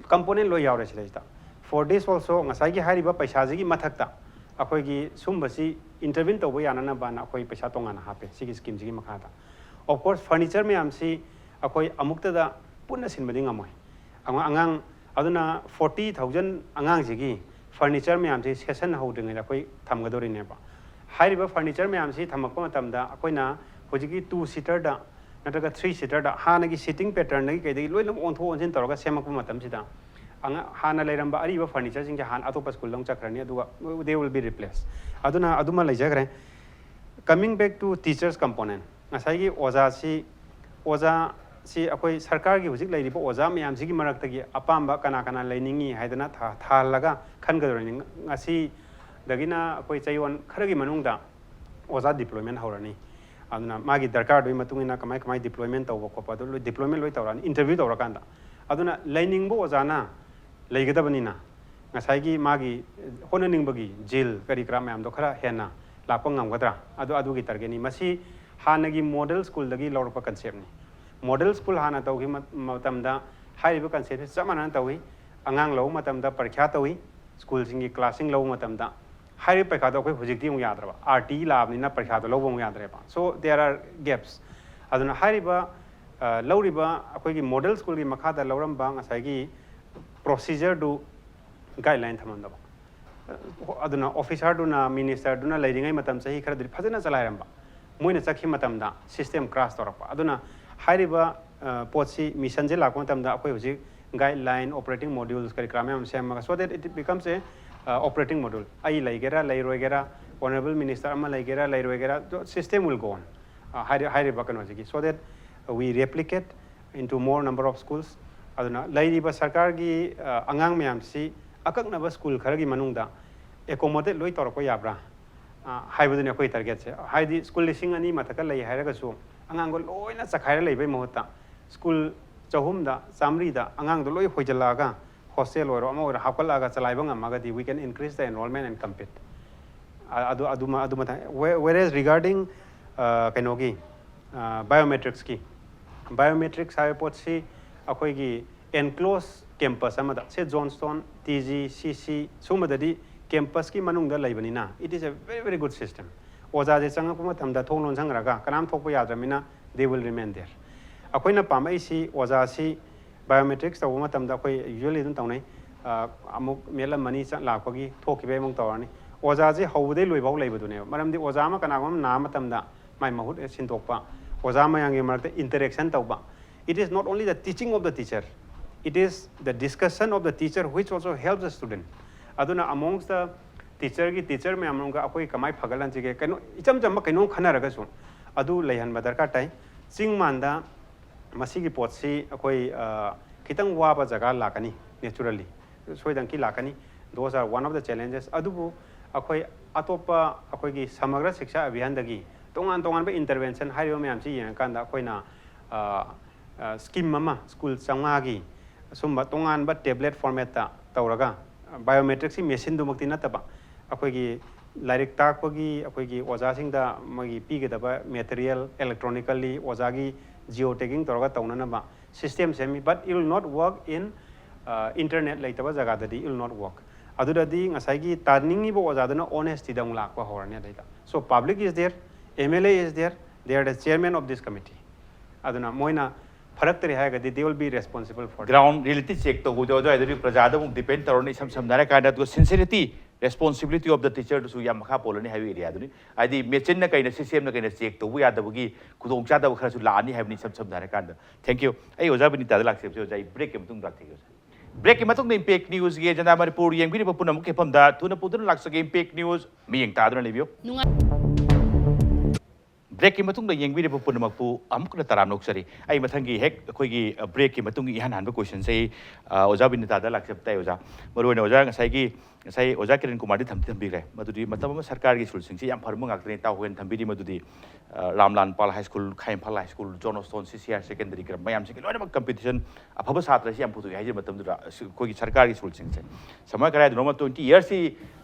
component ꯂꯣꯏ ꯌꯥꯎꯔꯦ ꯁꯤꯗꯩꯁꯤꯗ꯫ For this also ꯉꯁꯥꯏꯒꯤ ꯍꯥꯏꯔꯤꯕ ꯄꯩꯁꯥꯁꯤꯒꯤ ꯃꯊꯛꯇ ꯑꯩꯈꯣꯏꯒꯤ ꯁꯨꯝꯕꯁꯤ intervene ꯇꯧꯕ ꯌꯥꯅꯅꯕꯅ ꯑꯩꯈꯣꯏ ꯄꯩꯁꯥ ꯇꯣꯉꯥꯟꯅ ꯍꯥꯞꯄꯦ ꯁꯤꯒꯤ scheme ꯁꯤꯒꯤ ꯃꯈꯥꯗ꯫ Of course, furniture ꯃꯌꯥꯝꯁꯤ ꯑꯩꯈꯣꯏ ꯑꯃꯨꯛꯇꯗ ꯄꯨꯟꯅ ꯁꯤꯟꯕꯗꯤ ꯉꯝꯃꯣꯏ꯫ ꯑꯉꯥꯡ ꯑꯉꯥꯡ ꯑꯗꯨꯅ forty thousand ꯑꯉꯥꯡꯁꯤꯒꯤ furniture ꯃꯌꯥꯝꯁꯤ session ꯍꯧꯗ꯭ꯔꯤꯉꯩꯗ ꯑꯩꯈꯣꯏ ꯊꯝꯒꯗꯧꯔꯤꯅꯦꯕ꯫ ꯍꯥꯏꯔꯤꯕ furniture ꯃꯌꯥꯝꯁꯤ ꯊꯝꯃꯛꯄ ꯃꯇꯝꯗ ꯑꯩꯈꯣꯏꯅ ꯍꯧꯖꯤꯛꯀꯤ two seaterꯗ ꯅꯠꯇ꯭ꯔꯒ three seaterꯗ ꯍꯥꯟꯅꯒꯤ seating patternꯗꯒꯤ ꯀꯩꯗꯒꯤ ꯂꯣꯏꯅꯃꯛ ꯑꯣꯟꯊꯣꯛ ꯑꯣꯟꯁꯤꯟ ꯇꯧꯔꯒ ꯁꯦꯝꯃꯛꯄ ꯃꯇꯝꯁꯤꯗ ꯑꯉꯥꯡ ꯍꯥꯟꯅ ꯂꯩꯔꯝꯕ ꯑꯔꯤꯕ furnitureꯁꯤꯡꯁꯦ ꯍꯥꯟꯅ ꯑꯇꯣꯞꯄ schoolꯗ ꯑꯃꯨꯛ ꯆꯠꯈ꯭ꯔꯅꯤ, ꯑꯗꯨꯒ they will be replaced꯫ ꯑꯗꯨꯅ ꯑꯗꯨꯃ ꯂꯩꯖꯈ꯭ꯔꯦ꯫ Coming back to teachers component, ꯉꯁꯥꯏꯒꯤ ꯑꯣꯖꯥꯁꯤ ꯑꯣꯖꯥꯁꯤ ꯑꯩꯈꯣꯏ ꯁꯔꯀꯥꯔꯒꯤ ꯍꯧꯖꯤꯛ ꯂꯩꯔꯤꯕ ꯑꯣꯖꯥ ꯃꯌꯥꯝꯁꯤꯒꯤ ꯃꯔꯛꯇꯒꯤ ꯑꯄꯥꯝꯕ ꯀꯅꯥ ꯀꯅꯥ ꯂꯩꯅꯤꯡꯉꯤ ꯍꯥꯏꯗꯅ ꯊꯥ- ꯊꯥꯍꯜꯂꯒ ꯈꯟꯒꯗꯧꯔꯤꯅꯤ꯫ ꯉꯁꯤꯗꯒꯤꯅ ꯑꯩꯈꯣꯏ ꯆꯌꯣꯜ ꯈꯔꯒꯤ ꯃꯅꯨꯡꯗ ꯑꯣꯖꯥ deployment ꯍꯧꯔꯅꯤ꯫ ꯑꯗꯨꯅ ꯃꯥꯒꯤ ꯗꯔꯀꯥꯔꯗꯨꯒꯤ ꯃꯇꯨꯡ ꯏꯟꯅ ꯀꯃꯥꯏ ꯀꯃꯥꯏ deployment ꯇꯧꯕ ꯈꯣꯠꯄ ꯑꯗꯨ ꯂꯣꯏ deployment ꯂꯣꯏ ꯇꯧꯔꯛꯑꯅꯤ interview ꯇꯧꯔꯀꯥꯟꯗ꯫ ꯑꯗꯨꯅ ꯂꯩꯅꯤꯡꯕ ꯑꯣꯖꯥꯅ ꯂꯩꯒꯗꯕꯅꯤꯅ ꯉꯁꯥꯏꯒꯤ ꯃꯥꯒꯤ ꯍꯣꯠꯅꯅꯤꯡꯕꯒꯤ zeal ꯀꯔꯤ ꯀꯔꯥ ꯃꯌꯥꯝꯗꯣ ꯈꯔ ꯍꯦꯟꯅ ꯂꯥꯛꯄ ꯉꯝꯒꯗ꯭ꯔꯥ, ꯑꯗꯨ ꯑꯗꯨꯒꯤ targetꯅꯤ꯫ ꯃꯁꯤ ꯍꯥꯟꯅꯒꯤ model schoolꯗꯒꯤ ꯂꯧꯔꯛꯄ conceptꯅꯤ꯫ Model school ꯍꯥꯟꯅ ꯇꯧꯈꯤꯕ ꯃ- ꯃꯇꯝꯗ ꯍꯥꯏꯔꯤꯕ conceptꯁꯤ ꯆꯞ ꯃꯥꯟꯅꯅ ꯇꯧꯏ꯫ ꯑꯉꯥꯡ ꯂꯧꯕ ꯃꯇꯝꯗ ꯄꯔꯤꯈ꯭ꯌꯥ ꯇꯧꯏ, schoolꯁꯤꯡꯒꯤ classꯁꯤꯡ ꯂꯧꯕ ꯃꯇꯝꯗ꯫ ꯍꯥꯏꯔꯤꯕ ꯄꯔꯤꯈꯥꯗꯣ ꯑꯩꯈꯣꯏ ꯍꯧꯖꯤꯛꯇꯤ ꯑꯃꯨꯛ ꯌꯥꯗ꯭ꯔꯕ, RT ꯂꯥꯛꯑꯕꯅꯤꯅ ꯄꯔꯤꯈꯥꯗꯣ ꯂꯧꯕ ꯑꯃꯨꯛ ꯌꯥꯗ꯭ꯔꯦꯕ꯫ So there are gaps꯫ ꯑꯗꯨꯅ ꯍꯥꯏꯔꯤꯕ ꯑ, ꯂꯧꯔꯤꯕ ꯑꯩꯈꯣꯏꯒꯤ model schoolꯒꯤ ꯃꯈꯥꯗ ꯂꯧꯔꯝꯕ ꯉꯁꯥꯏꯒꯤ procedureꯗꯨ guideline ꯊꯝꯃꯝꯗꯕ꯫ ꯑꯗꯨꯅ officerꯗꯨꯅ, ministerꯗꯨꯅ ꯂꯩꯔꯤꯉꯩ ꯃꯇꯝ ꯆꯍꯤ ꯈꯔꯗꯨꯗꯤ ꯐꯖꯅ ꯆꯂꯥꯏꯔꯝꯕ, ꯃꯣꯏꯅ ꯆꯠꯈꯤꯕ ꯃꯇꯝꯗ system crash ꯇꯧꯔꯛꯄ꯫ ꯑꯗꯨꯅ ꯍꯥꯏꯔꯤꯕ ꯑ, ꯄꯣꯠꯁꯤ missionꯁꯦ ꯂꯥꯛꯄ ꯃꯇꯝꯗ ꯑꯩꯈꯣꯏ ꯍꯧꯖꯤꯛ guideline, operating modules ꯀꯔꯤ ꯀꯔꯥ ꯃꯌꯥꯝ ꯁꯦꯝꯃꯒ, so that it becomes a, uh, operating module꯫ ꯑꯩ ꯂꯩꯒꯦꯔꯥ ꯂꯩꯔꯣꯏꯒꯦꯔꯥ, honourable minister ꯑꯃ ꯂꯩꯒꯦꯔꯥ ꯂꯩꯔꯣꯏꯒꯦꯔꯥ, system will go on꯫ ꯑ, ꯍꯥꯏꯔꯤ- ꯍꯥꯏꯔꯤꯕ ꯀꯩꯅꯣꯁꯤꯒꯤ, so that we replicate into more number of schools꯫ ꯑꯗꯨꯅ ꯂꯩꯔꯤꯕ ꯁꯔꯀꯥꯔꯒꯤ ꯑ, ꯑꯉꯥꯡ ꯃꯌꯥꯝꯁꯤ ꯑꯀꯛꯅꯕ school ꯈꯔꯒꯤ ꯃꯅꯨꯡꯗ accommodate ꯂꯣꯏ ꯇꯧꯔꯛꯄ ꯌꯥꯕ꯭ꯔꯥ, ꯑ, ꯍꯥꯏꯕꯗꯨꯅꯤ ꯑꯩꯈꯣꯏ targetꯁꯦ꯫ ꯍꯥꯏꯗꯤ school ꯂꯤꯁꯤꯡ ꯑꯅꯤ ꯃꯊꯛꯇ ꯂꯩ ꯍꯥꯏꯔꯒꯁꯨ ꯑꯉꯥꯡꯗꯣ ꯂꯣꯏꯅ ꯆꯈꯥꯏꯔ ꯂꯩꯕꯩ ꯃꯍꯨꯠꯇ school ꯆꯍꯨꯝꯗ, ꯆꯥꯃꯔꯤꯗ ꯑꯉꯥꯡꯗꯣ ꯂꯣꯏ ꯍꯣꯏꯖꯤꯜꯂꯛꯑꯒ hostel ꯑꯣꯏꯔꯣ ꯑꯃ ꯑꯣꯏꯔꯣ ꯍꯥꯞꯀꯠꯂꯛꯑꯒ ꯆꯂꯥꯏꯕ ꯉꯝꯃꯒꯗꯤ we can increase the enrollment and compete꯫ ꯑ- ꯑꯗꯨ ꯑꯗꯨꯃ ꯑꯗꯨ ꯃꯊꯪ whe- whereas regarding ꯑ, ꯀꯩꯅꯣꯒꯤ biometricsꯀꯤ, biometrics ꯍꯥꯏꯕ ꯄꯣꯠꯁꯤ ꯑꯩꯈꯣꯏꯒꯤ enclosed campus ꯑꯃꯗ, ꯁꯦ Johnstone, TG, CC ꯁꯨꯝꯕꯗꯗꯤ campusꯀꯤ ꯃꯅꯨꯡꯗ ꯂꯩꯕꯅꯤꯅ, it is a very very good system. ꯑꯣꯖꯥꯁꯦ ꯆꯪꯉꯛꯄ ꯃꯇꯝꯗ ꯊꯣꯡ ꯂꯣꯟꯁꯤꯟꯈ꯭ꯔꯒ ꯀꯅꯥꯝ ꯊꯣꯛꯄ ꯌꯥꯗ꯭ꯔꯕꯅꯤꯅ, they will remain there. ꯑꯩꯈꯣꯏꯅ ꯄꯥꯝꯃꯛꯏꯁꯤ ꯑꯣꯖꯥꯁꯤ biometrics ꯇꯧꯕ ꯃꯇꯝꯗ ꯑꯩꯈꯣꯏ usually ꯑꯗꯨꯝ ꯇꯧꯅꯩ, ꯑꯃꯨꯛ ꯃꯦꯠꯂꯝꯃꯅꯤ, ꯂꯥꯛꯄꯒꯤ ꯊꯣꯛꯈꯤꯕꯩ ꯑꯃꯨꯛ ꯇꯧꯔꯅꯤ꯫ ꯑꯣꯖꯥꯁꯤ ꯍꯧꯕꯗꯩ ꯂꯣꯏꯐꯥꯎ ꯂꯩꯕꯗꯨꯅꯦꯕ꯫ ꯃꯔꯝꯗꯤ ꯑꯣꯖꯥ ꯑꯃ ꯀꯅꯥꯒꯨꯝꯕ ꯑꯃ ꯅꯥꯕ ꯃꯇꯝꯗ ꯃꯥꯏ ꯃꯍꯨꯠ ꯁꯤꯟꯗꯣꯛꯄ, ꯑꯣꯖꯥ ꯃꯌꯥꯝꯒꯤ ꯃꯔꯛꯇ interaction ꯇꯧꯕ, it is not only the teaching of the teacher, it is the discussion of the teacher which also helps the student. ꯑꯗꯨꯅ amongst the teacherꯒꯤ teacher ꯃꯌꯥꯝ ꯃꯅꯨꯡꯗ ꯑꯩꯈꯣꯏ ꯀꯃꯥꯏꯅ ꯐꯒꯠꯍꯟꯁꯤꯒꯦ, ꯀꯩꯅꯣ ꯏꯆꯝ ꯆꯝꯕ ꯀꯩꯅꯣꯝ ꯈꯟꯅꯔꯒꯁꯨ ꯑꯗꯨ ꯂꯩꯍꯟꯕ ꯗꯔꯀꯥꯔ ꯇꯥꯏ꯫ ꯆꯤꯡ ꯃꯥꯟꯗ ꯃꯁꯤꯒꯤ ꯄꯣꯠꯁꯤ ꯑꯩꯈꯣꯏ ꯈꯤꯇꯪ ꯋꯥꯕ ꯖꯒꯥ ꯂꯥꯛꯀꯅꯤ, naturally ꯁꯣꯏꯗꯅꯀꯤ ꯂꯥꯛꯀꯅꯤ꯫ Those are one of the challenges. ꯑꯗꯨꯕꯨ ꯑꯩꯈꯣꯏ ꯑꯇꯣꯞꯄ ꯑꯩꯈꯣꯏꯒꯤ ꯁꯃꯒ꯭ꯔ ꯁꯤꯛꯁꯥ ꯑꯚꯤꯌꯥꯟꯗꯒꯤ ꯇꯣꯉꯥꯟ ꯇꯣꯉꯥꯟꯕ intervention ꯍꯥꯏꯔꯤꯕ ꯃꯌꯥꯝꯁꯤ ꯌꯦꯡꯉꯀꯥꯟꯗ ꯑꯩꯈꯣꯏꯅ scheme ꯑꯃ ꯁ꯭ꯀꯨꯜ ꯆꯥꯝꯃꯉꯥꯒꯤ ꯁꯨꯝꯕ ꯇꯣꯉꯥꯟꯕ tablet formatꯇ ꯇꯧꯔꯒ, biometricꯁꯤ machineꯗꯨꯃꯛꯇꯤ ꯅꯠꯇꯕ, ꯑꯩꯈꯣꯏꯒꯤ ꯂꯥꯏꯔꯤꯛ ꯇꯥꯛꯄꯒꯤ ꯑꯩꯈꯣꯏꯒꯤ ꯑꯣꯖꯥꯁꯤꯡꯗ ꯃꯣꯏꯒꯤ ꯄꯤꯒꯗꯕ material electronically ꯑꯣꯖꯥꯒꯤ geo tagging ꯇꯧꯔꯒ ꯇꯧꯅꯅꯕ system ꯁꯦꯝꯃꯤ꯫ But it will not work in internet ꯂꯩꯇꯕ ꯖꯒꯥꯗꯗꯤ it will not work. ꯑꯗꯨꯗꯗꯤ ꯉꯁꯥꯏꯒꯤ ꯇꯥꯅꯤꯡꯉꯤꯕ ꯑꯣꯖꯥꯗꯨꯅ honestyꯗ ꯑꯃꯨꯛ ꯂꯥꯛꯄ ꯍꯧꯔꯅꯤ꯫ ꯑꯗꯩꯗ so public is there, MLA is there, they are the chairman of this committee. ꯑꯗꯨꯅ ꯃꯣꯏꯅ ꯐꯔꯛꯇ꯭ꯔꯦ ꯍꯥꯏꯔꯒꯗꯤ they will be responsible for that. Ground reality check ꯇꯧꯕꯗꯣ ꯑꯗꯨꯋꯥꯏꯗꯗꯤ ꯄ꯭ꯔꯖꯥꯗ ꯑꯃꯨꯛ depend ꯇꯧꯔꯅꯤ꯫ ꯏꯁꯝ ꯁꯝꯅ ꯍꯥꯏꯔꯀꯥꯟꯗ ꯑꯗꯨꯒ sincerity, responsibility of the teacherꯗꯨꯁꯨ ꯌꯥꯝ ꯃꯈꯥ ꯄꯣꯜꯂꯅꯤ ꯍꯥꯏꯕ areaꯗꯨꯅꯤ꯫ ꯍꯥꯏꯗꯤ machineꯅ ꯀꯩꯅ systemꯅ ꯀꯩꯅ check ꯇꯧꯕ ꯌꯥꯗꯕꯒꯤ ꯈꯨꯗꯣꯡꯆꯥꯗꯕ ꯈꯔꯁꯨ ꯂꯥꯛꯑꯅꯤ ꯍꯥꯏꯕꯅꯤ ꯏꯁꯝ ꯁꯝꯅ ꯍꯥꯏꯔꯀꯥꯟꯗ꯫ Thank you. ꯑꯩ ꯑꯣꯖꯥ ꯕꯤꯅꯤꯇꯥꯗ ꯂꯥꯛꯆꯕꯁꯦ ꯑꯣꯖꯥ, ꯑꯩ breakꯀꯤ ꯃꯇꯨꯡꯗ ꯂꯥꯛꯆꯒꯦ ꯑꯣꯖꯥ꯫ Breakꯀꯤ ꯃꯇꯨꯡꯗ Impact Newsꯒꯤ Agenda ꯃꯅꯤꯄꯨꯔ ꯌꯦꯡꯕꯤꯔꯤꯕ ꯄꯨꯝꯅꯃꯛꯀꯤ ꯃꯐꯝꯗ ꯊꯨꯅ ꯄꯨꯗꯨꯅ ꯂꯥꯛꯆꯒꯦ꯫ Impact News ꯃꯤꯠꯌꯦꯡ ꯇꯥꯗꯨꯅ ꯂꯩꯕꯤꯌꯨ꯫ ꯅꯨꯡꯉꯥꯏ Breakꯀꯤ ꯃꯇꯨꯡꯗ ꯌꯦꯡꯕꯤꯔꯤꯕ ꯄꯨꯝꯅꯃꯛꯄꯨ ꯑꯃꯨꯛ ꯍꯟꯅ ꯇꯔꯥꯝꯅ ꯑꯣꯛꯆꯔꯤ꯫ ꯑꯩ ꯃꯊꯪꯒꯤ ꯍꯦꯛ ꯑꯩꯈꯣꯏꯒꯤ breakꯀꯤ ꯃꯇꯨꯡꯒꯤ ꯏꯍꯥꯟ ꯍꯥꯟꯕ questionꯁꯦ ꯑꯩ ꯑꯣꯖꯥ ꯕꯤꯅꯤꯇꯥꯗ ꯂꯥꯛꯆꯕ ꯇꯥꯏ ꯑꯣꯖꯥ꯫ ꯃꯔꯨꯑꯣꯏꯅ ꯑꯣꯖꯥ ꯉꯁꯥꯏꯒꯤ ꯉꯁꯥꯏ ꯑꯣꯖꯥ ꯀꯤꯔꯟ ꯀꯨꯃꯥꯔꯗꯤ ꯊꯝꯗꯤ ꯊꯝꯕꯤꯈ꯭ꯔꯦ꯫ ꯃꯗꯨꯗꯤ ꯃꯇꯝ ꯑꯃ ꯁꯔꯀꯥꯔꯒꯤ ꯁ꯭ꯀꯨꯜꯁꯤꯡꯁꯤ ꯌꯥꯝ ꯐꯔꯝꯕ ꯉꯥꯛꯇꯅꯤ꯫ ꯏꯇꯥꯎ ꯍꯣꯏꯅ ꯊꯝꯕꯤꯔꯤ ꯃꯗꯨꯗꯤ ꯔꯥꯝꯂꯥꯜ ꯄꯥꯜ ꯍꯥꯏ ꯁ꯭ꯀꯨꯜ, ꯈꯥ Imphal high school, John Stone, ꯁꯤ ꯁꯤ ꯍꯥꯌꯔ ꯁꯦꯀꯦꯟꯗꯔꯤ ꯃꯌꯥꯝꯁꯤꯒꯤ ꯂꯣꯏꯅꯃꯛ competition ꯑꯐꯕ ꯁꯥꯇ꯭ꯔꯁꯤ ꯌꯥꯝ ꯄꯨꯊꯣꯛꯏ ꯍꯥꯏꯖꯕ ꯃꯇꯝꯗꯨꯗ ꯑꯩꯈꯣꯏꯒꯤ ꯁꯔꯀꯥꯔꯒꯤ ꯁ꯭ꯀꯨꯜꯁꯤꯡꯁꯦ ꯁꯝꯅ ꯀꯗꯥꯏꯗꯅꯣ ꯑꯃ twenty yearsꯀꯤ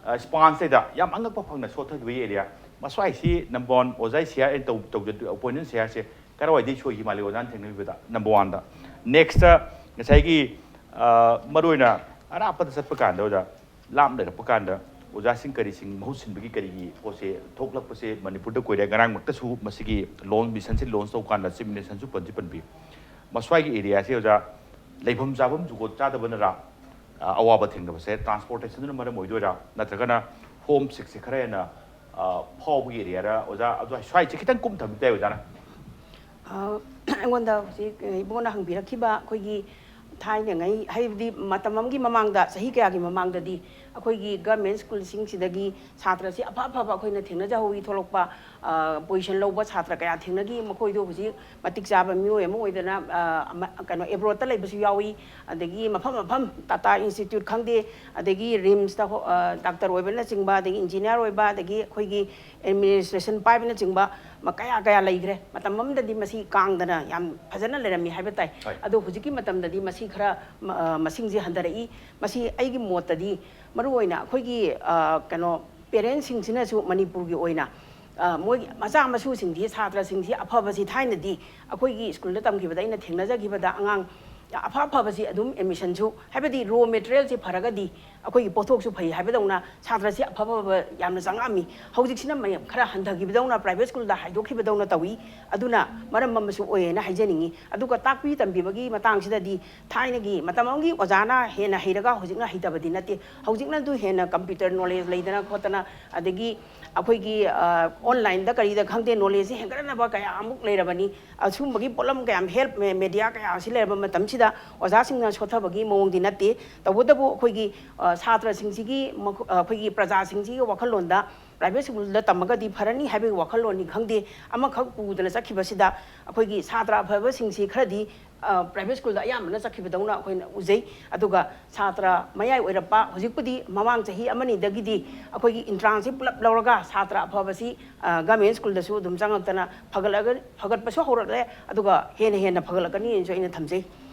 spanꯁꯤꯗ ꯌꯥꯝ ꯑꯉꯛꯄ ꯐꯪꯅ ꯁꯣꯠꯊꯈꯤꯕꯒꯤ area ꯃꯁ꯭ꯋꯥꯏꯁꯤ number one ꯑꯣꯖꯥ ꯁꯤ ꯑꯥꯔ ꯑꯦꯟ ꯇꯧ ꯇꯧꯖ opponent ꯁꯤ ꯑꯥꯔꯁꯦ ꯀꯔꯥꯏꯋꯥꯏꯗꯒꯤ ꯁꯣꯏꯈꯤ ꯃꯥꯜꯂꯤ ꯑꯣꯖꯥꯅ ꯊꯦꯡꯅꯕꯤꯕꯗ number oneꯗ꯫ Nextꯇ ꯉꯁꯥꯏꯒꯤ ꯃꯔꯨꯑꯣꯏꯅ ꯑꯔꯥꯞꯄꯗ ꯆꯠꯄ ꯀꯥꯟꯗ ꯑꯣꯖꯥ ꯂꯥꯞꯅ ꯂꯩꯔꯛꯄ ꯀꯥꯟꯗ ꯑꯣꯖꯥꯁꯤꯡ ꯀꯔꯤꯁꯤꯡ ꯃꯍꯨꯠ ꯁꯤꯟꯕꯒꯤ ꯀꯔꯤꯒꯤ ꯄꯣꯠꯁꯦ ꯊꯣꯛꯂꯛꯄꯁꯦ ꯃꯅꯤꯄꯨꯔꯗ ꯀꯨꯏꯔꯦ꯫ ꯉꯔꯥꯡꯃꯛꯇꯁꯨ ꯃꯁꯤꯒꯤ ꯂꯣꯟ, ꯃꯤꯁꯟꯁꯤ ꯂꯣꯟꯁ ꯇꯧꯀꯥꯟꯗ ꯆꯤꯞ ꯃꯤꯅꯤꯁꯇꯔꯁꯨ ꯄꯟꯁꯤ ꯄꯟꯕꯤ꯫ ꯃꯁ꯭ꯋꯥꯏꯒꯤ ꯑꯦꯔꯤꯌꯥꯁꯦ ꯑꯣꯖꯥ ꯂꯩꯐꯝ ꯆꯥꯐꯝ ꯖꯨꯒꯣꯠ ꯆꯥꯗꯕꯅꯔꯥ, ꯑ, ꯑꯋꯥꯕ ꯊꯦꯡꯅꯕꯁꯦ ꯇ꯭ꯔꯥꯟꯁꯄꯣꯔꯇꯦꯁꯟꯗꯨꯅ ꯃꯔꯝ ꯑꯣꯏꯗꯣꯏꯔꯥ, ꯅꯠꯇ꯭ꯔꯒꯅ ꯍꯣꯝ ꯁꯤꯛꯁꯦ ꯈꯔ ꯍꯦꯟꯅ, ꯑ, ꯐꯥꯎꯕꯒꯤ ꯑꯦꯔꯤꯌꯥꯔ? ꯑꯣꯖꯥ, ꯑꯗꯨ ꯁ꯭ꯋꯥꯏꯁꯦ ꯈꯤꯇꯪ ꯀꯨꯞꯊꯕꯤꯕ ꯇꯥꯏ ꯑꯣꯖꯥꯅ꯫ ꯑ, ꯑꯩꯉꯣꯟꯗ ꯍꯧꯖꯤꯛ ꯏꯕꯨꯡꯉꯣꯅ ꯍꯪꯕꯤꯔꯛꯈꯤꯕ ꯑꯩꯈꯣꯏꯒꯤ ꯊꯥꯏꯅꯉꯩ, ꯍꯥꯏꯕꯗꯤ ꯃꯇꯝ ꯑꯃꯒꯤ ꯃꯃꯥꯡꯗ, ꯆꯍꯤ ꯀꯌꯥꯒꯤ ꯃꯃꯥꯡꯗꯗꯤ ꯑꯩꯈꯣꯏꯒꯤ ꯒꯚꯔꯟꯃꯦꯟ ꯁ꯭ꯀꯨꯜꯁꯤꯡꯁꯤꯗꯒꯤ ꯁꯥꯇ꯭ꯔꯁꯤ ꯑꯐ ꯑꯐꯕ ꯑꯩꯈꯣꯏꯅ ꯊꯦꯡꯅꯖꯍꯧꯋꯤ꯫ ꯊꯣꯛꯂꯛꯄ, ꯑ, ꯄꯣꯖꯤꯁꯟ ꯂꯧꯕ ꯁꯥꯇ꯭ꯔ ꯀꯌꯥ ꯊꯦꯡꯅꯈꯤ꯫ ꯃꯈꯣꯏꯗꯣ ꯍꯧꯖꯤꯛ ꯃꯇꯤꯛ ꯆꯥꯕ ꯃꯤꯑꯣꯏ ꯑꯃ ꯑꯣꯏꯗꯅ, ꯑ, ꯑꯃ, ꯀꯩꯅꯣ, ꯑꯦꯕ꯭ꯔꯣꯗꯇ ꯂꯩꯕꯁꯨ ꯌꯥꯎꯏ꯫ ꯑꯗꯒꯤ ꯃꯐꯝ ꯃꯐꯝ ꯇꯥꯇꯥ ꯏꯟꯁꯇꯤꯇ꯭ꯌꯨꯠ ꯈꯪꯗꯦ, ꯑꯗꯒꯤ ꯔꯤꯝꯁꯇ ꯍꯣ-, ꯑ, ꯗꯥꯛꯇꯔ ꯑꯣꯏꯕꯅꯆꯤꯡꯕ, ꯑꯗꯒꯤ ꯏꯟꯖꯤꯅꯤꯌꯥꯔ ꯑꯣꯏꯕ, ꯑꯗꯒꯤ ꯑꯩꯈꯣꯏꯒꯤ ꯑꯦꯗꯃꯤꯅꯤꯁꯇ꯭ꯔꯦꯁꯟ ꯄꯥꯏꯕꯅꯆꯤꯡꯕ ꯃ-, ꯀꯌꯥ ꯀꯌꯥ ꯂꯩꯈ꯭ꯔꯦ꯫ ꯃꯇꯝ ꯑꯃꯗꯗꯤ ꯃꯁꯤ ꯀꯥꯡꯗꯅ ꯌꯥꯝ ꯐꯖꯅ ꯂꯩꯔꯝꯃꯤ ꯍꯥꯏꯕ ꯇꯥꯏ꯫ ꯍꯣꯏ꯫ ꯑꯗꯣ ꯍꯧꯖꯤꯛꯀꯤ ꯃꯇꯝꯗꯗꯤ ꯃꯁꯤ ꯈꯔ ꯃ-, ꯑ, ꯃꯁꯤꯡꯁꯦ ꯍꯟꯊꯔꯛꯏ꯫ ꯃꯁꯤ ꯑꯩꯒꯤ ꯃꯣꯠꯇꯗꯤ ꯃꯔꯨꯑꯣꯏꯅ ꯑꯩꯈꯣꯏꯒꯤ, ꯑ, ꯀꯩꯅꯣ, ꯄꯦꯔꯦꯟꯁꯁꯤꯡꯁꯤꯅꯁꯨ ꯃꯅꯤꯄꯨꯔꯒꯤ ꯑꯣꯏꯅ, ꯑ, ꯃꯣꯏꯒꯤ ꯃꯆꯥ ꯃꯁꯨꯁꯤꯡꯁꯤ, ꯁꯥꯇ꯭ꯔꯁꯤꯡꯁꯤ ꯑꯐꯕꯁꯤ ꯊꯥꯏꯅꯗꯤ ꯑꯩꯈꯣꯏꯒꯤ ꯁ꯭ꯀꯨꯜꯗ ꯇꯝꯈꯤꯕꯗ ꯑꯩꯅ ꯊꯦꯡꯅꯖꯈꯤꯕꯗ ꯑꯉꯥꯡ ꯑꯐ ꯑꯐꯕꯁꯤ ꯑꯗꯨꯝ ꯑꯦꯗꯃꯤꯁꯟꯁꯨ, ꯍꯥꯏꯕꯗꯤ ꯔꯣ ꯃꯦꯇꯔꯤꯌꯦꯜꯁꯤ ꯐꯔꯒꯗꯤ ꯑꯩꯈꯣꯏꯒꯤ ꯄꯣꯠꯊꯣꯛꯁꯨ ꯐꯩ ꯍꯥꯏꯕꯗꯧꯅ ꯁꯥꯇ꯭ꯔꯁꯤ ꯑꯐ ꯑꯐꯕ ꯌꯥꯝꯅ ꯆꯪꯉꯛꯑꯝꯃꯤ꯫ ꯍꯧꯖꯤꯛꯁꯤꯅ ꯃꯌꯥꯝ ꯈꯔ ꯍꯟꯊꯈꯤꯕꯗꯧꯅ, ꯄ꯭ꯔꯥꯏꯚꯦꯠ ꯁ꯭ꯀꯨꯜꯗ ꯍꯥꯏꯗꯣꯛꯈꯤꯕꯗꯧꯅ ꯇꯧꯏ꯫ ꯑꯗꯨꯅ ꯃꯔꯝ ꯑꯃꯁꯨ ꯑꯣꯏꯌꯦꯅ ꯍꯥꯏꯖꯅꯤꯡꯉꯤ꯫ ꯑꯗꯨꯒ ꯇꯥꯛꯄꯤ ꯇꯝꯕꯤꯕꯒꯤ ꯃꯇꯥꯡꯁꯤꯗꯗꯤ ꯊꯥꯏꯅꯒꯤ ꯃꯇꯝ ꯑꯃꯒꯤ ꯑꯣꯖꯥꯅ ꯍꯦꯟꯅ ꯍꯩꯔꯒ ꯍꯧꯖꯤꯛꯅ ꯍꯩꯇꯕꯗꯤ ꯅꯠꯇꯦ꯫ ꯍꯧꯖꯤꯛꯅ ꯑꯗꯨ ꯍꯦꯟꯅ ꯀꯝꯄ꯭ꯌꯨꯇꯔ ꯅꯣꯂꯦꯖ ꯂꯩꯗꯅ ꯈꯣꯠꯇꯅ, ꯑꯗꯒꯤ ꯑꯩꯈꯣꯏꯒꯤ, ꯑ, ꯑꯣꯟꯂꯥꯏꯟꯗ ꯀꯔꯤꯗ ꯈꯪꯗꯦ, ꯅꯣꯂꯦꯖꯁꯤ ꯍꯦꯟꯒꯠꯅꯅꯕ ꯀꯌꯥ ꯑꯃꯨꯛ ꯂꯩꯔꯕꯅꯤ꯫ ꯑꯁꯨꯝꯕꯒꯤ ꯄꯣꯠꯂꯝ ꯀꯌꯥꯝ, ꯍꯦꯜꯞ ꯃꯦ-, ꯃꯦꯗꯤꯌꯥ ꯀꯌꯥ ꯑꯁꯤ ꯂꯩꯔꯕ ꯃꯇꯝꯁꯤꯗ ꯑꯣꯖꯥꯁꯤꯡꯅ ꯁꯣꯠꯊꯕꯒꯤ ꯃꯑꯣꯡꯗꯤ ꯅꯠꯇꯦ꯫ ꯇꯧꯕꯇꯕꯨ ꯑꯩꯈꯣꯏꯒꯤ, ꯑ, ꯁꯥꯇ꯭ꯔꯁꯤꯡꯁꯤꯒꯤ ꯃꯈꯣ-, ꯑ, ꯑꯩꯈꯣꯏꯒꯤ ꯄ꯭ꯔꯖꯥꯁꯤꯡꯁꯤꯒꯤ ꯋꯥꯈꯜꯂꯣꯟꯗ ꯄ꯭ꯔꯥꯏꯚꯦꯠ ꯁ꯭ꯀꯨꯜꯗ ꯇꯝꯃꯒꯗꯤ ꯐꯔꯅꯤ ꯍꯥꯏꯕꯒꯤ ꯋꯥꯈꯜꯂꯣꯟꯅꯤ ꯈꯪꯗꯦ, ꯑꯃꯈꯛ ꯄꯨꯗꯅ ꯆꯠꯈꯤꯕꯁꯤꯗ ꯑꯩꯈꯣꯏꯒꯤ ꯁꯥꯇ꯭ꯔ ꯑꯐꯕꯁꯤꯡꯁꯤ ꯈꯔꯗꯤ, ꯑ, ꯄ꯭ꯔꯥꯏꯚꯦꯠ ꯁ꯭ꯀꯨꯜꯗ ꯑꯌꯥꯝꯕꯅ ꯆꯠꯈꯤꯕꯗꯧꯅ ꯑꯩꯈꯣꯏꯅ ꯎꯖꯩ꯫ ꯑꯗꯨꯒ ꯁꯥꯇ꯭ꯔ ꯃꯌꯥꯏ ꯑꯣꯏꯔꯞꯄ, ꯍꯧꯖꯤꯛꯄꯨꯗꯤ ꯃꯃꯥꯡ ꯆꯍꯤ ꯑꯃꯅꯤꯗꯒꯤꯗꯤ ꯑꯩꯈꯣꯏꯒꯤ ꯏꯟꯇ꯭ꯔꯥꯟꯁꯁꯤ ꯄꯨꯂꯞ ꯂꯧꯔꯒ ꯁꯥꯇ꯭ꯔ ꯑꯐꯕꯁꯤ, ꯑ, ꯒꯃꯦꯟ ꯁ꯭ꯀꯨꯜꯗꯁꯨ ꯑꯗꯨꯝ ꯆꯪꯉꯛꯇꯅ ꯐꯒꯠꯂꯒ, ꯐꯒꯠꯄꯁꯨ ꯍꯧꯔꯛꯂꯦ꯫ ꯑꯗꯨꯒ ꯍꯦꯟꯅ ꯍꯦꯟꯅ ꯐꯒꯠꯂꯛꯀꯅꯤꯅꯁꯨ ꯑꯩꯅ ꯊꯝꯖꯩ꯫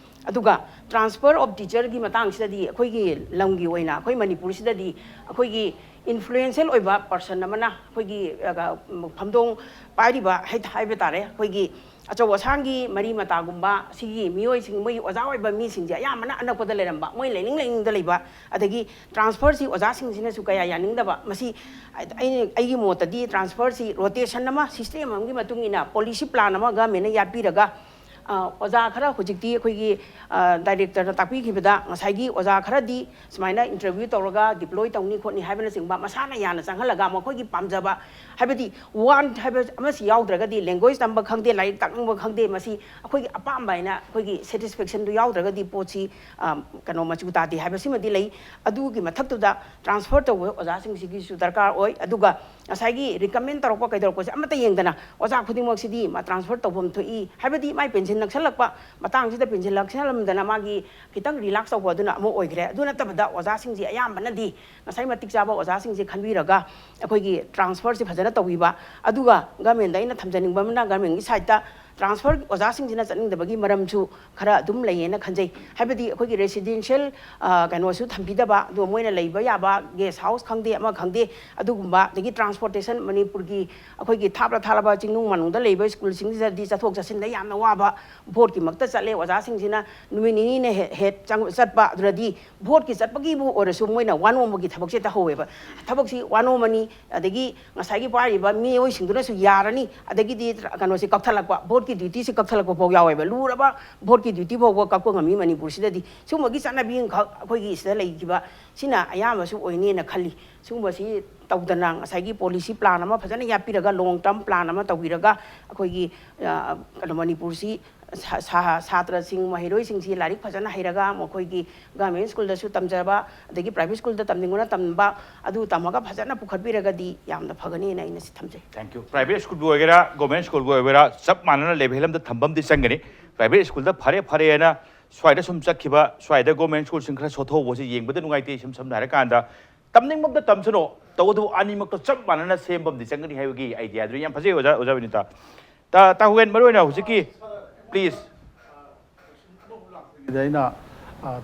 ꯑꯗꯨꯒ transfer of teacherꯒꯤ ꯃꯇꯥꯡꯁꯤꯗꯗꯤ ꯑꯩꯈꯣꯏꯒꯤ ꯂꯝꯒꯤ ꯑꯣꯏꯅ ꯑꯩꯈꯣꯏ ꯃꯅꯤꯄꯨꯔꯁꯤꯗꯗꯤ ꯑꯩꯈꯣꯏꯒꯤ influential ꯑꯣꯏꯕ person ꯑꯃꯅ ꯑꯩꯈꯣꯏꯒꯤ, ꯑ, ꯐꯝꯗꯣꯡ ꯄꯥꯏꯔꯤꯕ ꯍꯥꯏ-, ꯍꯥꯏꯕ ꯇꯥꯔꯦ, ꯑꯩꯈꯣꯏꯒꯤ ꯑꯆꯧ ꯑꯁꯥꯡꯒꯤ ꯃꯔꯤ ꯃꯇꯥꯒꯨꯝꯕ, ꯁꯤꯒꯤ ꯃꯤꯑꯣꯏꯁꯤꯡ, ꯃꯣꯏꯒꯤ ꯑꯣꯖꯥ ꯑꯣꯏꯕ ꯃꯤꯁꯤꯡꯁꯦ ꯑꯌꯥꯝꯕꯅ ꯑꯅꯛꯄꯗ ꯂꯩꯔꯝꯕ, ꯃꯣꯏ ꯂꯩꯅꯤꯡ ꯂꯩꯅꯤꯡꯗ ꯂꯩꯕ, ꯑꯗꯒꯤ transferꯁꯤ ꯑꯣꯖꯥꯁꯤꯡꯁꯤꯅꯁꯨ ꯀꯌꯥ ꯌꯥꯅꯤꯡꯗꯕ꯫ ꯃꯁꯤ ꯑꯩꯅ, ꯑꯩꯒꯤ ꯃꯣꯠꯇꯗꯤ transferꯁꯤ rotation ꯑꯃ, system ꯑꯃꯒꯤ ꯃꯇꯨꯡ ꯏꯟꯅ policy plan ꯑꯃ governmentꯅ ꯌꯥꯠꯄꯤꯔꯒ, ꯑ, ꯑꯣꯖꯥ ꯈꯔ ꯍꯧꯖꯤꯛꯇꯤ ꯑꯩꯈꯣꯏꯒꯤ, ꯑ, directorꯅ ꯇꯥꯛꯄꯤꯈꯤꯕꯗ, ꯉꯁꯥꯏꯒꯤ ꯑꯣꯖꯥ ꯈꯔꯗꯤ ꯁꯨꯃꯥꯏꯅ interview ꯇꯧꯔꯒ deploy ꯇꯧꯅꯤ ꯈꯣꯠꯅꯤ ꯍꯥꯏꯕꯅꯆꯤꯡꯕ ꯃꯁꯥꯅ ꯌꯥꯅ ꯆꯪꯍꯜꯂꯒ ꯃꯈꯣꯏꯒꯤ ꯄꯥꯝꯖꯕ, ꯍꯥꯏꯕꯗꯤ want ꯍꯥꯏꯕ ꯑꯃꯁꯤ ꯌꯥꯎꯗ꯭ꯔꯒꯗꯤ, language ꯇꯝꯕ ꯈꯪꯗꯦ, ꯂꯥꯏꯔꯤꯛ ꯇꯥꯛꯅꯤꯡꯕ ꯈꯪꯗꯦ, ꯃꯁꯤ ꯑꯩꯈꯣꯏꯒꯤ ꯑꯄꯥꯝꯕ ꯍꯥꯏꯅ ꯑꯩꯈꯣꯏꯒꯤ satisfactionꯗꯨ ꯌꯥꯎꯗ꯭ꯔꯒꯗꯤ ꯄꯣꯠꯁꯤ, ꯑ, ꯀꯩꯅꯣ, ꯃꯆꯨ ꯇꯥꯗꯦ ꯍꯥꯏꯕꯁꯤꯃꯗꯤ ꯂꯩ꯫ ꯑꯗꯨꯒꯤ ꯃꯊꯛꯇꯨꯗ transfer ꯇꯧꯕ ꯑꯣꯖꯥꯁꯤꯡꯁꯤꯒꯤꯁꯨ ꯗꯔꯀꯥꯔ ꯑꯣꯏ꯫ ꯑꯗꯨꯒ ꯉꯁꯥꯏꯒꯤ recommend ꯇꯧꯔꯛꯄ ꯀꯩꯗꯧꯔꯛꯄꯁꯦ ꯑꯃꯠꯇ ꯌꯦꯡꯗꯅ ꯑꯣꯖꯥ ꯈꯨꯗꯤꯡꯃꯛꯁꯤꯗꯤ ꯃꯥ transfer ꯇꯧꯐꯝ ꯊꯣꯛꯏ, ꯍꯥꯏꯕꯗꯤ ꯃꯥꯏ pension ꯅꯛꯁꯜꯂꯛꯄ ꯃꯇꯥꯡꯁꯤꯗ, pension ꯅꯛꯁꯜꯂꯝꯗꯅ ꯃꯥꯒꯤ ꯈꯤꯇꯪ relax ꯇꯧꯕ ꯑꯗꯨꯅ ꯑꯃ ꯑꯣꯏꯈ꯭ꯔꯦ꯫ ꯑꯗꯨ ꯅꯠꯇꯕꯗ ꯑꯣꯖꯥꯁꯤꯡꯁꯤ ꯑꯌꯥꯝꯕꯅꯗꯤ ꯉꯁꯥꯏ ꯃꯇꯤꯛ ꯆꯥꯕ ꯑꯣꯖꯥꯁꯤꯡꯁꯤ ꯈꯟꯕꯤꯔꯒ ꯑꯩꯈꯣꯏꯒꯤ transferꯁꯤ ꯐꯖꯅ ꯇꯧꯕꯤꯕ, ꯑꯗꯨꯒ governmentꯗ ꯑꯩꯅ ꯊꯝꯖꯅꯤꯡꯕ ꯑꯃꯅ, governmentꯀꯤ sideꯇ transfer ꯑꯣꯖꯥꯁꯤꯡꯁꯤꯅ ꯆꯠꯅꯤꯡꯗꯕꯒꯤ ꯃꯔꯝꯁꯨ ꯈꯔ ꯑꯗꯨꯝ ꯂꯩꯌꯦꯅ ꯈꯟꯖꯩ꯫ ꯍꯥꯏꯕꯗꯤ ꯑꯩꯈꯣꯏꯒꯤ residential, ꯑ, ꯀꯩꯅꯣꯁꯨ ꯊꯝꯕꯤꯗꯕ, ꯑꯗꯨꯒ ꯃꯣꯏꯅ ꯂꯩꯕ ꯌꯥꯕ guest house ꯈꯪꯗꯦ, ꯑꯃ ꯈꯪꯗꯦ, ꯑꯗꯨꯒꯨꯝꯕ, ꯑꯗꯒꯤ transportation, ꯃꯅꯤꯄꯨꯔꯒꯤ ꯑꯩꯈꯣꯏꯒꯤ ꯊꯥꯞꯂ ꯊꯥꯞꯂꯕ ꯆꯤꯡꯅꯨꯡ ꯃꯥꯅꯨꯡꯗ ꯂꯩꯕ ꯁ꯭ꯀꯨꯜꯁꯤꯡꯁꯤꯗꯗꯤ ꯆꯠꯊꯣꯛ ꯆꯠꯁꯤꯟꯗ ꯌꯥꯝꯅ ꯋꯥꯕ, ꯚꯣꯠꯀꯤꯃꯛꯇ ꯆꯠꯂꯦ꯫ ꯑꯣꯖꯥꯁꯤꯡꯁꯤꯅ ꯅꯨꯃꯤꯠ ꯅꯤꯅꯤꯅ ꯍꯦ-, ꯍꯦꯛ ꯆꯪ-, ꯆꯠꯄ, ꯑꯗꯨꯗꯗꯤ ꯚꯣꯠꯀꯤ ꯆꯠꯄꯒꯤꯕꯨ ꯑꯣꯏꯔꯁꯨ ꯃꯣꯏꯅ ꯋꯥꯅꯣꯝꯕꯒꯤ ꯊꯕꯛꯁꯦ ꯇꯧꯍꯧꯋꯦꯕ꯫ ꯊꯕꯛꯁꯤ ꯋꯥꯅꯣꯝꯃꯅꯤ, ꯑꯗꯒꯤ ꯉꯁꯥꯏꯒꯤ ꯄꯥꯏꯔꯤꯕ ꯃꯤꯑꯣꯏꯁꯤꯡꯗꯨꯅꯁꯨ ꯌꯥꯔꯅꯤ, ꯑꯗꯒꯤꯗꯤ ꯀꯩꯅꯣꯁꯦ ꯀꯛꯊꯠꯂꯛꯄ, ꯚꯣꯠꯀꯤ dutyꯁꯦ ꯀꯛꯊꯠꯂꯛꯄ ꯐꯥꯎ ꯌꯥꯎꯋꯦꯕ꯫ ꯂꯨꯔꯕ ꯚꯣꯠꯀꯤ duty ꯐꯥꯎꯕ ꯀꯛꯄ ꯉꯝꯃꯤ ꯃꯅꯤꯄꯨꯔꯁꯤꯗꯗꯤ꯫ ꯁꯤꯒꯨꯝꯕꯒꯤ ꯆꯠꯅꯕꯤ ꯑꯃꯈꯛ ꯑꯩꯈꯣꯏꯒꯤ ꯁꯤꯗ ꯂꯩꯈꯤꯕ ꯁꯤꯅ ꯑꯌꯥꯝꯕꯁꯨ ꯑꯣꯏꯅꯦꯅ ꯈꯜꯂꯤ꯫ ꯁꯤꯒꯨꯝꯕꯁꯤ ꯇꯧꯗꯅ ꯉꯁꯥꯏꯒꯤ policy plan ꯑꯃ ꯐꯖꯅ ꯌꯥꯠꯄꯤꯔꯒ, long term plan ꯑꯃ ꯇꯧꯕꯤꯔꯒ ꯑꯩꯈꯣꯏꯒꯤ, ꯑ, ꯀꯩꯅꯣ, ꯃꯅꯤꯄꯨꯔꯁꯤ ꯁꯥ-, ꯁꯥ-, ꯁꯥꯇ꯭ꯔꯁꯤꯡ, ꯃꯍꯩꯔꯣꯏꯁꯤꯡꯁꯤ ꯂꯥꯏꯔꯤꯛ ꯐꯖꯅ ꯍꯩꯔꯒ ꯃꯈꯣꯏꯒꯤ government schoolꯗꯁꯨ ꯇꯝꯖꯕ, ꯑꯗꯒꯤ private schoolꯗ ꯇꯝꯅꯤꯡꯕꯅ ꯇꯝꯕ, ꯑꯗꯨ ꯇꯝꯃꯒ ꯐꯖꯅ ꯄꯨꯈꯠꯄꯤꯔꯒꯗꯤ ꯌꯥꯝꯅ ꯐꯒꯅꯤꯅ ꯑꯩꯅ ꯁꯤ ꯊꯝꯖꯩ꯫ Thank you. Private schoolꯕꯨ ꯑꯣꯏꯒꯦꯔꯥ, government schoolꯕꯨ ꯑꯣꯏꯒꯦꯔꯥ, ꯆꯞ ꯃꯥꯟꯅꯅ level ꯑꯃꯗ ꯊꯝꯕ ꯑꯃꯗꯤ ꯆꯪꯒꯅꯤ꯫ Private schoolꯗ ꯐꯔꯦ ꯐꯔꯦꯅ ꯁ꯭ꯋꯥꯏꯗ ꯁꯨꯝ ꯆꯠꯈꯤꯕ, ꯁ꯭ꯋꯥꯏꯗ government schoolꯁꯤꯡ ꯈꯔ ꯁꯣꯠꯊꯍꯧꯕꯁꯤ ꯌꯦꯡꯕꯗ ꯅꯨꯡꯉꯥꯏꯇꯦ꯫ ꯏꯁꯝ ꯁꯝꯅ ꯍꯥꯏꯔꯀꯥꯟꯗ, ꯇꯝꯅꯤꯡꯕ ꯑꯝꯇ ꯇꯝꯁꯅꯨ, ꯇꯧꯕꯇꯕꯨ ꯑꯅꯤꯃꯛꯇꯣ ꯆꯞ ꯃꯥꯟꯅꯅ ꯁꯦꯝꯕ ꯑꯃꯗꯤ ꯆꯪꯒꯅꯤ ꯍꯥꯏꯕꯒꯤ ideaꯗꯨ ꯌꯥꯝ ꯐꯖꯩ, ꯑꯣꯖꯥ, ꯑꯣꯖꯥ ꯕꯤꯅꯤꯇꯥ꯫ ꯇꯥ-, ꯇꯥ ꯍꯨꯒꯦꯟ, ꯃꯔꯨꯑꯣꯏꯅ ꯍꯧꯖꯤꯛꯀꯤ, please꯫ ꯁꯤꯗ ꯑꯩꯅ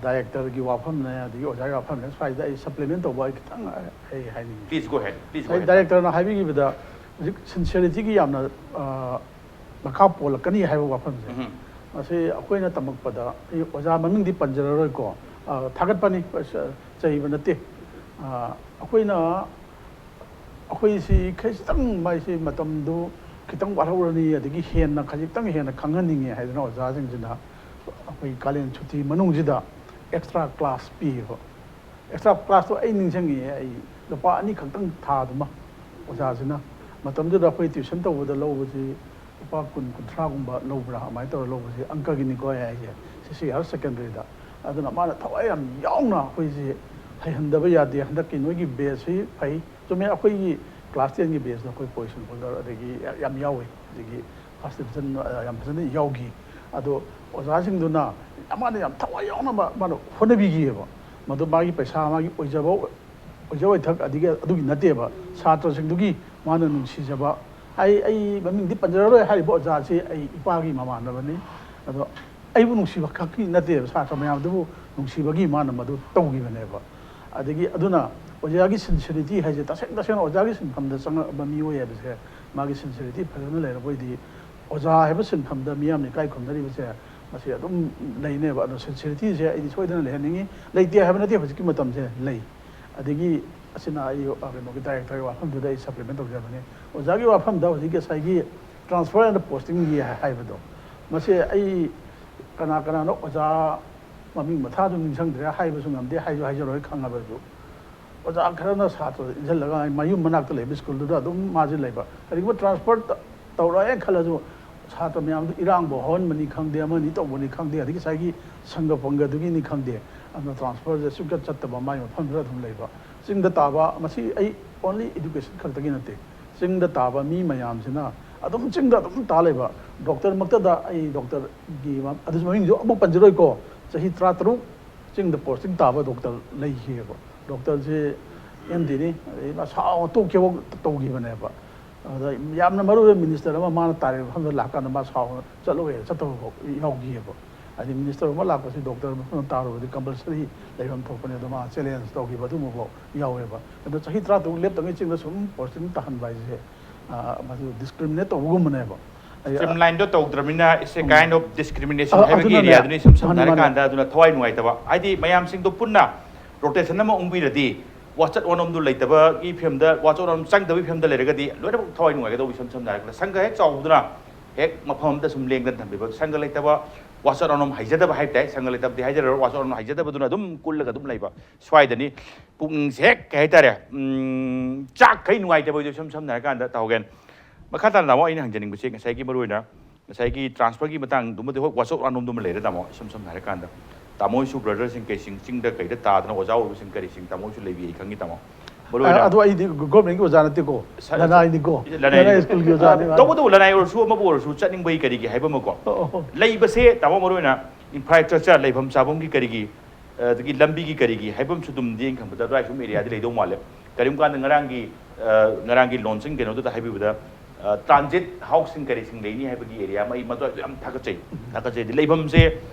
ꯗꯥꯏꯔꯦꯛꯇꯔꯒꯤ ꯋꯥꯐꯝꯅꯦ, ꯑꯗꯒꯤ ꯑꯣꯖꯥꯒꯤ ꯋꯥꯐꯝꯅꯦ, ꯁ꯭ꯋꯥꯏꯗ ꯑꯩ ꯁꯄ꯭ꯂꯤꯃꯦꯟ ꯇꯧꯕ ꯑꯩ ꯈꯤꯇꯪ ꯑꯩ ꯍꯥꯏꯅꯤꯡꯉꯤ꯫ Please go ahead. Please go ꯉꯁꯥꯏ ahead. ꯗꯥꯏꯔꯦꯛꯇꯔꯅ ꯍꯥꯏꯕꯤꯈꯤꯕꯗ ꯍꯧꯖꯤꯛ ꯁꯤꯟꯁꯤꯌꯔꯤꯇꯤꯒꯤ ꯌꯥꯝꯅ ꯑ, ꯃꯈꯥ ꯄꯣꯜꯂꯛꯀꯅꯤ ꯍꯥꯏꯕ ꯋꯥꯐꯝꯁꯦ꯫ ꯎꯝ. ꯃꯁꯤ ꯑꯩꯈꯣꯏꯅ ꯇꯝꯃꯛꯄꯗ ꯑꯩ ꯑꯣꯖꯥ ꯃꯃꯤꯡꯗꯤ ꯄꯟꯖꯔꯔꯣꯏꯀꯣ, ꯑ, ꯊꯥꯒꯠꯄꯅꯤ, ꯑ, ꯆꯩꯕ ꯅꯠꯇꯦ꯫ ꯑ, ꯑꯩꯈꯣꯏꯅ ꯑꯩꯈꯣꯏꯁꯤ ꯈꯖꯤꯛꯇꯪ ꯃꯥꯏꯁꯤ ꯃꯇꯝꯗꯨ ꯈꯤꯇꯪ ꯋꯥꯠꯍꯧꯔꯅꯤ, ꯑꯗꯒꯤ ꯍꯦꯟꯅ ꯈꯖꯤꯛꯇꯪ ꯍꯦꯟꯅ ꯈꯪꯍꯟꯅꯤꯡꯉꯦ ꯍꯥꯏꯗꯅ ꯑꯣꯖꯥꯁꯤꯡꯁꯤꯅ ꯑꯩꯈꯣꯏ ꯀꯥꯂꯦꯟ ꯁꯨꯇꯤ ꯃꯅꯨꯡꯁꯤꯗ ꯑꯦꯛꯁꯇ꯭ꯔꯥ ꯀ꯭ꯂꯥꯁ ꯄꯤꯌꯦꯕ꯫ ꯑꯦꯛꯁꯇ꯭ꯔꯥ ꯀ꯭ꯂꯥꯁꯇꯣ ꯑꯩ ꯅꯤꯡꯁꯤꯡꯉꯤꯑꯦ, ꯑꯩ ꯂꯨꯄꯥ ꯑꯅꯤꯈꯛꯇꯪ ꯊꯥꯗꯨꯃ ꯑꯣꯖꯥꯁꯤꯅ꯫ ꯃꯇꯝꯗꯨꯗ ꯑꯩꯈꯣꯏ ꯇ꯭ꯌꯨꯁꯟ ꯇꯧꯕꯗ ꯂꯧꯕꯁꯤ ꯂꯨꯄꯥ ꯀꯨꯟ, ꯀꯨꯟꯊ꯭ꯔꯥꯒꯨꯝꯕ ꯂꯧꯕ꯭ꯔꯥ, ꯑꯗꯨꯃꯥꯏꯅ ꯇꯧꯔ ꯂꯧꯕꯁꯤ ꯑꯪꯀꯒꯤꯅꯤꯀꯣ ꯑꯩ ꯍꯥꯏꯁꯦ, ꯁꯤ ꯁꯤ ꯍꯥꯌꯔ ꯁꯦꯀꯦꯟꯗꯔꯤꯗ꯫ ꯑꯗꯨꯅ ꯃꯥꯅ ꯊꯋꯥꯏ ꯌꯥꯝ ꯌꯥꯎꯅ ꯑꯩꯈꯣꯏꯁꯤ ꯍꯩꯍꯟꯗꯕ ꯌꯥꯗꯦ, ꯍꯟꯗꯛꯀꯤ ꯅꯣꯏꯒꯤ ꯕꯦꯁꯁꯤ ꯐꯩ꯫ ꯆꯨꯝꯃꯦ, ꯑꯩꯈꯣꯏꯒꯤ ꯀ꯭ꯂꯥꯁ ꯇꯦꯟꯒꯤ ꯕꯦꯁꯇ ꯑꯩꯈꯣꯏ ꯄꯣꯖꯤꯁꯟ ꯍꯣꯜꯗꯔ ꯑꯗꯒꯤ ꯌꯥꯝ ꯌꯥꯎꯋꯤ, ꯑꯗꯒꯤ ꯐꯥꯔꯁ ꯗꯤꯕꯤꯖꯟ ꯌꯥꯝ ꯐꯖꯅ ꯌꯥꯎꯈꯤ꯫ ꯑꯗꯣ ꯑꯣꯖꯥꯁꯤꯡꯗꯨꯅ ꯃꯥꯅ ꯌꯥꯝ ꯊꯋꯥꯏ ꯌꯥꯎꯅ ꯃꯥ-, ꯃꯥꯅ ꯍꯣꯠꯅꯕꯤꯈꯤꯑꯕ꯫ ꯃꯗꯨ ꯃꯥꯒꯤ ꯄꯩꯁꯥ, ꯃꯥꯒꯤ ꯑꯣꯏꯖꯕ, ꯑꯣꯏꯖ ꯑꯣꯏꯊꯛ ꯑꯗꯒꯤ ꯑꯗꯨꯒꯤ ꯅꯠꯇꯦꯕ, ꯁꯥꯇ꯭ꯔꯁꯤꯡꯗꯨꯒꯤ ꯃꯥꯅ ꯅꯨꯡꯁꯤꯖꯕ꯫ ꯑꯩ, ꯑꯩ ꯃꯃꯤꯡꯗꯤ ꯄꯟꯖꯔꯔꯣꯏ, ꯍꯥꯏꯔꯤꯕ ꯑꯣꯖꯥꯁꯤ ꯑꯩ ꯏꯄꯥꯒꯤ ꯃꯃꯥꯟꯅꯕꯅꯤ꯫ ꯑꯗꯣ ꯑꯩꯕꯨ ꯅꯨꯡꯁꯤꯕ ꯈꯛꯀꯤ ꯅꯠꯇꯦꯕ, ꯁꯥꯇ꯭ꯔ ꯃꯌꯥꯝꯗꯨꯕꯨ ꯅꯨꯡꯁꯤꯕꯒꯤ ꯃꯥꯅ ꯃꯗꯨ ꯇꯧꯈꯤꯕꯅꯦꯕ꯫ ꯑꯗꯒꯤ ꯑꯗꯨꯅ ꯑꯣꯖꯥꯒꯤ ꯁꯤꯟꯁꯤꯌꯔꯤꯇꯤ ꯍꯥꯏꯁꯦ, ꯇꯁꯦꯡ ꯇꯁꯦꯡꯅ ꯑꯣꯖꯥꯒꯤ ꯁꯤꯟꯐꯝꯗ ꯆꯪꯉꯛꯑꯕ ꯃꯤꯑꯣꯏ ꯍꯥꯏꯕꯁꯦ, ꯃꯥꯒꯤ ꯁꯤꯟꯁꯤꯌꯔꯤꯇꯤ ꯐꯖꯅ ꯂꯩꯔꯕ ꯑꯣꯏꯗꯤ, ꯑꯣꯖꯥ ꯍꯥꯏꯕ ꯁꯤꯟꯐꯝꯗ ꯃꯤꯌꯥꯝꯅ ꯏꯀꯥꯏ ꯈꯨꯝꯅꯔꯤꯕꯁꯦ, ꯃꯁꯤ ꯑꯗꯨꯝ ꯂꯩꯅꯦꯕ꯫ ꯑꯗꯣ ꯁꯤꯟꯁꯤꯌꯔꯤꯇꯤꯁꯦ ꯑꯩꯗꯤ ꯁꯣꯏꯗꯅ ꯂꯩꯍꯟꯅꯤꯡꯉꯤ꯫ ꯂꯩꯇꯦ ꯍꯥꯏꯕ ꯅꯠꯇꯦ, ꯍꯧꯖꯤꯛꯀꯤ ꯃꯇꯝꯁꯦ ꯂꯩ꯫ ꯑꯗꯒꯤ ꯑꯁꯤꯅ ꯑꯩ, ꯑ, ꯀꯩꯅꯣꯒꯤ ꯗꯥꯏꯔꯦꯛꯇꯔꯒꯤ ꯋꯥꯐꯝꯗꯨꯗ ꯑꯩ ꯁꯄ꯭ꯂꯤꯃꯦꯟ ꯇꯧꯖꯕꯅꯤ꯫ ꯑꯣꯖꯥꯒꯤ ꯋꯥꯐꯝꯗ ꯍꯧꯖꯤꯛꯀꯤ ꯉꯁꯥꯏꯒꯤ transfer and postingꯒꯤ ꯍꯥꯏꯕꯗꯣ, ꯃꯁꯤ ꯑꯩ ꯀꯅꯥ ꯀꯅꯥꯅꯣ ꯑꯣꯖꯥ ꯃꯃꯤꯡ ꯃꯊꯥꯁꯨ ꯅꯤꯡꯁꯤꯡꯗ꯭ꯔꯦ, ꯍꯥꯏꯕꯁꯨ ꯉꯝꯗꯦ, ꯍꯥꯏꯁꯨ ꯍꯥꯏꯖꯔꯣꯏ, ꯈꯪꯉꯕꯁꯨ꯫ ꯑꯣꯖꯥ ꯈꯔꯅ ꯁꯥꯇ꯭ꯔꯗ ꯏꯟꯁꯤꯜꯂꯒ ꯃꯌꯨꯝ ꯃꯅꯥꯛꯇ ꯂꯩꯕ ꯁ꯭ꯀꯨꯜꯗꯨꯗ ꯑꯗꯨꯝ ꯃꯥꯁꯤ ꯂꯩꯕ꯫ ꯀꯔꯤꯒꯨꯝꯕ transfer ꯇ-, ꯇꯧꯔꯛꯑꯦ ꯈꯜꯂꯁꯨ, ꯁꯥꯇ꯭ꯔ ꯃꯌꯥꯝꯗꯨ ꯏꯔꯥꯡꯕꯨ ꯍꯧꯍꯟꯕꯅꯤ ꯈꯪꯗꯦ, ꯑꯃꯅꯤ ꯇꯧꯕꯅꯤ ꯈꯪꯗꯦ, ꯑꯗꯒꯤ ꯉꯁꯥꯏꯒꯤ ꯁꯪꯒ ꯄꯪꯒꯗꯨꯒꯤꯅꯤ ꯈꯪꯗꯦ, ꯑꯗꯨꯅ transferꯁꯦ ꯁꯨꯡꯆꯠ ꯆꯠꯇꯕ, ꯃꯥꯏ ꯃꯐꯝꯗꯨꯗ ꯑꯗꯨꯝ ꯂꯩꯕ꯫ ꯆꯤꯡꯗ ꯇꯥꯕ, ꯃꯁꯤ ꯑꯩ only education ꯈꯛꯇꯒꯤ ꯅꯠꯇꯦ, ꯆꯤꯡꯗ ꯇꯥꯕ ꯃꯤ ꯃꯌꯥꯝꯁꯤꯅ ꯑꯗꯨꯝ ꯆꯤꯡꯗ ꯑꯗꯨꯝ ꯇꯥ ꯂꯩꯕ꯫ ꯗꯣꯛꯇꯔꯃꯛꯇꯗ ꯑꯩ ꯗꯣꯛꯇꯔꯒꯤ ꯃ-, ꯑꯗꯨꯁꯨ ꯃꯃꯤꯡꯁꯨ ꯑꯃꯨꯛ ꯄꯟꯖꯔꯣꯏꯀꯣ, ꯆꯍꯤ ꯇꯔꯥꯇꯔꯨꯛ ꯆꯤꯡꯗ posting ꯇꯥꯕ ꯗꯣꯛꯇꯔ ꯂꯩꯈꯤꯑꯕ꯫ ꯗꯣꯛꯇꯔꯁꯦ ꯑꯦꯝ ꯗꯤꯅꯤ, ꯑꯗꯩ ꯃꯥ ꯁꯥꯎꯅ ꯇꯣꯛꯀꯦꯐꯥꯎ ꯇꯧꯈꯤꯕꯅꯦꯕ꯫ ꯑꯗ ꯌꯥꯝꯅ ꯃꯔꯨ ꯑꯣꯏꯕ ꯃꯤꯅꯤꯁꯇꯔ ꯑꯃ ꯃꯥꯅ ꯇꯥꯔꯤꯕ ꯃꯐꯝꯗ ꯂꯥꯛꯀꯥꯟꯗ ꯃꯥ ꯁꯥꯎꯅ ꯆꯠꯂꯣꯏ, ꯆꯠꯇꯕ ꯐꯥꯎ ꯌꯥꯎꯈꯤꯑꯕ꯫ ꯍꯥꯏꯗꯤ ꯃꯤꯅꯤꯁꯇꯔ ꯑꯃ ꯂꯥꯛꯄꯁꯤ ꯗꯣꯛꯇꯔ ꯑꯃ ꯇꯥꯔꯨꯕꯗꯤ ꯀꯝꯄꯜꯁꯔꯤ ꯂꯩꯐꯝ ꯊꯣꯛꯄꯅꯦ, ꯑꯗꯣ ꯃꯥ ꯆꯦꯂꯦꯟꯖ ꯇꯧꯈꯤꯕ ꯑꯗꯨꯒꯨꯝꯕꯐꯥꯎ ꯌꯥꯎꯋꯦꯕ꯫ ꯑꯗꯣ ꯆꯍꯤ ꯇꯔꯥ ꯇꯔꯨꯛ ꯂꯦꯞꯇꯉꯩ ꯆꯤꯡꯗ ꯁꯨꯝ ꯄꯣꯁꯇꯤꯡ ꯇꯥꯍꯟꯕ ꯍꯥꯏꯁꯦ, ꯑ, ꯃꯗꯨ ꯗꯤꯁꯀ꯭ꯔꯤꯃꯤꯅꯦꯠ ꯇꯧꯕꯒꯨꯝꯕꯅꯦꯕ꯫ ꯑꯩ, ꯑ, ꯁ꯭ꯇ꯭ꯔꯤꯝꯂꯥꯏꯟꯗꯣ ꯇꯧꯗ꯭ꯔꯕꯅꯤꯅ, it's a um. kind of discrimination ꯑ, ꯍꯥꯏꯕꯒꯤ ꯑꯗꯨꯅꯅꯦ꯫ ꯑꯦꯔꯤꯌꯥꯗꯨꯅ ꯏꯁꯝ ꯁꯝꯅ ꯃꯥꯅꯤ, ꯃꯥꯅꯤ꯫ ꯍꯥꯏꯔꯀꯥꯟꯗ ꯑꯗꯨꯅ ꯊꯋꯥꯏ ꯅꯨꯡꯉꯥꯏꯇꯕ꯫ ꯍꯥꯏꯗꯤ ꯃꯌꯥꯝꯁꯤꯡꯗꯣ ꯄꯨꯟꯅ ꯔꯣꯇꯦꯁꯟ ꯑꯃ ꯎꯪꯕꯤꯔꯗꯤ, ꯋꯥꯆꯠ ꯋꯥꯅꯣꯝꯗꯨ ꯂꯩꯇꯕꯒꯤ ꯐꯤꯕꯝꯗ, ꯋꯥꯆꯠ ꯋꯥꯅꯣꯝ ꯆꯪꯗꯕꯒꯤ ꯐꯤꯕꯝꯗ ꯂꯩꯔꯒꯗꯤ ꯂꯣꯏꯅꯃꯛ ꯊꯋꯥꯏ ꯅꯨꯡꯉꯥꯏꯒꯗꯧꯕ, ꯏꯁꯝ ꯁꯝꯅ ꯍꯥꯏꯔꯕꯗ ꯁꯪꯒ ꯍꯦꯛ ꯆꯥꯎꯕꯗꯨꯅ ꯍꯦꯛ ꯃꯐꯝ ꯑꯃꯗ ꯁꯨꯝ ꯂꯦꯡꯗꯅ ꯊꯝꯕꯤꯕ, ꯁꯪꯒ ꯂꯩꯇꯕ, ꯋꯥꯆꯠ ꯋꯥꯅꯣꯝ ꯍꯩꯖꯗꯕ ꯍꯥꯏꯕ ꯇꯥꯏ, ꯁꯪꯒ ꯂꯩꯇꯕꯗꯤ ꯍꯥꯏꯖꯔꯔꯣꯏ, ꯋꯥꯆꯠ ꯋꯥꯅꯣꯝ ꯍꯩꯖꯗꯕꯗꯨꯅ ꯑꯗꯨꯝ ꯀꯨꯜꯂꯒ ꯑꯗꯨꯝ ꯂꯩꯕ ꯁ꯭ꯋꯥꯏꯗꯅꯤ ꯄꯨꯛꯅꯤꯡꯁꯦ ꯍꯦꯛ, ꯀꯩ ꯍꯥꯏꯇꯥꯔꯦ, ꯎꯝ, ꯆꯥꯛꯈꯩ ꯅꯨꯡꯉꯥꯏꯇꯕ ꯍꯥꯏꯗꯣ ꯏꯁꯝ ꯁꯝꯅ ꯍꯥꯏꯔꯀꯥꯟꯗ ꯇꯧꯍꯧꯒꯦꯅ꯫ ꯃꯈꯥ ꯇꯥꯅ ꯇꯥꯃꯣ ꯑꯩꯅ ꯍꯪꯖꯅꯤꯡꯕꯁꯦ ꯉꯁꯥꯏꯒꯤ ꯃꯔꯨꯑꯣꯏꯅ ꯉꯁꯥꯏꯒꯤ ꯇ꯭ꯔꯥꯟꯁꯐꯔꯒꯤ ꯃꯇꯥꯡꯗꯨꯃꯗꯤ ꯍꯣꯏ ꯋꯥꯆꯧ ꯔꯥꯅꯣꯝꯗꯨꯃ ꯂꯩꯔꯦ ꯇꯥꯃꯣ, ꯏꯁꯝ ꯁꯝꯅ ꯍꯥꯏꯔꯀꯥꯟꯗ ꯇꯥꯃꯣ ꯍꯣꯏꯁꯨ ꯕ꯭ꯔꯗꯔꯁꯤꯡ ꯀꯩꯁꯤꯡ ꯆꯤꯡꯗ ꯀꯩꯗ ꯇꯥꯗꯅ ꯑꯣꯖꯥ ꯑꯣꯏꯕꯁꯤꯡ ꯀꯔꯤꯁꯤꯡ ꯇꯥꯃꯣ ꯍꯣꯏꯁꯨ ꯂꯩꯕꯤ ꯑꯩ ꯈꯪꯉꯤ ꯇꯥꯃꯣ꯫ ꯃꯔꯨꯑꯣꯏꯅ ꯑꯗꯣ ꯑꯩꯗꯤ ꯒꯣꯔꯃꯦꯟꯒꯤ ꯑꯣꯖꯥ ꯅꯠꯇꯦꯀꯣ, ꯁ- ꯂꯅꯥꯏꯅꯤꯀꯣ, ꯂꯅꯥꯏ- ꯂꯅꯥꯏ ꯁ꯭ꯀꯨꯜꯒꯤ ꯑꯣꯖꯥꯅꯤ꯫ ꯇꯧꯕꯇꯕꯨ ꯂꯅꯥꯏ ꯑꯣꯏꯔꯁꯨ ꯑꯃꯕꯨ ꯑꯣꯏꯔꯁꯨ ꯆꯠꯅꯤꯡꯕꯒꯤ ꯀꯔꯤꯒꯤ ꯍꯥꯏꯕ ꯑꯃꯀꯣ ꯑꯣ, ꯑꯣ, ꯑꯣ꯫ ꯂꯩꯕꯁꯦ ꯇꯥꯃꯣ ꯃꯔꯨꯑꯣꯏꯅ ꯏꯟꯐ꯭ꯔꯥꯁ꯭ꯇ꯭ꯔꯛꯆꯔ ꯂꯩꯐꯝ ꯆꯥꯐꯝꯒꯤ ꯀꯔꯤꯒꯤ ꯑꯗꯒꯤ ꯂꯝꯕꯤꯒꯤ ꯀꯔꯤꯒꯤ ꯍꯥꯏꯐꯝꯁꯨ ꯑꯗꯨꯝꯗꯤ ꯑꯩꯅ ꯈꯟꯕꯗ ꯑꯗꯨꯋꯥꯏ ꯁꯨꯝ ꯑꯦꯔꯤꯌꯥꯗꯤ ꯂꯩꯗꯧ ꯃꯥꯜꯂꯦ꯫ ꯀꯔꯤꯒꯨꯝꯕ ꯀꯥꯟꯗ ꯉꯔꯥꯡꯒꯤ ꯑ, ꯉꯔꯥꯡꯒꯤ ꯂꯣꯟꯆꯤꯡ ꯀꯩꯅꯣꯗꯨꯗ ꯍꯥꯏꯕꯤꯕꯗ ꯇ꯭ꯔꯥꯟꯖꯤꯠ ꯍꯥꯎꯁꯤꯡ ꯀꯔꯤꯁꯤꯡ ꯂꯩꯅꯤ ꯍꯥꯏꯕꯒꯤ ꯑꯦꯔꯤꯌꯥ ꯑꯃ ꯑꯩ ꯃꯗꯨ ꯌꯥꯝ ꯊꯥꯒꯠꯆꯩ꯫ ꯊꯥꯒꯠꯆꯩꯗꯤ ꯂꯩꯐꯝꯁꯦ,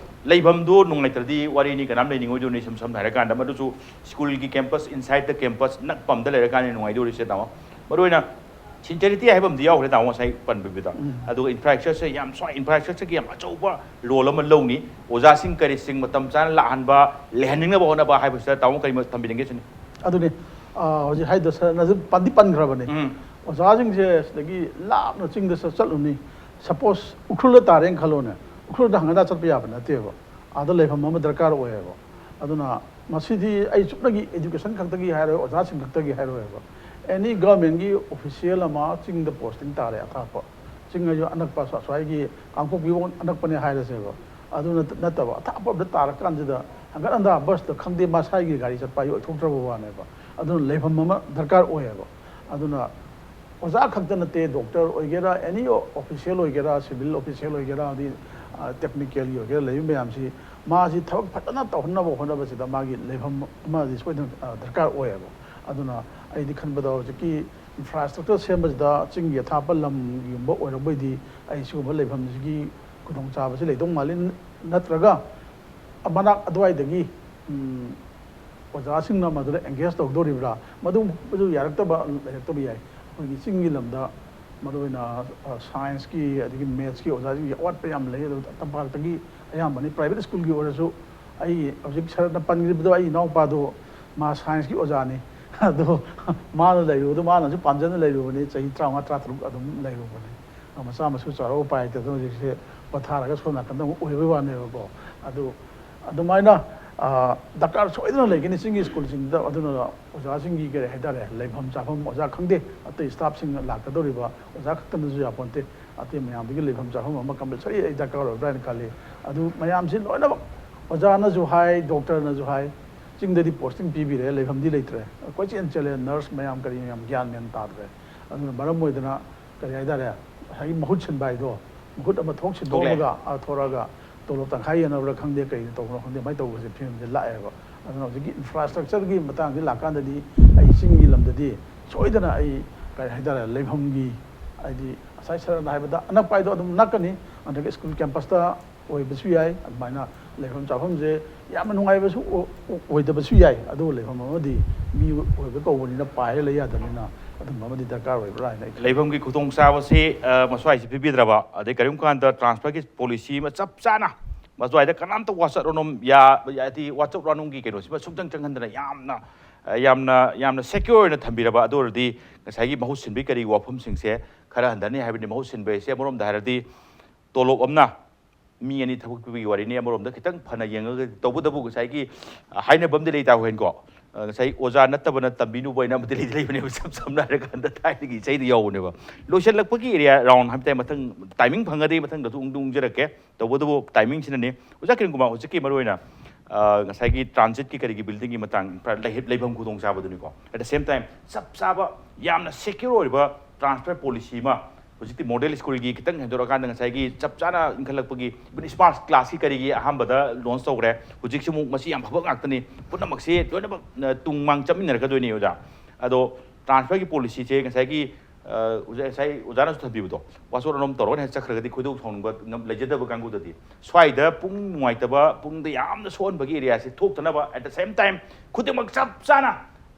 ꯂꯩꯐꯝꯗꯣ ꯅꯨꯡꯉꯥꯏꯇ꯭ꯔꯗꯤ ꯋꯥꯔꯤꯅꯤ, ꯀꯅꯥꯝ ꯂꯩꯅꯤꯡꯉꯣꯏꯗꯣꯏꯅꯤ꯫ ꯏꯁꯝ ꯁꯝꯅ ꯍꯥꯏꯔꯀꯥꯟꯗ ꯃꯗꯨꯁꯨ ꯁ꯭ꯀꯨꯜꯒꯤ ꯀꯦꯝꯄꯁ, ꯏꯟꯁꯥꯏꯠ ꯗ ꯀꯦꯝꯄꯁ ꯅꯛꯄ ꯑꯃꯗ ꯂꯩꯔꯀꯥꯟꯗ ꯅꯨꯡꯉꯥꯏꯗꯧꯔꯤꯁꯦ ꯇꯥꯃꯣ꯫ ꯃꯔꯨꯑꯣꯏꯅ ꯁꯤꯟꯁꯦꯔꯤꯇꯤ ꯍꯥꯏꯕ ꯑꯃꯗꯤ ꯌꯥꯎꯈ꯭ꯔꯦ ꯇꯥꯃꯣ ꯉꯁꯥꯏ ꯄꯟꯕꯤꯕꯗ꯫ ꯎꯝ꯫ ꯑꯗꯨꯒ ꯏꯟꯐ꯭ꯔꯥꯁ꯭ꯇ꯭ꯔꯛꯆꯔꯁꯦ ꯌꯥꯝ ꯁ꯭ꯋꯥꯏ ꯏꯟꯐ꯭ꯔꯥꯁ꯭ꯇ꯭ꯔꯛꯆꯔꯒꯤ ꯌꯥꯝ ꯑꯆꯧꯕ ꯔꯣꯜ ꯑꯃ ꯂꯧꯅꯤ꯫ ꯑꯣꯖꯥꯁꯤꯡ ꯀꯔꯤꯁꯤꯡ ꯃꯇꯝ ꯆꯥꯅ ꯂꯥꯛꯍꯟꯕ, ꯂꯩꯍꯟꯅꯤꯡꯅꯕ ꯍꯣꯠꯅꯕ ꯍꯥꯏꯕꯁꯤꯗ ꯇꯥꯃꯣ ꯀꯔꯤ ꯊꯝꯕꯤꯅꯤꯡꯒꯦ ꯁꯤꯅꯤ꯫ ꯑꯗꯨꯅꯤ, ꯑ, ꯍꯧꯖꯤꯛ ꯍꯥꯏꯗꯣ ꯁꯥꯔꯅꯁꯨ ꯄꯟꯗꯤ ꯄꯟꯈ꯭ꯔꯕꯅꯤ꯫ ꯎꯝ꯫ ꯑꯣꯖꯥꯁꯤꯡꯁꯦ ꯁꯤꯗꯒꯤ ꯂꯥꯞꯅ ꯆꯤꯡꯗ ꯆꯠ-, ꯆꯠꯂꯨꯅꯤ꯫ ꯁꯄꯣꯁ ꯎꯈ꯭ꯔꯨꯜꯗ ꯇꯥꯔꯦꯅ ꯈꯜꯂꯣꯅꯦ, ꯎꯈ꯭ꯔꯨꯜꯗ ꯍꯪꯒꯠ ꯍꯟꯗꯥ ꯆꯠꯄ ꯌꯥꯕ ꯅꯠꯇꯦꯕ, ꯑꯥꯗ ꯂꯩꯐꯝ ꯑꯃ ꯗꯔꯀꯥꯔ ꯑꯣꯏꯌꯦꯕ꯫ ꯑꯗꯨꯅ ꯃꯁꯤꯗꯤ ꯑꯩ ꯆꯨꯞꯅꯒꯤ ꯑꯦꯖꯨꯀꯦꯁꯟ ꯈꯛꯇꯒꯤ ꯍꯥꯏꯔꯣꯏ, ꯑꯣꯖꯥꯁꯤꯡ ꯈꯛꯇꯒꯤ ꯍꯥꯏꯔꯣꯏꯕ꯫ ꯑꯦꯅꯤ ꯒꯚꯔꯟꯃꯦꯟꯒꯤ ꯑꯣꯐꯤꯁꯤꯌꯦꯜ ꯑꯃ ꯆꯤꯡꯗ ꯄꯣꯁꯇꯤꯡ ꯇꯥꯔꯦ ꯑꯊꯥꯞꯄ, ꯆꯤꯡ ꯍꯥꯏꯁꯨ ꯑꯅꯛꯄ, ꯁ꯭ꯋꯥꯏꯒꯤ ꯀꯥꯡꯄꯣꯛꯄꯤꯐꯥꯎ ꯑꯅꯛꯄꯅꯦ ꯍꯥꯏꯔꯁꯦꯕ, ꯑꯗꯨ ꯅꯠ-, ꯅꯠꯇꯕ ꯑꯊꯥꯞꯄ ꯑꯝꯗ ꯇꯥꯔꯀꯥꯟꯁꯤꯗ ꯍꯪꯒꯠ ꯍꯟꯗꯥ ꯕꯁꯇ ꯈꯪꯗꯦ, ꯃꯁꯥꯒꯤ ꯒꯥꯔꯤ ꯆꯠꯄ ꯍꯥꯏꯁꯦ ꯑꯣꯏꯊꯣꯛꯇ꯭ꯔꯕ ꯋꯥꯅꯦꯕ꯫ ꯑꯗꯨꯅ ꯂꯩꯐꯝ ꯑꯃ ꯗꯔꯀꯥꯔ ꯑꯣꯏꯌꯦꯕ꯫ ꯑꯗꯨꯅ ꯑꯣꯖꯥ ꯈꯛꯇ ꯅꯠꯇꯦ, ꯗꯣꯛꯇꯔ ꯑꯣꯏꯒꯦꯔꯥ, ꯑꯦꯅꯤ ꯑꯣꯐꯤꯁꯤꯌꯦꯜ ꯑꯣꯏꯒꯦꯔꯥ, ꯁꯤꯚꯤꯜ ꯑꯣꯐꯤꯁꯤꯌꯦꯜ ꯑꯣꯏꯒꯦꯔꯥ, ꯑꯗꯩ, ꯑ, ꯇꯦꯛꯅꯤꯀꯦꯜꯒꯤ ꯑꯣꯏꯒꯦꯔꯥ, ꯂꯩꯔꯤꯕ ꯃꯌꯥꯝꯁꯤ ꯃꯥꯁꯤ ꯊꯕꯛ ꯐꯖꯅ ꯇꯧꯍꯟꯅꯕ ꯍꯣꯠꯅꯕꯁꯤꯗ ꯃꯥꯒꯤ ꯂꯩꯐꯝ ꯑꯃꯗꯤ ꯁꯣꯏꯗꯅ, ꯑ, ꯗꯔꯀꯥꯔ ꯑꯣꯏꯌꯦꯕ꯫ ꯑꯗꯨꯅ ꯑꯩꯗꯤ ꯈꯟꯕꯗ ꯍꯧꯖꯤꯛꯀꯤ ꯏꯟꯐ꯭ꯔꯥꯁ꯭ꯇ꯭ꯔꯛꯆꯔ ꯁꯦꯝꯕꯁꯤꯗ ꯆꯤꯡꯒꯤ ꯑꯊꯥꯞꯄ ꯂꯝꯒꯨꯝꯕ ꯑꯣꯏꯔꯕꯣꯏꯗꯤ ꯑꯩ ꯁꯤꯒꯨꯝꯕ ꯂꯩꯐꯝꯁꯤꯒꯤ ꯈꯨꯗꯣꯡꯆꯥꯕꯁꯤ ꯂꯩꯗꯧ ꯃꯥꯜꯂꯤ꯫ ꯅꯠꯇ꯭ꯔꯒ ꯃꯅꯥꯛ ꯑꯗꯨꯋꯥꯏꯗꯒꯤ, ꯎꯝ, ꯑꯣꯖꯥꯁꯤꯡꯅ ꯃꯗꯨꯗ ꯑꯦꯡꯒꯦꯖ ꯇꯧꯗꯣꯔꯤꯕ꯭ꯔꯥ, ꯃꯗꯨ, ꯃꯗꯨ ꯌꯥꯔꯛꯇꯕ ꯂꯩꯔꯛꯇꯕ ꯌꯥꯏ꯫ ꯑꯩꯈꯣꯏꯒꯤ ꯆꯤꯡꯒꯤ ꯂꯝꯗ ꯃꯔꯨꯑꯣꯏꯅ, ꯑ, ꯁꯥꯏꯟꯁꯀꯤ ꯑꯗꯒꯤ ꯃꯦꯠꯁꯀꯤ ꯑꯣꯖꯥꯁꯤꯡꯒꯤ ꯑꯋꯥꯠꯄ ꯌꯥꯝ ꯂꯩ꯫ ꯑꯗꯨ ꯇꯝꯄꯥꯛꯇꯒꯤ ꯑꯌꯥꯝꯕꯅꯤ꯫ ꯄ꯭ꯔꯥꯏꯚꯦꯠ ꯁ꯭ꯀꯨꯜꯒꯤ ꯑꯣꯏꯔꯁꯨ, ꯑꯩ ꯍꯧꯖꯤꯛ ꯁꯔꯠꯅ ꯄꯟꯈꯤꯕꯗꯣ, ꯑꯩ ꯏꯅꯥꯎꯄꯥꯗꯣ, ꯃꯥ ꯁꯥꯏꯟꯁꯀꯤ ꯑꯣꯖꯥꯅꯤ꯫ ꯑꯗꯣ ꯃꯥꯅ ꯂꯩꯔꯨꯕꯗꯣ, ꯃꯥꯅꯁꯨ ꯄꯥꯝꯖꯅ ꯂꯩꯔꯨꯕꯅꯤ, ꯆꯍꯤ ꯇꯔꯥꯃꯉꯥ, ꯇꯔꯥꯇꯔꯨꯛ ꯑꯗꯨꯝ ꯂꯩꯔꯨꯕꯅꯤ꯫ ꯃꯆꯥ ꯃꯁꯨ ꯆꯥꯎꯔꯛꯄ ꯎꯄꯥꯏ ꯂꯩꯇꯗꯅ ꯍꯧꯖꯤꯛꯁꯦ ꯄꯣꯊꯥꯔꯒ ꯁꯣꯝ ꯅꯥꯀꯟꯗ ꯑꯃꯨꯛ ꯑꯣꯏꯕꯩ ꯋꯥꯅꯦꯕꯀꯣ꯫ ꯑꯗꯨ ꯑꯗꯨꯃꯥꯏꯅ, ꯑ, ꯗꯔꯀꯥꯔ ꯁꯣꯏꯗꯅ ꯂꯩꯒꯅꯤ ꯆꯤꯡꯒꯤ ꯁ꯭ꯀꯨꯜꯁꯤꯡꯗ꯫ ꯑꯗꯨꯅ ꯑꯣꯖꯥꯁꯤꯡꯒꯤ, ꯀꯔꯤ ꯍꯥꯏꯇꯥꯔꯦ, ꯂꯩꯐꯝ ꯆꯥꯐꯝ, ꯑꯣꯖꯥ ꯈꯪꯗꯦ, ꯑꯇꯩ ꯁ꯭ꯇꯥꯐꯁꯤꯡ ꯂꯥꯛꯀꯗꯧꯔꯤꯕ ꯑꯣꯖꯥ ꯈꯛꯇꯅꯁꯨ ꯌꯥꯄꯣꯟꯇꯦ꯫ ꯑꯇꯩ ꯃꯌꯥꯝꯗꯒꯤ ꯂꯩꯐꯝ ꯆꯥꯐꯝ ꯑꯃ ꯀꯝꯄꯜꯁꯔꯤ ꯑꯩ ꯗꯔꯀꯥꯔ ꯑꯣꯏꯕ꯭ꯔꯥ ꯍꯥꯏꯅ ꯈꯜꯂꯤ꯫ ꯑꯗꯨ ꯃꯌꯥꯝꯁꯤ ꯂꯣꯏꯅꯃꯛ, ꯑꯣꯖꯥꯅꯁꯨ ꯍꯥꯏ, ꯗꯣꯛꯇꯔꯅꯁꯨ ꯍꯥꯏ, ꯆꯤꯡꯗꯗꯤ ꯄꯣꯁꯇꯤꯡ ꯄꯤꯕꯤꯔꯦ, ꯂꯩꯐꯝꯗꯤ ꯂꯩꯇ꯭ꯔꯦ꯫ ꯀꯣꯏꯆꯦꯟ ꯆꯦꯜꯂꯦ, ꯅꯔꯁ ꯃꯌꯥꯝ ꯀꯔꯤ ꯃꯌꯥꯝ ꯒ꯭ꯌꯥꯟ ꯃꯦꯟ ꯇꯥꯗ꯭ꯔꯦ꯫ ꯑꯗꯨꯅ ꯃꯔꯝ ꯑꯣꯏꯗꯅ, ꯀꯔꯤ ꯍꯥꯏꯇꯥꯔꯦ, ꯉꯁꯥꯏꯒꯤ ꯃꯍꯨꯠ ꯁꯤꯟꯕ ꯍꯥꯏꯗꯣ, ꯃꯍꯨꯠ ꯑꯃ ꯊꯣꯛ ꯊꯣꯛꯂꯛꯑꯦ꯫ ꯁꯤꯟꯗꯣꯛꯑꯒ, ꯑ, ꯊꯣꯔꯛꯑꯒ ꯇꯣꯂꯣꯞ ꯇꯪꯈꯥꯏ ꯌꯦꯟꯅꯕ꯭ꯔꯥ ꯈꯪꯗꯦ, ꯀꯔꯤꯅ ꯇꯧꯕꯅꯣ ꯈꯪꯗꯦ, ꯑꯗꯨꯃꯥꯏꯅ ꯇꯧꯕꯁꯦ ꯐꯤꯕꯝꯁꯦ ꯂꯥꯛꯑꯦꯕ꯫ ꯑꯗꯨꯅ ꯍꯧꯖꯤꯛꯀꯤ ꯏꯟꯐ꯭ꯔꯥꯁ꯭ꯇ꯭ꯔꯛꯆꯔꯒꯤ ꯃꯇꯥꯡꯁꯤ ꯂꯥꯛꯀꯥꯟꯗꯗꯤ ꯑꯩ ꯆꯤꯡꯒꯤ ꯂꯝꯗꯗꯤ ꯁꯣꯏꯗꯅ ꯑꯩ, ꯀꯔꯤ ꯍꯥꯏꯇꯥꯔꯦ, ꯂꯩꯐꯝꯒꯤ, ꯍꯥꯏꯗꯤ ꯉꯁꯥꯏ ꯁꯔꯅ ꯍꯥꯏꯕꯗ ꯑꯅꯛꯄ ꯍꯥꯏꯗꯣ ꯑꯗꯨꯝ ꯅꯛꯀꯅꯤ, ꯅꯠꯇ꯭ꯔꯒ ꯁ꯭ꯀꯨꯜ ꯀꯦꯝꯄꯁꯇ ꯑꯣꯏꯕꯁꯨ ꯌꯥꯏ꯫ ꯑꯗꯨꯃꯥꯏꯅ ꯂꯩꯐꯝ ꯆꯥꯐꯝꯁꯦ ꯌꯥꯝꯅ ꯅꯨꯡꯉꯥꯏꯕꯁꯨ ꯑꯣ-, ꯑꯣ-, ꯑꯣꯏꯗꯕꯁꯨ ꯌꯥꯏ, ꯑꯗꯨꯕꯨ ꯂꯩꯐꯝ ꯑꯃꯗꯤ ꯃꯤ ꯑꯣꯏꯕ ꯀꯧꯕꯅꯤꯅ ꯄꯥꯏꯔ ꯂꯩ ꯌꯥꯗꯕꯅꯤꯅ ꯑꯗꯨꯝꯕ ꯑꯃꯗꯤ ꯗꯔꯀꯥꯔ ꯑꯣꯏꯕ꯭ꯔꯥ ꯍꯥꯏꯅ ꯑꯩ ꯈꯜꯂꯤ꯫ ꯂꯩꯐꯝꯒꯤ ꯈꯨꯗꯣꯡꯆꯥꯕꯁꯤ, ꯑ, ꯃꯁ꯭ꯋꯥꯏꯁꯤ ꯄꯤꯕꯤꯗ꯭ꯔꯕ, ꯑꯗꯩ ꯀꯔꯤꯒꯨꯝꯕ ꯀꯥꯟꯗ ꯇ꯭ꯔꯥꯟꯁꯐꯔꯒꯤ ꯄꯣꯂꯤꯁꯤ ꯑꯃ ꯆꯞ ꯆꯥꯅ ꯃꯁ꯭ꯋꯥꯏꯗ ꯀꯅꯥꯝꯇ ꯋꯥꯆꯠ ꯔꯣꯅꯣꯝ ꯌꯥ-, ꯍꯥꯏꯗꯤ ꯋꯥꯆꯠ ꯔꯣꯅꯣꯝꯒꯤ ꯀꯩꯅꯣꯁꯤꯃ ꯁꯨꯡꯆꯪ ꯆꯪꯍꯟꯗꯅ ꯌꯥꯝꯅ, ꯑ, ꯌꯥꯝꯅ, ꯌꯥꯝꯅ ꯁꯦꯀ꯭ꯌꯣꯔ ꯑꯣꯏꯅ ꯊꯝꯕꯤꯔꯕ, ꯑꯗꯨ ꯑꯣꯏꯔꯗꯤ ꯉꯁꯥꯏꯒꯤ ꯃꯍꯨꯠ ꯁꯤꯟꯕꯒꯤ ꯀꯔꯤ ꯋꯥꯐꯝꯁꯤꯡꯁꯦ ꯈꯔ ꯍꯟꯊꯅꯤ ꯍꯥꯏꯕꯅꯤ꯫ ꯃꯍꯨꯠ ꯁꯤꯟꯕ ꯍꯥꯏꯁꯦ ꯑꯃꯔꯣꯝꯗ ꯍꯥꯏꯔꯗꯤ ꯇꯣꯂꯣꯞ ꯑꯃꯅ ꯃꯤ ꯑꯅꯤ ꯊꯕꯛ ꯄꯤꯕꯒꯤ ꯋꯥꯔꯤꯅꯤ꯫ ꯑꯃꯔꯣꯝꯗ ꯈꯤꯇꯪ ꯐꯅ ꯌꯦꯡꯉꯒ, ꯇꯧꯕꯇꯕꯨ ꯉꯁꯥꯏꯒꯤ, ꯑ, ꯍꯥꯏꯅꯕ ꯑꯃꯗꯤ ꯂꯩ, ꯇꯥ ꯍꯣꯏꯅꯀꯣ꯫ ꯑ, ꯉꯁꯥꯏ ꯑꯣꯖꯥ ꯅꯠꯇꯕꯅ ꯇꯝꯕꯤꯅꯨꯕ ꯍꯥꯏꯅ ꯑꯃꯗꯤ ꯂꯩꯗꯤ ꯂꯩꯕꯅꯦꯕ, ꯏꯁꯝ ꯁꯝꯅ ꯍꯥꯏꯔꯀꯥꯟꯗ ꯊꯥꯏꯅꯒꯤ ꯏꯁꯩꯗ ꯌꯥꯎꯕꯅꯦꯕ꯫ ꯂꯣꯏꯁꯤꯜꯂꯛꯄꯒꯤ ꯑꯦꯔꯤꯌꯥ ꯔꯥꯎꯟ ꯍꯥꯏꯕ ꯇꯥꯏ, ꯃꯊꯪ ꯇꯥꯏꯃꯤꯡ ꯐꯪꯉꯗꯤ ꯃꯊꯪꯗꯁꯨ ꯑꯃꯨꯛ ꯅꯤꯡꯁꯤꯡꯖꯔꯛꯀꯦ꯫ ꯇꯧꯕꯇꯕꯨ ꯇꯥꯏꯃꯤꯡꯁꯤꯅꯅꯤ꯫ ꯑꯣꯖꯥ ꯀꯤꯔꯟ ꯀꯨꯃꯥꯔ, ꯍꯧꯖꯤꯛꯀꯤ ꯃꯔꯨꯑꯣꯏꯅ, ꯑ, ꯉꯁꯥꯏꯒꯤ ꯇ꯭ꯔꯥꯟꯖꯤꯠꯀꯤ ꯀꯔꯤꯒꯤ ꯕꯤꯜꯗꯤꯡꯒꯤ ꯃꯇꯥꯡ, ꯏꯟꯐ꯭ꯔꯥ ꯂꯩ-, ꯂꯩꯐꯝ ꯈꯨꯗꯣꯡꯆꯥꯕꯗꯨꯅꯤꯀꯣ꯫ At the same time, ꯆꯞ ꯆꯥꯕ ꯌꯥꯝꯅ ꯁꯦꯀ꯭ꯌꯣꯔ ꯑꯣꯏꯕ ꯇ꯭ꯔꯥꯟꯁꯐꯔ ꯄꯣꯂꯤꯁꯤ ꯑꯃ ꯍꯧꯖꯤꯛꯇꯤ ꯃꯣꯗꯦꯜ ꯁ꯭ꯀꯨꯜꯒꯤ ꯈꯤꯇꯪ ꯍꯦꯟꯗꯣꯔꯛꯑꯀꯥꯟꯗ ꯉꯁꯥꯏꯒꯤ ꯆꯞ ꯆꯥꯅ ꯏꯟꯈꯠꯂꯛꯄꯒꯤ ꯏꯚꯟ ꯁ꯭ꯃꯥꯔꯠ ꯀ꯭ꯂꯥꯁꯀꯤ ꯀꯔꯤꯒꯤ ꯑꯍꯥꯟꯕꯗ ꯂꯣꯟꯁ ꯇꯧꯈ꯭ꯔꯦ꯫ ꯍꯧꯖꯤꯛꯁꯨ ꯑꯃꯨꯛ ꯃꯁꯤ ꯌꯥꯝ ꯐꯕ ꯉꯥꯛꯇꯅꯤ꯫ ꯄꯨꯝꯅꯃꯛꯁꯦ ꯂꯣꯏꯅꯃꯛ, ꯑ, ꯇꯨꯡ ꯃꯥꯡ ꯆꯠꯃꯤꯟꯅꯔꯛꯀꯗꯣꯏꯅꯤ ꯑꯣꯖꯥ꯫ ꯑꯗꯣ ꯇ꯭ꯔꯥꯟꯁꯐꯔꯒꯤ ꯄꯣꯂꯤꯁꯤꯁꯦ ꯉꯁꯥꯏꯒꯤ, ꯑ, ꯑꯣꯖꯥ, ꯉꯁꯥꯏ ꯑꯣꯖꯥꯅꯁꯨ ꯊꯝꯕꯤꯕꯗꯣ, ꯋꯥꯆꯣꯠ ꯑꯅꯣꯝ ꯇꯧꯔꯒ ꯍꯦꯛ ꯆꯠꯈ꯭ꯔꯒꯗꯤ ꯈꯣꯏꯗꯧ ꯁꯥꯎꯅꯤꯡꯕ ꯉꯝ-, ꯂꯩꯖꯗꯕ ꯀꯥꯡꯕꯨꯗꯗꯤ, ꯁ꯭ꯋꯥꯏꯗ ꯄꯨꯡ ꯅꯨꯡꯉꯥꯏꯇꯕ, ꯄꯨꯡꯗ ꯌꯥꯝꯅ ꯁꯣꯛꯍꯟꯕꯒꯤ areaꯁꯤ ꯊꯣꯛꯇꯅꯕ, at the same time ꯈꯨꯗꯤꯡꯃꯛ ꯆꯞ ꯆꯥꯅ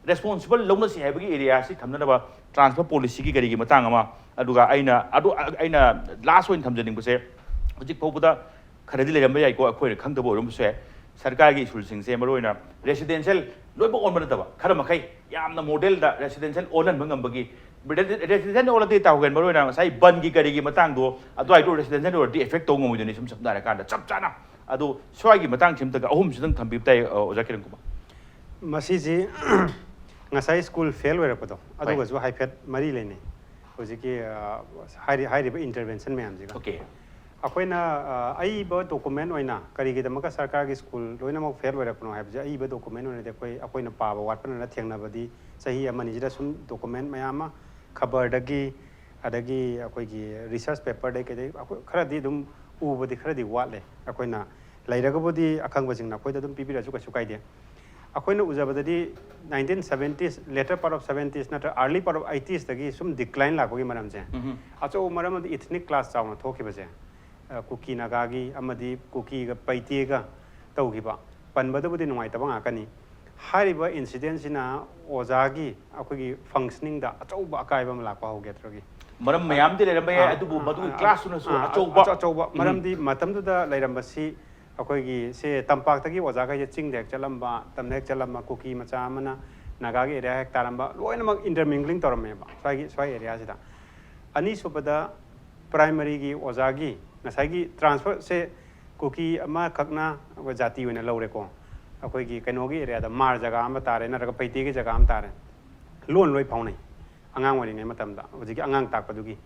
responsible ꯂꯧꯅꯁꯤ ꯍꯥꯏꯕꯒꯤ areaꯁꯤ ꯊꯝꯅꯅꯕ transfer policyꯒꯤ ꯀꯔꯤꯒꯤ ꯃꯇꯥꯡ ꯑꯃ, ꯑꯗꯨꯒ ꯑꯩꯅ, ꯑꯗꯨ, ꯑꯩꯅ last ꯑꯣꯏꯅ ꯊꯝꯖꯅꯤꯡꯕꯁꯦ, ꯍꯧꯖꯤꯛ ꯐꯥꯎꯕꯗ ꯈꯔꯗꯤ ꯂꯩꯔꯝꯕ ꯌꯥꯏꯀꯣ, ꯑꯩꯈꯣꯏꯅ ꯈꯪꯗꯕ ꯑꯣꯏꯔꯝꯕꯁꯨ ꯌꯥꯏ꯫ ꯁꯔꯀꯥꯔꯒꯤ ꯁ꯭ꯀꯨꯜꯁꯤꯡꯁꯦ ꯃꯔꯨꯑꯣꯏꯅ residential ꯂꯣꯏꯅꯃꯛ ꯑꯣꯟꯕ ꯅꯠꯇꯕ, ꯈꯔ ꯃꯈꯩ ꯌꯥꯝꯅ modelꯗ residential ꯑꯣꯜꯍꯟꯕ ꯉꯝꯕꯒꯤ, residential ꯑꯣꯜꯂꯗꯤ ꯇꯥꯎꯒꯦꯟ ꯃꯔꯨꯑꯣꯏꯅ ꯉꯁꯥꯏ ꯕꯟꯒꯤ ꯀꯔꯤꯒꯤ ꯃꯇꯥꯡꯗꯣ, ꯑꯗꯨꯋꯥꯏꯗꯣ residential ꯑꯣꯏꯔꯗꯤ effect ꯇꯧꯕ ꯉꯝꯃꯣꯏꯗꯣꯏꯅꯤ꯫ ꯁꯨꯝ ꯁꯝꯅ ꯍꯥꯏꯔꯀꯥꯟꯗ ꯆꯞ ꯆꯥꯅ꯫ ꯑꯗꯣ ꯁ꯭ꯋꯥꯏꯒꯤ ꯃꯇꯥꯡꯁꯤꯃꯇꯒ ꯑꯍꯨꯝꯁꯤꯗꯪ ꯊꯝꯕꯤꯕ ꯇꯥꯏ, ꯑ, ꯑꯣꯖꯥ ꯀꯤꯔꯟ ꯀꯨꯃꯥꯔ꯫ ꯃꯁꯤꯁꯤ ꯉꯁꯥꯏ ꯁ꯭ꯀꯨꯜ ꯐꯦꯜ ꯑꯣꯏꯔꯛꯄꯗꯣ, ꯑꯗꯨꯒꯁꯨ ꯍꯥꯏꯐꯦꯠ ꯃꯔꯤ ꯂꯩꯅꯩ꯫ ꯍꯧꯖꯤꯛꯀꯤ, ꯑ, ꯍꯥꯏꯔꯤ-, ꯍꯥꯏꯔꯤꯕ intervention ꯃꯌꯥꯝꯁꯤꯒ꯫ Okay꯫ ꯑꯩꯈꯣꯏꯅ, ꯑ, ꯑꯏꯕ document ꯑꯣꯏꯅ ꯀꯔꯤꯒꯤꯗꯃꯛꯇ ꯁꯔꯀꯥꯔꯒꯤ ꯁ꯭ꯀꯨꯜ ꯂꯣꯏꯅꯃꯛ ꯐꯦꯜ ꯑꯣꯏꯔꯛꯄꯅꯣ ꯍꯥꯏꯕꯁꯦ, ꯑꯏꯕ document ꯑꯣꯏꯅꯗꯤ ꯑꯩꯈꯣꯏ, ꯑꯩꯈꯣꯏꯅ ꯄꯥꯕ ꯋꯥꯠꯄꯅ ꯊꯦꯡꯅꯕꯗꯤ, ꯆꯍꯤ ꯑꯃꯅꯤꯁꯤꯗ ꯁꯨꯝ document ꯃꯌꯥꯝ ꯑꯃ, ꯈꯕꯔꯗꯒꯤ, ꯑꯗꯒꯤ ꯑꯩꯈꯣꯏꯒꯤ research paperꯗꯒꯤ ꯀꯩꯗꯩ ꯑꯩꯈꯣꯏ ꯈꯔꯗꯤ ꯑꯗꯨꯝ ꯎꯕꯗꯤ ꯈꯔꯗꯤ ꯋꯥꯠꯂꯦ꯫ ꯑꯩꯈꯣꯏꯅ ꯂꯩꯔꯒꯕꯨꯗꯤ ꯑꯈꯪꯕꯁꯤꯡꯅ ꯑꯩꯈꯣꯏꯗ ꯑꯗꯨꯝ ꯄꯤꯕꯤꯔꯁꯨ ꯀꯩꯁꯨ ꯀꯥꯏꯗꯦ꯫ ꯑꯩꯈꯣꯏꯅ ꯎꯖꯕꯗꯗꯤ nineteen seventies, later part of seventies ꯅꯠꯇ꯭ꯔꯒ early part of eighteesꯇꯒꯤ ꯁꯨꯝ decline ꯂꯥꯛꯄꯒꯤ ꯃꯔꯝꯁꯦ, ꯎꯝ꯫ ꯑꯆꯧꯕ ꯃꯔꯝ ꯑꯃꯗꯤ ethnic clash ꯆꯥꯎꯅ ꯊꯣꯛꯈꯤꯕꯁꯦ, ꯑ, ꯀꯨꯀꯤ ꯅꯥꯒꯥꯒꯤ ꯑꯃꯗꯤ ꯀꯨꯀꯤꯒ ꯄꯩꯇꯦꯒ ꯇꯧꯈꯤꯕ, ꯄꯟꯕꯗꯕꯨꯗꯤ ꯅꯨꯡꯉꯥꯏꯇꯕ ꯉꯥꯛꯀꯅꯤ꯫ ꯍꯥꯏꯔꯤꯕ incidentꯁꯤꯅ ꯑꯣꯖꯥꯒꯤ ꯑꯩꯈꯣꯏꯒꯤ functioningꯗ ꯑꯆꯧꯕ ꯑꯀꯥꯏꯕ ꯑꯃ ꯂꯥꯛꯄ ꯍꯧꯒꯗ꯭ꯔꯒꯤ꯫ ꯃꯔꯝ ꯃꯌꯥꯝꯗꯤ ꯂꯩꯔꯝꯕ ꯌꯥꯏ, ꯑꯥ, ꯑꯗꯨꯕꯨ ꯃꯗꯨꯒꯤ ꯑꯥ, clashꯇꯨꯅꯁꯨ ꯑꯥ, ꯑꯆꯧꯕ ꯑꯆꯧ-, ꯑꯆꯧꯕ꯫ ꯃꯔꯝꯗꯤ ꯃꯇꯝꯗꯨꯗ ꯂꯩꯔꯝꯕꯁꯤ ꯑꯩꯈꯣꯏꯒꯤ ꯁꯦ ꯇꯝꯄꯥꯛꯇꯒꯤ ꯑꯣꯖꯥꯈꯩꯁꯦ ꯆꯤꯡꯗ ꯍꯦꯛ ꯆꯠꯂꯝꯕ, ꯇꯝꯗ ꯍꯦꯛ ꯆꯠꯂꯝꯕ, ꯀꯨꯀꯤ ꯃꯆꯥ ꯑꯃꯅ ꯅꯥꯒꯥꯒꯤ area ꯍꯦꯛ ꯇꯥꯔꯝꯕ, ꯂꯣꯏꯅꯃꯛ intermingling ꯇꯧꯔꯝꯃꯦꯕ ꯁ꯭ꯋꯥꯏꯒꯤ, ꯁ꯭ꯋꯥꯏ areaꯁꯤꯗ꯫ ꯑꯅꯤꯁꯨꯕꯗ primaryꯒꯤ ꯑꯣꯖꯥꯒꯤ ꯉꯁꯥꯏꯒꯤ transferꯁꯦ ꯀꯨꯀꯤ ꯑꯃꯈꯛꯅ ꯑꯩꯈꯣꯏ ꯖꯥꯇꯤ ꯑꯣꯏꯅ ꯂꯧꯔꯦꯀꯣ꯫ ꯑꯩꯈꯣꯏꯒꯤ ꯀꯩꯅꯣꯒꯤ areaꯗ ꯃꯥꯔ ꯖꯒꯥ ꯑꯃ ꯇꯥꯔꯦ, ꯅꯠꯇ꯭ꯔꯒ ꯄꯩꯇꯦꯒꯤ ꯖꯒꯥ ꯑꯃ ꯇꯥꯔꯦ꯫ ꯂꯣꯟ ꯂꯣꯏ ꯐꯥꯎꯅꯩ꯫ ꯑꯉꯥꯡ ꯑꯣꯏꯔꯤꯉꯩ ꯃꯇꯝꯗ, ꯍꯧꯖꯤꯛꯀꯤ ꯑꯉꯥꯡ ꯇꯥꯛꯄꯗꯨꯒꯤ꯫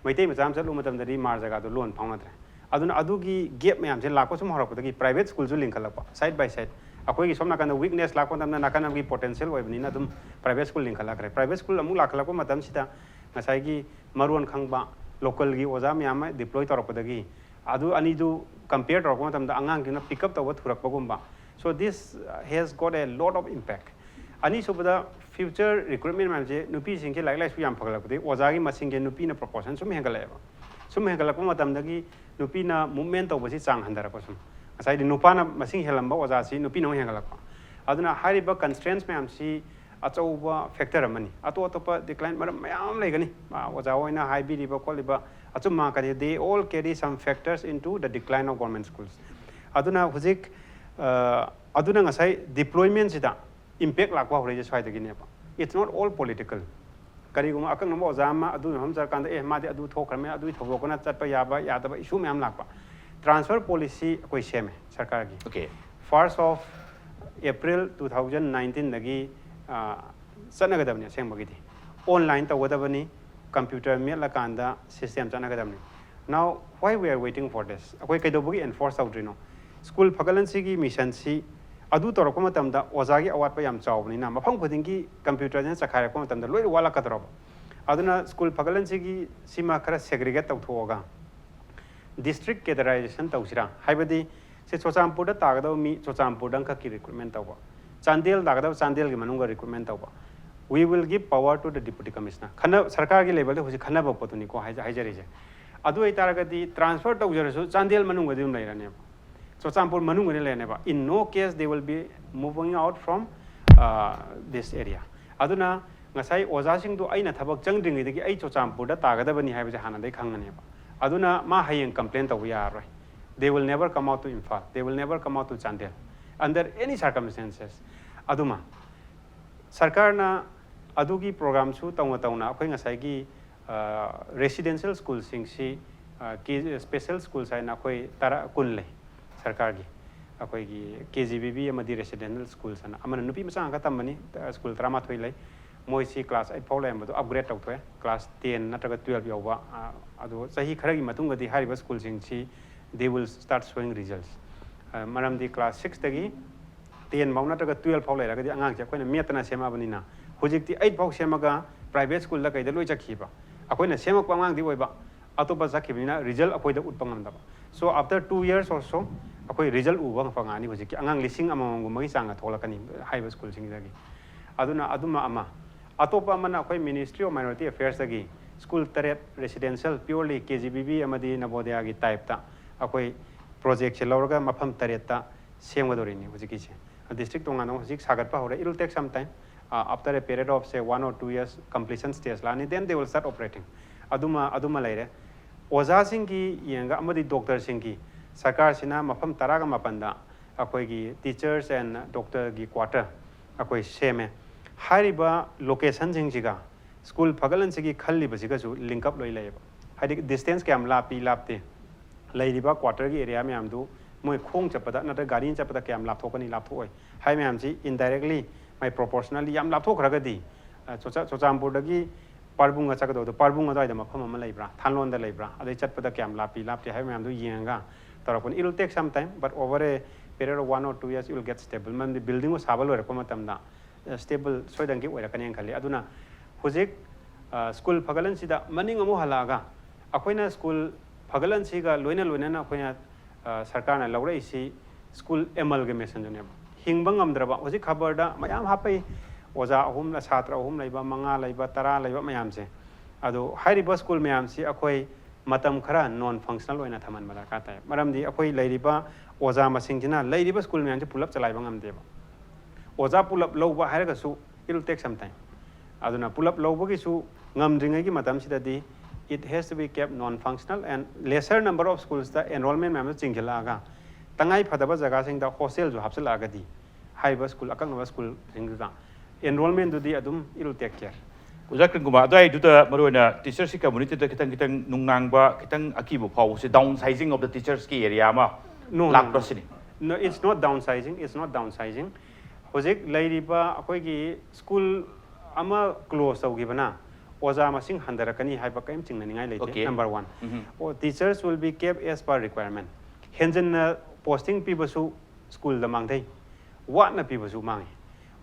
ꯃꯩꯇꯩ ꯃꯆꯥ ꯑꯃ ꯆꯠꯂꯨꯕ ꯃꯇꯝꯗꯗꯤ ꯃꯥꯔ ꯖꯒꯥꯗꯣ ꯂꯣꯟ ꯐꯥꯎꯅꯗ꯭ꯔꯦ꯫ ꯑꯗꯨꯅ ꯑꯗꯨꯒꯤ gap ꯃꯌꯥꯝꯁꯦ ꯂꯥꯛꯄ ꯁꯨꯝ ꯍꯧꯔꯛꯄꯗꯒꯤ private schoolꯁꯨ ꯂꯤꯡꯈꯠꯂꯛꯄ, side by side꯫ ꯑꯩꯈꯣꯏꯒꯤ ꯁꯣꯝ ꯅꯥꯀꯟꯗ weakness ꯂꯥꯛꯄ ꯃꯇꯝꯗ ꯅꯥꯀꯟ ꯑꯃꯒꯤ potential ꯑꯣꯏꯕꯅꯤꯅ ꯑꯗꯨꯝ private school ꯂꯤꯡꯈꯠꯂꯛꯈ꯭ꯔꯦ꯫ Private school ꯑꯃꯨꯛ ꯂꯥꯛꯈꯠꯂꯛꯄ ꯃꯇꯝꯁꯤꯗ ꯉꯁꯥꯏꯒꯤ ꯃꯔꯣꯟ ꯈꯪꯕ localꯒꯤ ꯑꯣꯖꯥ ꯃꯌꯥꯝ ꯑꯃ deploy ꯇꯧꯔꯛꯄꯗꯒꯤ ꯑꯗꯨ ꯑꯅꯤꯗꯨ compare ꯇꯧꯔꯛꯄ ꯃꯇꯝꯗ ꯑꯉꯥꯡꯁꯤꯡꯅ pick up ꯇꯧꯕ ꯊꯨꯔꯛꯄꯒꯨꯝꯕ꯫ So this has got a lot of impact꯫ ꯑꯅꯤꯁꯨꯕꯗ ꯐ꯭ꯌꯨꯆꯔ ꯔꯤꯀ꯭ꯔꯨꯠꯃꯦꯟ ꯃꯌꯥꯝꯁꯦ ꯅꯨꯄꯤꯁꯤꯡꯒꯤ ꯂꯥꯏꯔꯤꯛ ꯂꯥꯏꯁꯨ ꯌꯥꯝ ꯐꯒꯠꯂꯛꯄꯗꯒꯤ ꯑꯣꯖꯥꯒꯤ ꯃꯁꯤꯡꯁꯦ ꯅꯨꯄꯤꯅ ꯄ꯭ꯔꯣꯄꯣꯔꯁꯟ ꯁꯨꯝ ꯍꯦꯟꯒꯠꯂꯛꯑꯦꯕ꯫ ꯁꯨꯝ ꯍꯦꯟꯒꯠꯂꯛꯄ ꯃꯇꯝꯗꯒꯤ ꯅꯨꯄꯤꯅ ꯃꯨꯞꯃꯦꯟ ꯇꯧꯕꯁꯤ ꯆꯥꯡ ꯍꯟꯊꯔꯛꯄ ꯁꯨꯝ꯫ ꯉꯁꯥꯏꯗꯤ ꯅꯨꯄꯥꯅ ꯃꯁꯤꯡ ꯍꯦꯜꯂꯝꯕ ꯑꯣꯖꯥꯁꯤ ꯅꯨꯄꯤꯅ ꯑꯃꯨꯛ ꯍꯦꯟꯒꯠꯂꯛꯄ꯫ ꯑꯗꯨꯅ ꯍꯥꯏꯔꯤꯕ ꯀꯟꯁꯇ꯭ꯔꯦꯟꯁ ꯃꯌꯥꯝꯁꯤ ꯑꯆꯧꯕ ꯐꯦꯛꯇꯔ ꯑꯃꯅꯤ꯫ ꯑꯇꯣꯞ ꯑꯇꯣꯞꯄ ꯗꯤꯀ꯭ꯂꯥꯏꯟ ꯃꯔꯝ ꯃꯌꯥꯝ ꯑꯃ ꯂꯩꯒꯅꯤ꯫ ꯑꯣꯖꯥ ꯍꯣꯏꯅ ꯍꯥꯏꯕꯤꯔꯤꯕ ꯈꯣꯠꯂꯤꯕ ꯑꯆꯨꯝꯕ ꯉꯥꯛꯇꯅꯤ꯫ They all carry some factors into the decline of government schools. ꯑꯗꯨꯅ ꯍꯧꯖꯤꯛ ꯑꯗꯨꯅ ꯉꯁꯥꯏ ꯗꯤꯄ꯭ꯂꯣꯏꯃꯦꯟꯁꯤꯗ ꯏꯝꯄꯦꯛ ꯂꯥꯛꯄ ꯍꯧꯔꯛꯏꯁꯦ ꯁ꯭ꯋꯥꯏꯗꯒꯤꯅꯦꯕ꯫ It's not all political. ꯀꯔꯤꯒꯨꯝꯕ ꯑꯀꯛꯅꯕ ꯑꯣꯖꯥ ꯑꯃ ꯑꯗꯨ ꯃꯐꯝ ꯆꯠꯂꯀꯥꯟꯗ, "ꯑꯦ, ꯃꯥꯗꯤ ꯑꯗꯨ ꯊꯣꯛꯈ꯭ꯔꯃꯦ, ꯑꯗꯨꯒꯤ ꯊꯧꯗꯣꯛ ꯀꯅ ꯆꯠꯄ ꯌꯥꯕ ꯌꯥꯗꯕ ꯏꯁꯨ ꯃꯌꯥꯝ ꯂꯥꯛꯄ"꯫ ꯇ꯭ꯔꯥꯟꯁꯐꯔ ꯄꯣꯂꯤꯁꯤ ꯑꯩꯈꯣꯏ ꯁꯦꯝꯃꯦ ꯁꯔꯀꯥꯔꯒꯤ꯫ Okay. First of April two thousand nineteenꯗꯒꯤ ꯆꯠꯅꯒꯗꯕꯅꯤ꯫ ꯑꯁꯦꯡꯕꯒꯤꯗꯤ ꯑꯣꯟꯂꯥꯏꯟ ꯇꯧꯒꯗꯕꯅꯤ, ꯀꯝꯄ꯭ꯌꯨꯇꯔ ꯃꯦꯠꯂꯀꯥꯟꯗ ꯁꯤꯁꯇꯦꯝ ꯆꯠꯅꯒꯗꯕꯅꯤ꯫ Now, why we are waiting for this? ꯑꯩꯈꯣꯏ ꯀꯩꯗꯧꯕꯒꯤ ꯑꯦꯟꯐꯣꯔꯁ ꯇꯧꯗ꯭ꯔꯤꯅꯣ? ꯁ꯭ꯀꯨꯜ ꯐꯒꯠꯍꯟꯁꯤꯒꯤ ꯃꯤꯁꯟꯁꯤ ꯑꯗꯨ ꯇꯧꯔꯛꯄ ꯃꯇꯝꯗ ꯑꯣꯖꯥꯒꯤ ꯑꯋꯥꯠꯄ ꯌꯥꯝ ꯆꯥꯎꯕꯅꯤꯅ ꯃꯐꯝ ꯈꯨꯗꯤꯡꯒꯤ ꯀꯝꯄ꯭ꯌꯨꯇꯔꯁꯤꯅ ꯆꯈꯥꯏꯔꯛꯄ ꯃꯇꯝꯗ ꯂꯣꯏꯅ ꯋꯥꯠꯂꯛꯀꯗꯧꯔꯕ꯫ ꯑꯗꯨꯅ ꯁ꯭ꯀꯨꯜ ꯐꯒꯠꯍꯟꯁꯤꯒꯤ ꯁꯤꯃ ꯈꯔ ꯁꯦꯒ꯭ꯔꯤꯒꯦꯠ ꯇꯧꯊꯣꯛꯑꯒ ꯗꯤꯁꯇ꯭ꯔꯤꯛ ꯀꯦꯗꯔꯥꯏꯖꯦꯁꯟ ꯇꯧꯁꯤꯔꯥ? ꯍꯥꯏꯕꯗꯤ ꯁꯤ ꯆꯨꯔꯆꯥꯟꯄꯨꯔꯗ ꯇꯥꯒꯗꯕ ꯃꯤ ꯆꯨꯔꯆꯥꯟꯄꯨꯔꯗ ꯑꯃꯈꯛꯀꯤ ꯔꯤꯀ꯭ꯔꯨꯠꯃꯦꯟ ꯇꯧꯕ, ꯆꯥꯟꯗꯦꯜ ꯇꯥꯒꯗꯕ ꯆꯥꯟꯗꯦꯜꯒꯤ ꯃꯅꯨꯡꯗ ꯔꯤꯀ꯭ꯔꯨꯠꯃꯦꯟ ꯇꯧꯕ꯫ We will give power to the deputy commissioner. ꯈꯟꯅ ꯁꯔꯀꯥꯔꯒꯤ ꯂꯦꯚꯦꯜꯗ ꯍꯧꯖꯤꯛ ꯈꯟꯅꯕ ꯄꯣꯠꯇꯨꯅꯤꯀꯣ ꯍꯥꯏꯖ- ꯍꯥꯏꯖꯔꯤꯁꯦ꯫ ꯑꯗꯨ ꯑꯣꯏꯇꯥꯔꯒꯗꯤ ꯇ꯭ꯔꯥꯟꯁꯐꯔ ꯇꯧꯖꯔꯁꯨ ꯆꯥꯟꯗꯦꯜ ꯃꯅꯨꯡꯗꯗꯤ ꯑꯗꯨꯝ ꯂꯩꯔꯅꯦꯕ, ꯆꯨꯔꯆꯥꯟꯄꯨꯔ ꯃꯅꯨꯡꯗꯗꯤ ꯂꯩꯔꯅꯦꯕ꯫ In no case they will be moving out from this area. ꯑꯗꯨꯅ ꯉꯁꯥꯏ ꯑꯣꯖꯥꯁꯤꯡꯗꯣ ꯑꯩꯅ ꯊꯕꯛ ꯆꯪꯗ꯭ꯔꯤꯉꯩꯗꯒꯤ ꯑꯩ ꯆꯨꯔꯆꯥꯟꯄꯨꯔꯗ ꯇꯥꯒꯗꯕꯅꯤ ꯍꯥꯏꯕꯁꯦ ꯍꯥꯟꯅꯗꯒꯤ ꯈꯪꯒꯅꯦꯕ꯫ ꯑꯗꯨꯅ ꯃꯥ ꯍꯌꯦꯡ ꯀꯝꯄ꯭ꯂꯦꯟ ꯇꯧꯕ ꯌꯥꯔꯔꯣꯏ꯫ They will never come out to Imphal, they will never come out to Chandel under any circumstances. ꯑꯗꯨꯃ ꯁꯔꯀꯥꯔꯅ ꯑꯗꯨꯒꯤ ꯄ꯭ꯔꯣꯒ꯭ꯔꯥꯝꯁꯨ ꯇꯧꯅ ꯇꯧꯅ ꯑꯩꯈꯣꯏ ꯉꯁꯥꯏꯒꯤ ꯔꯦꯁꯤꯗꯦꯟꯁꯤꯌꯦꯜ ꯁ꯭ꯀꯨꯜꯁꯤꯡꯁꯤ, ꯁ꯭ꯄꯦꯁꯦꯜ ꯁ꯭ꯀꯨꯜꯁ ꯍꯥꯏꯅ ꯑꯩꯈꯣꯏ ꯇꯔꯥ ꯀꯨꯟ ꯂꯩ ꯁꯔꯀꯥꯔꯒꯤ꯫ ꯑꯩꯈꯣꯏꯒꯤ ꯀꯦ ꯖꯤ ꯕꯤ ꯕꯤ ꯑꯃꯗꯤ ꯔꯦꯁꯤꯗꯦꯟꯁꯤꯌꯦꯜ ꯁ꯭ꯀꯨꯜꯁ ꯍꯥꯏꯅ ꯑꯃꯅ ꯅꯨꯄꯤ ꯃꯆꯥ ꯉꯥꯛꯇ ꯇꯝꯕꯅꯤ꯫ ꯁ꯭ꯀꯨꯜ ꯇꯔꯥꯃꯥꯊꯣꯏ ꯂꯩ꯫ ꯃꯣꯏꯁꯤ ꯀ꯭ꯂꯥꯁ ꯑꯩꯠ ꯐꯥꯎ ꯂꯩꯔꯝꯕꯗꯣ ꯑꯞꯒ꯭ꯔꯦꯗ ꯇꯧꯊꯣꯛꯑꯦ, ꯀ꯭ꯂꯥꯁ ꯇꯦꯟ ꯅꯠꯇ꯭ꯔꯒ ꯇꯨꯌꯦꯜꯞ ꯌꯧꯕ꯫ ꯑꯗꯣ ꯆꯍꯤ ꯈꯔꯒꯤ ꯃꯇꯨꯡꯗꯗꯤ ꯍꯥꯏꯔꯤꯕ ꯁ꯭ꯀꯨꯜꯁꯤꯡꯁꯤ they will start showing results. ꯃꯔꯝꯗꯤ ꯀ꯭ꯂꯥꯁ ꯁꯤꯛꯁꯇꯒꯤ ꯇꯦꯟ ꯐꯥꯎ ꯅꯠꯇ꯭ꯔꯒ ꯇꯨꯌꯦꯜꯞ ꯐꯥꯎ ꯂꯩꯔꯒꯗꯤ ꯑꯉꯥꯡꯁꯦ ꯑꯩꯈꯣꯏꯅ ꯃꯦꯠꯇꯅ ꯁꯦꯝꯃꯛꯑꯕꯅꯤꯅ ꯍꯧꯖꯤꯛꯇꯤ ꯑꯩꯠ ꯐꯥꯎ ꯁꯦꯝꯃꯒ ꯄ꯭ꯔꯥꯏꯚꯦꯠ ꯁ꯭ꯀꯨꯜꯗ ꯀꯩꯗ ꯂꯣꯏ ꯆꯠꯈꯤꯕ꯫ ꯑꯩꯈꯣꯏꯅ ꯁꯦꯝꯃꯛꯄ ꯑꯉꯥꯡꯗꯤ ꯑꯣꯏꯕ, ꯑꯇꯣꯞꯄ ꯆꯠꯈꯤꯕꯅꯤꯅ ꯔꯤꯖꯜ ꯑꯩꯈꯣꯏꯗ ꯎꯠꯄ ꯉꯝꯗꯕ꯫ So after two years or so ꯑꯩꯈꯣꯏ ꯔꯤꯖꯜ ꯎꯕ ꯐꯪꯉꯛꯑꯅꯤ꯫ ꯍꯧꯖꯤꯛꯀꯤ ꯑꯉꯥꯡ ꯂꯤꯁꯤꯡ ꯑꯃꯃꯝꯒꯨꯝꯕꯒꯤ ꯆꯥꯡꯗ ꯊꯣꯛꯂꯛꯀꯅꯤ ꯍꯥꯏꯔꯤꯕ ꯁ꯭ꯀꯨꯜꯁꯤꯡꯁꯤꯗꯒꯤ꯫ ꯑꯗꯨꯅ ꯑꯗꯨꯃ ꯑꯃ꯫ ꯑꯇꯣꯞꯄ ꯑꯃꯅ ꯑꯩꯈꯣꯏ Ministry of Minority Affairsꯇꯒꯤ ꯁ꯭ꯀꯨꯜ ꯇꯔꯦꯠ residential purely KGBV ꯑꯃꯗꯤ ꯅꯕꯣꯗꯌꯥꯒꯤ typeꯇ ꯑꯩꯈꯣꯏ projectꯁꯦ ꯂꯧꯔꯒ ꯃꯐꯝ ꯇꯔꯦꯠꯇ ꯁꯦꯝꯒꯗꯧꯔꯤꯅꯤ ꯍꯧꯖꯤꯛꯀꯤꯁꯦ꯫ District ꯇꯣꯉꯥꯟꯅ ꯍꯧꯖꯤꯛ ꯁꯥꯒꯠꯄ ꯍꯧꯔꯦ꯫ It will take some time. Uh, after a period of, say, one or two years, completion stage ꯂꯥꯛꯑꯅꯤ, then they will start operating. ꯑꯗꯨꯃ ꯑꯗꯨꯃ ꯂꯩꯔꯦ꯫ ꯑꯣꯖꯥꯁꯤꯡꯒꯤ ꯌꯦꯡꯉꯒ ꯑꯃꯗꯤ doctorꯁꯤꯡꯒꯤ ꯁꯔꯀꯥꯔꯁꯤꯅ ꯃꯐꯝ ꯇꯔꯥꯒ ꯃꯥꯄꯟꯗ ꯑꯩꯈꯣꯏꯒꯤ teachers and doctorꯒꯤ quarter ꯑꯩꯈꯣꯏ ꯁꯦꯝꯃꯦ꯫ ꯍꯥꯏꯔꯤꯕ locationꯁꯤꯡꯁꯤꯒ ꯁ꯭ꯀꯨꯜ ꯐꯒꯠꯍꯟꯁꯤꯒꯤ ꯈꯜꯂꯤꯕꯁꯤꯒꯁꯨ link up ꯂꯣꯏ ꯂꯩꯌꯦꯕ꯫ ꯍꯥꯏꯗꯤ distance ꯀꯌꯥꯝ ꯂꯥꯞꯄꯤ ꯂꯥꯞꯇꯦ, ꯂꯩꯔꯤꯕ quarterꯒꯤ area ꯃꯌꯥꯝꯗꯨ ꯃꯣꯏ ꯈꯣꯡ ꯆꯠꯄꯗ ꯅꯠꯇ꯭ꯔꯒ ꯒꯥꯔꯤꯅ ꯆꯠꯄꯗ ꯀꯌꯥꯝ ꯂꯥꯞꯊꯣꯛꯀꯅꯤ, ꯂꯥꯞꯊꯣꯛꯑꯣꯏ ꯍꯥꯏ ꯃꯌꯥꯝꯁꯤ indirectly ꯃꯥꯏ proportionally ꯌꯥꯝ ꯂꯥꯞꯊꯣꯛꯈ꯭ꯔꯒꯗꯤ, ꯑ, ꯆꯨꯔꯆꯥ-, ꯆꯨꯔꯆꯥꯟꯄꯨꯔꯗꯒꯤ ꯄꯥꯔꯕꯨꯡꯒ ꯆꯠꯀꯗꯧꯕꯗꯣ ꯄꯥꯔꯕꯨꯡ ꯑꯗꯨꯋꯥꯏꯗ ꯃꯐꯝ ꯑꯃ ꯂꯩꯕ꯭ꯔꯥ, ꯊꯥꯟꯂꯣꯟꯗ ꯂꯩꯕ꯭ꯔꯥ, ꯑꯗꯩ ꯆꯠꯄꯗ ꯀꯌꯥꯝ ꯂꯥꯞꯄꯤ ꯂꯥꯞꯇꯦ ꯍꯥꯏꯕ ꯃꯌꯥꯝꯗꯣ ꯌꯦꯡꯉꯒ ꯇꯧꯔꯛꯄꯅꯤ꯫ It will take some time, but over a period of one or two years you will get stable. ꯃꯔꯝꯗꯤ buildingꯕꯨ ꯁꯥꯕ ꯂꯣꯏꯔꯛꯄ ꯃꯇꯝꯗ, ꯑ, stable ꯁꯣꯏꯗꯅꯒꯤ ꯑꯣꯏꯔꯛꯀꯅꯦꯅ ꯈꯜꯂꯤ꯫ ꯑꯗꯨꯅ ꯍꯧꯖꯤꯛ, ꯑ, ꯁ꯭ꯀꯨꯜ ꯐꯒꯠꯍꯟꯁꯤꯗ ꯃꯅꯤꯡ ꯑꯃꯨꯛ ꯍꯜꯂꯛꯑꯒ ꯑꯩꯈꯣꯏꯅ ꯁ꯭ꯀꯨꯜ ꯐꯒꯠꯍꯟꯁꯤꯒ ꯂꯣꯏꯅ ꯂꯣꯏꯅꯅ ꯑꯩꯈꯣꯏꯅ, ꯑ, ꯁꯔꯀꯥꯔꯅ ꯂꯧꯔꯛꯏꯁꯤ ꯁ꯭ꯀꯨꯜ ꯑꯦꯃꯜꯒꯃꯦꯁꯟꯗꯨꯅꯦꯕ꯫ ꯍꯤꯡꯕ ꯉꯝꯗ꯭ꯔꯕ, ꯍꯧꯖꯤꯛ ꯈꯕꯔꯗ ꯃꯌꯥꯝ ꯍꯥꯞꯄꯛꯏ, ꯑꯣꯖꯥ ꯑꯍꯨꯝ, ꯁꯥꯇ꯭ꯔ ꯑꯍꯨꯝ ꯂꯩꯕ, ꯃꯉꯥ ꯂꯩꯕ, ꯇꯔꯥ ꯂꯩꯕ ꯃꯌꯥꯝꯁꯦ꯫ ꯑꯗꯣ ꯍꯥꯏꯔꯤꯕ ꯁ꯭ꯀꯨꯜ ꯃꯌꯥꯝꯁꯤ ꯑꯩꯈꯣꯏ ꯃꯇꯝ ꯈꯔ non functional ꯑꯣꯏꯅ ꯊꯝꯍꯟꯕ ꯗꯔꯀꯥꯔ ꯇꯥꯏ꯫ ꯃꯔꯝꯗꯤ ꯑꯩꯈꯣꯏ ꯂꯩꯔꯤꯕ ꯑꯣꯖꯥ ꯃꯁꯤꯡꯁꯤꯅ ꯂꯩꯔꯤꯕ ꯁ꯭ꯀꯨꯜ ꯃꯌꯥꯝꯁꯤ ꯄꯨꯂꯞ ꯆꯂꯥꯏꯕ ꯉꯝꯗꯦꯕ꯫ ꯑꯣꯖꯥ ꯄꯨꯂꯞ ꯂꯧꯕ ꯍꯥꯏꯔꯒꯁꯨ it will take some time. ꯑꯗꯨꯅ ꯄꯨꯂꯞ ꯂꯧꯕꯒꯤꯁꯨ ꯉꯝꯗ꯭ꯔꯤꯉꯩꯒꯤ ꯃꯇꯝꯁꯤꯗꯗꯤ it has to be kept non functional and lesser number of schools ꯇ enrollment ꯃꯌꯥꯝꯗꯣ ꯆꯤꯡꯁꯤꯜꯂꯛꯑꯒ ꯇꯉꯥꯏ ꯐꯗꯕ ꯖꯒꯥꯁꯤꯡꯗ hostel ꯁꯨ ꯍꯥꯞꯆꯤꯜꯂꯛꯑꯒꯗꯤ ꯍꯥꯏꯔꯤꯕ ꯁ꯭ꯀꯨꯜ, ꯑꯀꯛꯅꯕ ꯁ꯭ꯀꯨꯜꯁꯤꯡꯗꯨꯗ enrollment ꯗꯨꯗꯤ ꯑꯗꯨꯝ it will take care. ꯑꯣꯖꯥ ꯀ꯭ꯔꯤꯝ ꯀꯨꯃꯥꯔ, ꯑꯗꯨꯋꯥꯏꯗꯨꯗ ꯃꯔꯨꯑꯣꯏꯅ teachers ꯀꯤ community ꯗ ꯈꯤꯇꯪ ꯈꯤꯇꯪ ꯅꯨꯡꯅꯥꯡꯕ, ꯈꯤꯇꯪ ꯑꯀꯤꯕ ꯐꯥꯎꯕꯁꯦ downsizing of the teachers ꯀꯤ area ꯑꯃ No, no, ꯂꯥꯛꯄ꯭ꯔꯥ no. ꯁꯤꯅꯤ? No, it's not downsizing, it's not downsizing. ꯍꯧꯖꯤꯛ ꯂꯩꯔꯤꯕ ꯑꯩꯈꯣꯏꯒꯤ ꯁ꯭ꯀꯨꯜ ꯑꯃ close ꯇꯧꯈꯤꯕꯅ ꯑꯣꯖꯥ ꯃꯁꯤꯡ ꯍꯟꯊꯔꯛꯀꯅꯤ ꯍꯥꯏꯕ ꯀꯔꯤꯝ ꯆꯤꯡꯅꯅꯤꯡꯉꯥꯏ ꯂꯩꯇꯦ꯫ Okay. Number one. ꯎꯝꯍꯨꯝ꯫ ꯑꯣ, teachers will be kept as per requirement. ꯍꯦꯟꯖꯤꯟꯅ posting ꯄꯤꯕꯁꯨ ꯁ꯭ꯀꯨꯜꯗ ꯃꯥꯡꯊꯩ, ꯋꯥꯠꯅ ꯄꯤꯕꯁꯨ ꯃꯥꯡꯉꯤ꯫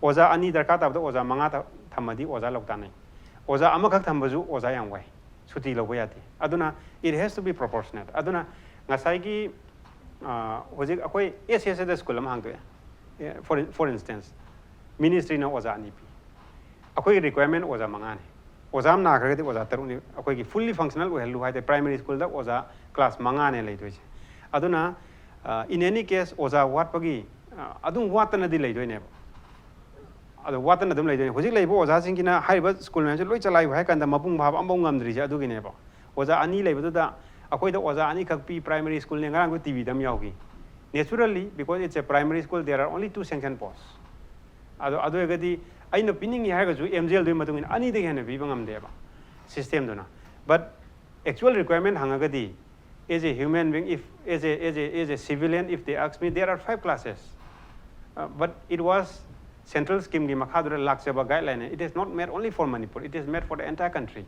ꯑꯣꯖꯥ ꯑꯅꯤ ꯗꯔꯀꯥꯔ ꯇꯥꯕꯗ ꯑꯣꯖꯥ ꯃꯉꯥ ꯊ-, ꯊꯝꯃꯗꯤ ꯑꯣꯖꯥ ꯂꯧ ꯇꯥꯅꯩ꯫ ꯑꯣꯖꯥ ꯑꯃꯈꯛ ꯊꯝꯕꯁꯨ ꯑꯣꯖꯥ ꯌꯥꯝ ꯋꯥꯏ, ꯁꯨꯇꯤ ꯂꯧꯕ ꯌꯥꯗꯦ꯫ ꯑꯗꯨꯅ it has to be proportionate꯫ ꯑꯗꯨꯅ ꯉꯁꯥꯏꯒꯤ, ꯑ, ꯍꯧꯖꯤꯛ ꯑꯩꯈꯣꯏ S S A the school ꯑꯃ ꯍꯥꯡꯗꯣꯛꯑꯦ꯫ ꯑꯦ, for, for instance, ministry ꯅ ꯑꯣꯖꯥ ꯑꯅꯤ ꯄꯤ꯫ ꯑꯩꯈꯣꯏꯒꯤ ꯔꯤꯀ꯭ꯋꯥꯏꯔꯃꯦꯟ ꯑꯣꯖꯥ ꯃꯉꯥꯅꯤ꯫ ꯑꯣꯖꯥ ꯑꯃ ꯅꯥꯈ꯭ꯔꯒꯗꯤ ꯑꯣꯖꯥ ꯇꯔꯨꯛꯅꯤ꯫ ꯑꯩꯈꯣꯏꯒꯤ ꯐꯨꯜꯂꯤ ꯐꯪꯁꯅꯦꯜ ꯑꯣꯏꯍꯜꯂꯨ ꯍꯥꯏ ꯇꯥꯔꯗꯤ ꯄ꯭ꯔꯥꯏꯃꯔꯤ ꯁ꯭ꯀꯨꯜꯗ ꯑꯣꯖꯥ ꯀ꯭ꯂꯥꯁ ꯃꯉꯥꯅꯦ ꯂꯩꯗꯣꯏꯁꯦ꯫ ꯑꯗꯨꯅ, ꯑ, in any case, ꯑꯣꯖꯥ ꯋꯥꯠꯄꯒꯤ, ꯑ, ꯑꯗꯨꯝ ꯋꯥꯠꯇꯅꯗꯤ ꯂꯩꯗꯣꯏꯅꯦꯕ꯫ ꯑꯗꯣ ꯋꯥꯠꯇꯅ ꯑꯗꯨꯝ ꯂꯩꯗꯣꯏꯅꯦ꯫ ꯍꯧꯖꯤꯛ ꯂꯩꯕ ꯑꯣꯖꯥꯁꯤꯡꯁꯤꯅ ꯍꯥꯏꯔꯤꯕ ꯁ꯭ꯀꯨꯜ ꯃꯌꯥꯝꯁꯦ ꯂꯣꯏ ꯆꯂꯥꯏꯌꯨ ꯍꯥꯏ ꯀꯥꯟꯗ ꯃꯄꯨꯡ ꯐꯥꯕ ꯑꯃꯐꯥꯎ ꯉꯝꯗ꯭ꯔꯤꯁꯦ ꯑꯗꯨꯒꯤꯅꯦꯕ꯫ ꯑꯣꯖꯥ ꯑꯅꯤ ꯂꯩꯕꯗꯨꯗ ꯑꯩꯈꯣꯏꯗ ꯑꯣꯖꯥ ꯑꯅꯤꯈꯛ ꯄꯤ, ꯄ꯭ꯔꯥꯏꯃꯔꯤ ꯁ꯭ꯀꯨꯜꯅꯦ, ꯉꯔꯥꯡꯁꯨ ꯇꯤꯚꯤꯗ ꯑꯃ ꯌꯥꯎꯈꯤ꯫ Naturally, because it's a primary school, there are only two sanction posts. ꯑꯗꯣ, ꯑꯗꯨ ꯑꯣꯏꯔꯒꯗꯤ ꯑꯩꯅ ꯄꯤꯅꯤꯡꯉꯤ ꯍꯥꯏꯔꯒꯁꯨ ꯑꯦꯝ ꯖꯤ ꯑꯦꯜꯗꯨꯒꯤ ꯃꯇꯨꯡ ꯏꯟꯅ ꯑꯅꯤꯗꯒꯤ ꯍꯦꯟꯅ ꯄꯤꯕ ꯉꯝꯗꯦꯕ ꯁꯤꯁꯇꯦꯝꯗꯨꯅ꯫ But actual requirement ꯍꯪꯉꯒꯗꯤ, as a human being, if, as a, as a, as a civilian, if they ask me, there are five classes. Uh, but it was central scheme ꯒꯤ ꯃꯈꯥꯗꯨꯗ ꯂꯥꯛꯆꯕ guideline. It is not made only for Manipur, it is made for the entire country.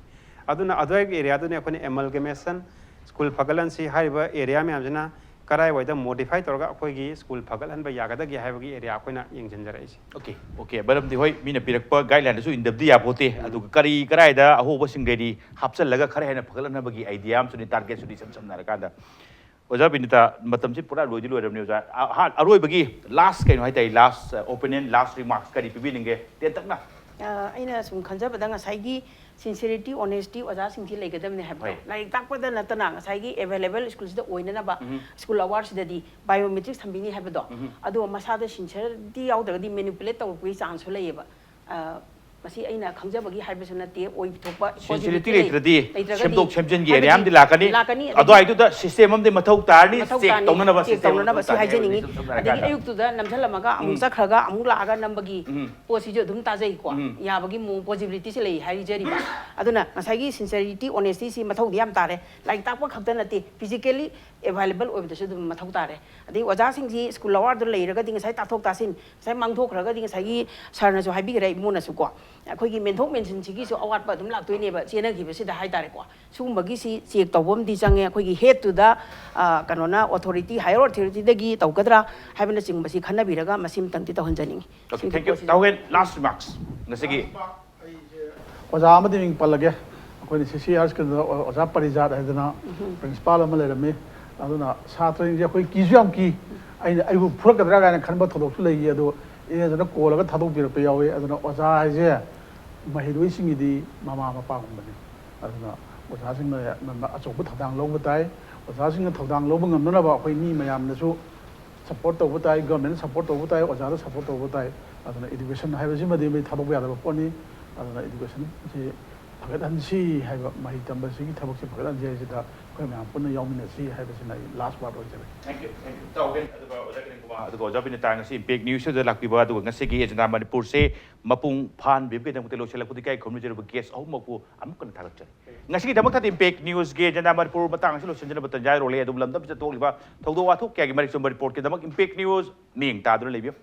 ꯑꯗꯨꯅ ꯑꯗꯨꯋꯥꯏꯒꯤ ꯑꯦꯔꯤꯌꯥꯗꯨꯅ ꯑꯩꯈꯣꯏꯅ ꯑꯦꯃꯜꯒꯃꯦꯁꯟ, school ꯐꯒꯠꯍꯟꯁꯤ ꯍꯥꯏꯔꯤꯕ area ꯃꯌꯥꯝꯁꯤꯅ ꯀꯔꯥꯏꯋꯥꯏꯗ modify ꯇꯧꯔꯒ ꯑꯩꯈꯣꯏꯒꯤ school ꯐꯒꯠꯍꯟꯕ ꯌꯥꯒꯗꯒꯦ ꯍꯥꯏꯕꯒꯤ ꯑꯦꯔꯤꯌꯥ ꯑꯩꯈꯣꯏꯅ ꯌꯦꯡꯁꯤꯟꯖꯔꯛꯏꯁꯦ꯫ Okay, okay. ꯃꯔꯝꯗꯤ ꯍꯣꯏ, ꯃꯤꯅ ꯄꯤꯔꯛꯄ ꯒꯥꯏꯗꯂꯥꯏꯟꯗꯁꯨ ꯏꯟꯗꯕꯗꯤ ꯌꯥꯄꯣꯠꯇꯦ꯫ ꯑꯗꯨꯒ ꯀꯔꯤ ꯀꯔꯥꯏꯗ ꯑꯍꯣꯕꯁꯤꯡ ꯂꯩꯔꯤ ꯍꯥꯞꯆꯜꯂꯒ ꯈꯔ ꯍꯦꯟꯅ ꯐꯒꯠꯍꯟꯅꯕꯒꯤ ꯑꯥꯏꯗꯤꯌꯥ ꯑꯃꯁꯨꯅꯤ, ꯇꯥꯔꯒꯦꯠꯁꯨꯅꯤ, ꯏꯁꯝ ꯁꯝꯅ ꯍꯥꯏꯔꯀꯥꯟꯗ꯫ ꯑꯣꯖꯥ ꯕꯤꯅꯤꯇꯥ, ꯃꯇꯝꯁꯤ ꯄꯨꯔꯥ ꯂꯣꯏꯗꯤ ꯂꯣꯏꯔꯕꯅꯤ ꯑꯣꯖꯥ꯫ ꯑ-, ꯑꯍꯥꯟ-, ꯑꯔꯣꯏꯕꯒꯤ ꯂꯥꯁ ꯀꯩꯅꯣ ꯍꯥꯏꯇꯥꯔꯦ, ꯂꯥꯁ, ꯑ, ꯑꯣꯄꯤꯅꯤꯌꯟ, ꯂꯥꯁ ꯔꯤꯃꯥꯔꯛꯁ ꯀꯔꯤ ꯄꯤꯕꯤꯅꯤꯡꯒꯦ ꯇꯦꯟꯇꯛꯅ? ꯑ, ꯑꯩꯅ ꯁꯨꯝ ꯈꯟꯖꯕꯗ ꯉꯁꯥꯏꯒꯤ ꯁꯤꯟꯁꯤꯌꯔꯤꯇꯤ, ꯑꯣꯅꯦꯁꯇꯤ ꯑꯣꯖꯥꯁꯤꯡꯁꯤ ꯂꯩꯒꯗꯕꯅꯤ ꯍꯥꯏꯕꯗꯣ꯫ ꯍꯣꯏ꯫ ꯂꯥꯏꯔꯤꯛ ꯇꯥꯛꯄꯗ ꯅꯠꯇꯅ ꯉꯁꯥꯏꯒꯤ ꯑꯦꯚꯦꯂꯦꯕꯜ ꯁ꯭ꯀꯨꯜꯁꯤꯗ ꯑꯣꯏꯅꯅꯕ ꯎꯝ꯫ ꯁ꯭ꯀꯨꯜ ꯑꯋꯥꯔꯁꯤꯗꯗꯤ ꯕꯥꯏꯑꯣꯃꯦꯇ꯭ꯔꯤꯛꯁ ꯊꯝꯕꯤꯅꯤ ꯍꯥꯏꯕꯗꯣ꯫ ꯎꯝ꯫ ꯑꯗꯣ ꯃꯁꯥꯗ ꯁꯤꯟꯁꯤꯌꯔꯤꯇꯤ ꯌꯥꯎꯗ꯭ꯔꯒꯗꯤ ꯃꯦꯅꯤꯄꯨꯂꯦꯠ ꯇꯧꯔꯛꯄꯒꯤ ꯆꯥꯟꯁꯁꯨ ꯂꯩꯌꯦꯕ꯫ ꯑ, ꯃꯁꯤ ꯑꯩꯅ ꯈꯪꯖꯕꯒꯤ ꯍꯥꯏꯕꯁꯨ ꯅꯠꯇꯦ, ꯑꯣꯏꯊꯣꯛꯄ ꯁꯤꯟꯁꯤꯌꯔꯤꯇꯤ possibility ꯂꯩ-, ꯂꯩꯇ꯭ꯔꯗꯤ ꯂꯩꯇ꯭ꯔꯒꯗꯤ ꯁꯦꯝꯗꯣꯛ ꯁꯦꯝꯖꯤꯟꯒꯤ ꯍꯥꯏꯕꯗꯤ ꯑꯦꯔꯤꯌꯥ ꯑꯃꯗꯤ ꯂꯥꯛꯀꯅꯤ꯫ ꯂꯥꯛꯀꯅꯤ, ꯑꯗꯒꯤ ꯑꯗꯨꯋꯥꯏꯗꯨꯗ ꯁꯤꯁꯇꯦꯝ ꯑꯃꯗꯤ ꯃꯊꯧ ꯇꯥꯔꯅꯤ, ꯃꯊꯧ ꯆꯦꯛ ꯇꯥꯔꯅꯤ, ꯇꯧꯅꯅꯕ ꯆꯦꯛ ꯁꯤꯁꯇꯦꯝ ꯑꯃ ꯇꯧꯅꯅꯕ ꯃꯊꯧ ꯁꯤ ꯇꯥꯔꯅꯤ ꯍꯥꯏꯖꯅꯤꯡꯉꯤ꯫ ꯍꯥꯏꯕꯁꯤ ꯏꯁꯝ ꯁꯝꯅ ꯑꯗꯒꯤ ꯍꯥꯏꯔꯀꯥꯟꯗ꯫ ꯑꯌꯨꯛꯇꯨꯗ ꯅꯝꯁꯤꯜꯂꯝꯃꯒ ꯑꯃꯨꯛ ꯎꯝ꯫ ꯆꯠꯈ꯭ꯔꯒ ꯑꯃꯨꯛ ꯂꯥꯛꯑꯒ ꯅꯝꯕꯒꯤ ꯎꯝ꯫ ꯄꯣꯠꯁꯤꯁꯨ ꯑꯗꯨꯝ ꯇꯥꯖꯩꯀꯣ꯫ ꯎꯝ꯫ ꯌꯥꯕꯒꯤ ꯃꯑꯣꯡ, possibilityꯁꯦ ꯂꯩ ꯍꯥꯏꯖꯔꯤꯕ꯫ ꯑꯗꯨꯅ ꯉꯁꯥꯏꯒꯤ ꯁꯤꯟꯁꯤꯌꯔꯤꯇꯤ, ꯑꯣꯅꯦꯁꯇꯤꯁꯤ ꯃꯊꯧꯗꯤ ꯌꯥꯝ ꯇꯥꯔꯦ꯫ ꯂꯥꯏꯔꯤꯛ ꯇꯥꯛꯄ ꯈꯛꯇ ꯅꯠꯇꯦ, physically available ꯑꯣꯏꯕꯗꯁꯨ ꯑꯗꯨꯝ ꯃꯊꯧ ꯇꯥꯔꯦ꯫ ꯑꯗꯩ ꯑꯣꯖꯥꯁꯤꯡꯁꯤ ꯁ꯭ꯀꯨꯜ ꯑꯋꯥꯔꯗ ꯂꯩꯔꯒꯗꯤ ꯉꯁꯥꯏ ꯇꯥꯊꯣꯛ ꯇꯥꯁꯤꯟ, ꯉꯁꯥꯏ ꯃꯥꯡꯊꯣꯛꯈ꯭ꯔꯒꯗꯤ ꯉꯁꯥꯏꯒꯤ ꯁꯥꯔꯅꯁꯨ ꯍꯥꯏꯕꯤꯈ꯭ꯔꯦ, ꯏꯃꯣꯅꯁꯨꯀꯣ, ꯑꯩꯈꯣꯏꯒꯤ ꯃꯦꯟꯊꯣꯛ ꯃꯦꯟꯁꯤꯟꯁꯤꯒꯤꯁꯨ ꯑꯋꯥꯠꯄ ꯑꯗꯨꯝ ꯂꯥꯛꯇꯣꯏꯅꯦꯕ, ꯆꯦꯟꯅꯈꯤꯕꯁꯤꯗ ꯍꯥꯏꯇꯥꯔꯦꯀꯣ꯫ ꯁꯤꯒꯨꯝꯕꯒꯤꯁꯤ ꯆꯦꯛ ꯇꯧꯕ ꯑꯃꯗꯤ ꯆꯪꯉꯦ꯫ ꯑꯩꯈꯣꯏꯒꯤ ꯍꯦꯠꯇꯨꯗ, ꯑ, ꯀꯩꯅꯣꯅ, ꯑꯣꯊꯣꯔꯤꯇꯤ, ꯍꯥꯏꯌꯔ ꯑꯣꯊꯣꯔꯤꯇꯤꯗꯒꯤ ꯇꯧꯒꯗ꯭ꯔꯥ ꯍꯥꯏꯕꯅꯆꯤꯡꯕꯁꯤ ꯈꯟꯅꯕꯤꯔꯒ ꯃꯁꯤꯃꯇꯪꯗꯤ ꯇꯧꯍꯟꯖꯅꯤꯡꯉꯤ꯫ ꯑꯣꯀꯦ, ꯁꯤꯒꯤ ꯊꯦꯡꯛ ꯌꯨ꯫ ꯄꯣꯠꯁꯤꯗ ꯇꯥꯎꯍꯦꯟ, ꯂꯥꯁ ꯔꯤꯃꯥꯔꯛꯁ ꯉꯁꯤꯒꯤ꯫ ꯑꯣꯖꯥ ꯑꯃꯗꯤ ꯃꯤꯡ ꯄꯜꯂꯒꯦ꯫ ꯑꯩꯈꯣꯏꯅ ꯁꯤ ꯁꯤ ꯑꯥꯔ ꯁ꯭ꯀꯨꯜꯗ ꯑꯣꯖꯥ ꯄꯔꯤꯖꯥꯠ ꯍꯥꯏꯗꯅ ꯎꯝ꯫ ꯄ꯭ꯔꯤꯟꯁꯤꯄꯥꯜ ꯑꯃ ꯂꯩꯔꯝꯃꯤ꯫ ꯑꯗꯨꯅ ꯁꯥꯇ꯭ꯔꯁꯤꯡꯁꯦ ꯑꯩꯈꯣꯏ ꯀꯤꯁꯨ ꯌꯥꯝ ꯀꯤ꯫ ꯑꯩꯅ, ꯑꯩꯕꯨ ꯐꯨꯔꯛꯀꯗ꯭ꯔꯥ ꯀꯥꯏꯅ ꯈꯟꯕ ꯊꯧꯗꯣꯛꯁꯨ ꯂꯩꯈꯤ꯫ ꯑꯗꯨ ꯏꯅꯦꯗꯨꯅ ꯀꯣꯜꯂꯒ ꯊꯥꯗꯣꯛꯄꯤꯔꯛꯄ ꯌꯥꯎꯋꯤ꯫ ꯑꯗꯨꯅ ꯑꯣꯖꯥ ꯍꯥꯏꯁꯦ ꯃꯍꯩꯔꯣꯏꯁꯤꯡꯒꯤꯗꯤ ꯃꯃꯥ ꯃꯄꯥꯒꯨꯝꯕꯅꯤ꯫ ꯑꯗꯨꯅ ꯑꯣꯖꯥꯁꯤꯡꯅ ꯌꯥꯝꯅ ꯑꯆꯧꯕ ꯊꯧꯗꯥꯡ ꯂꯧꯕ ꯇꯥꯏ꯫ ꯑꯣꯖꯥꯁꯤꯡꯅ ꯊꯧꯗꯥꯡ ꯂꯧꯕ ꯉꯝꯅꯅꯕ ꯑꯩꯈꯣꯏ ꯃꯤ ꯃꯌꯥꯝꯅꯁꯨ ꯁꯞꯄꯣꯔꯠ ꯇꯧꯕ ꯇꯥꯏ, ꯒꯃꯦꯟꯅ ꯁꯞꯄꯣꯔꯠ ꯇꯧꯕ ꯇꯥꯏ, ꯑꯣꯖꯥꯗ ꯁꯞꯄꯣꯔꯠ ꯇꯧꯕ ꯇꯥꯏ꯫ ꯑꯗꯨꯅ ꯏꯗꯨꯀꯦꯁꯟ ꯍꯥꯏꯕꯁꯤꯃꯗꯤ ꯃꯩ ꯊꯥꯗꯣꯛꯄ ꯌꯥꯗꯕ ꯄꯣꯠꯅꯤ꯫ ꯑꯗꯨꯅ ꯏꯗꯨꯀꯦꯁꯟꯁꯤ ꯐꯒꯠꯍꯟꯁꯤ ꯍꯥꯏꯕ, ꯃꯍꯩ ꯇꯝꯕꯁꯤꯒꯤ ꯊꯕꯛꯁꯤ ꯐꯒꯠꯍꯟꯁꯤ ꯍꯥꯏꯁꯤꯗ ꯑꯩꯈꯣꯏ ꯃꯌꯥꯝ ꯄꯨꯟꯅ ꯌꯥꯎꯃꯤꯟꯅꯁꯤ ꯍꯥꯏꯕꯁꯤꯅ ꯑꯩ ꯂꯥꯁ ꯋꯥꯔꯗ ꯑꯣꯏꯖꯔꯦ꯫ Thank you, thank you. ꯏꯇꯥꯎ ꯕꯤꯟ, ꯑꯗꯨꯒ ꯑꯣꯖꯥ ꯀꯤꯔꯟ ꯀꯨꯃꯥꯔ, ꯑꯗꯨꯒ ꯑꯣꯖꯥ ꯕꯤꯅꯤꯇꯥ, ꯉꯁꯤ ꯏꯝꯄꯦꯛ ꯅ꯭ꯌꯨꯁꯇ ꯂꯥꯛꯄꯤꯕ, ꯑꯗꯨꯒ ꯉꯁꯤꯒꯤ ꯑꯦꯖꯦꯟꯗꯥ ꯃꯅꯤꯄꯨꯔꯁꯦ ꯃꯄꯨꯡ ꯐꯥꯍꯟꯕꯤꯕꯒꯤꯗꯃꯛꯇ ꯂꯣꯏꯁꯤꯜꯂꯛꯄꯗ ꯏꯀꯥꯏ ꯈꯨꯝꯅꯖꯔꯤꯕ ꯒꯦꯁ ꯑꯍꯨꯝꯃꯛꯄꯨ ꯑꯃꯨꯛ ꯍꯟꯅ ꯊꯥꯒꯠꯆꯔꯤ꯫ ꯉꯁꯤꯒꯤꯗꯃꯛꯇꯗꯤ ꯏꯝꯄꯦꯛ ꯅ꯭ꯌꯨꯁꯀꯤ ꯑꯦꯖꯦꯟꯗꯥ ꯃꯅꯤꯄꯨꯔ ꯃꯇꯥꯡ ꯑꯁꯤ ꯂꯣꯏꯁꯤꯟꯖꯅꯕ ꯇꯟꯖꯥ ꯌꯧꯔꯛꯂꯦ꯫ ꯑꯗꯨꯕꯨ ꯂꯝꯗꯝꯁꯤꯗ ꯊꯣꯛꯂꯤꯕ ꯊꯧꯗꯣꯛ ꯋꯥꯊꯣꯛ ꯀꯌꯥꯒꯤ ꯃꯔꯤꯛ ꯆꯨꯝꯕ ꯔꯤꯄꯣꯔꯠꯀꯤꯗꯃꯛ ꯏꯝꯄꯦꯛ ꯅ꯭ꯌꯨꯁ ꯃꯤꯠꯌꯦꯡ ꯇꯥꯗꯨꯅ ꯂꯩꯕꯤꯌꯨ꯫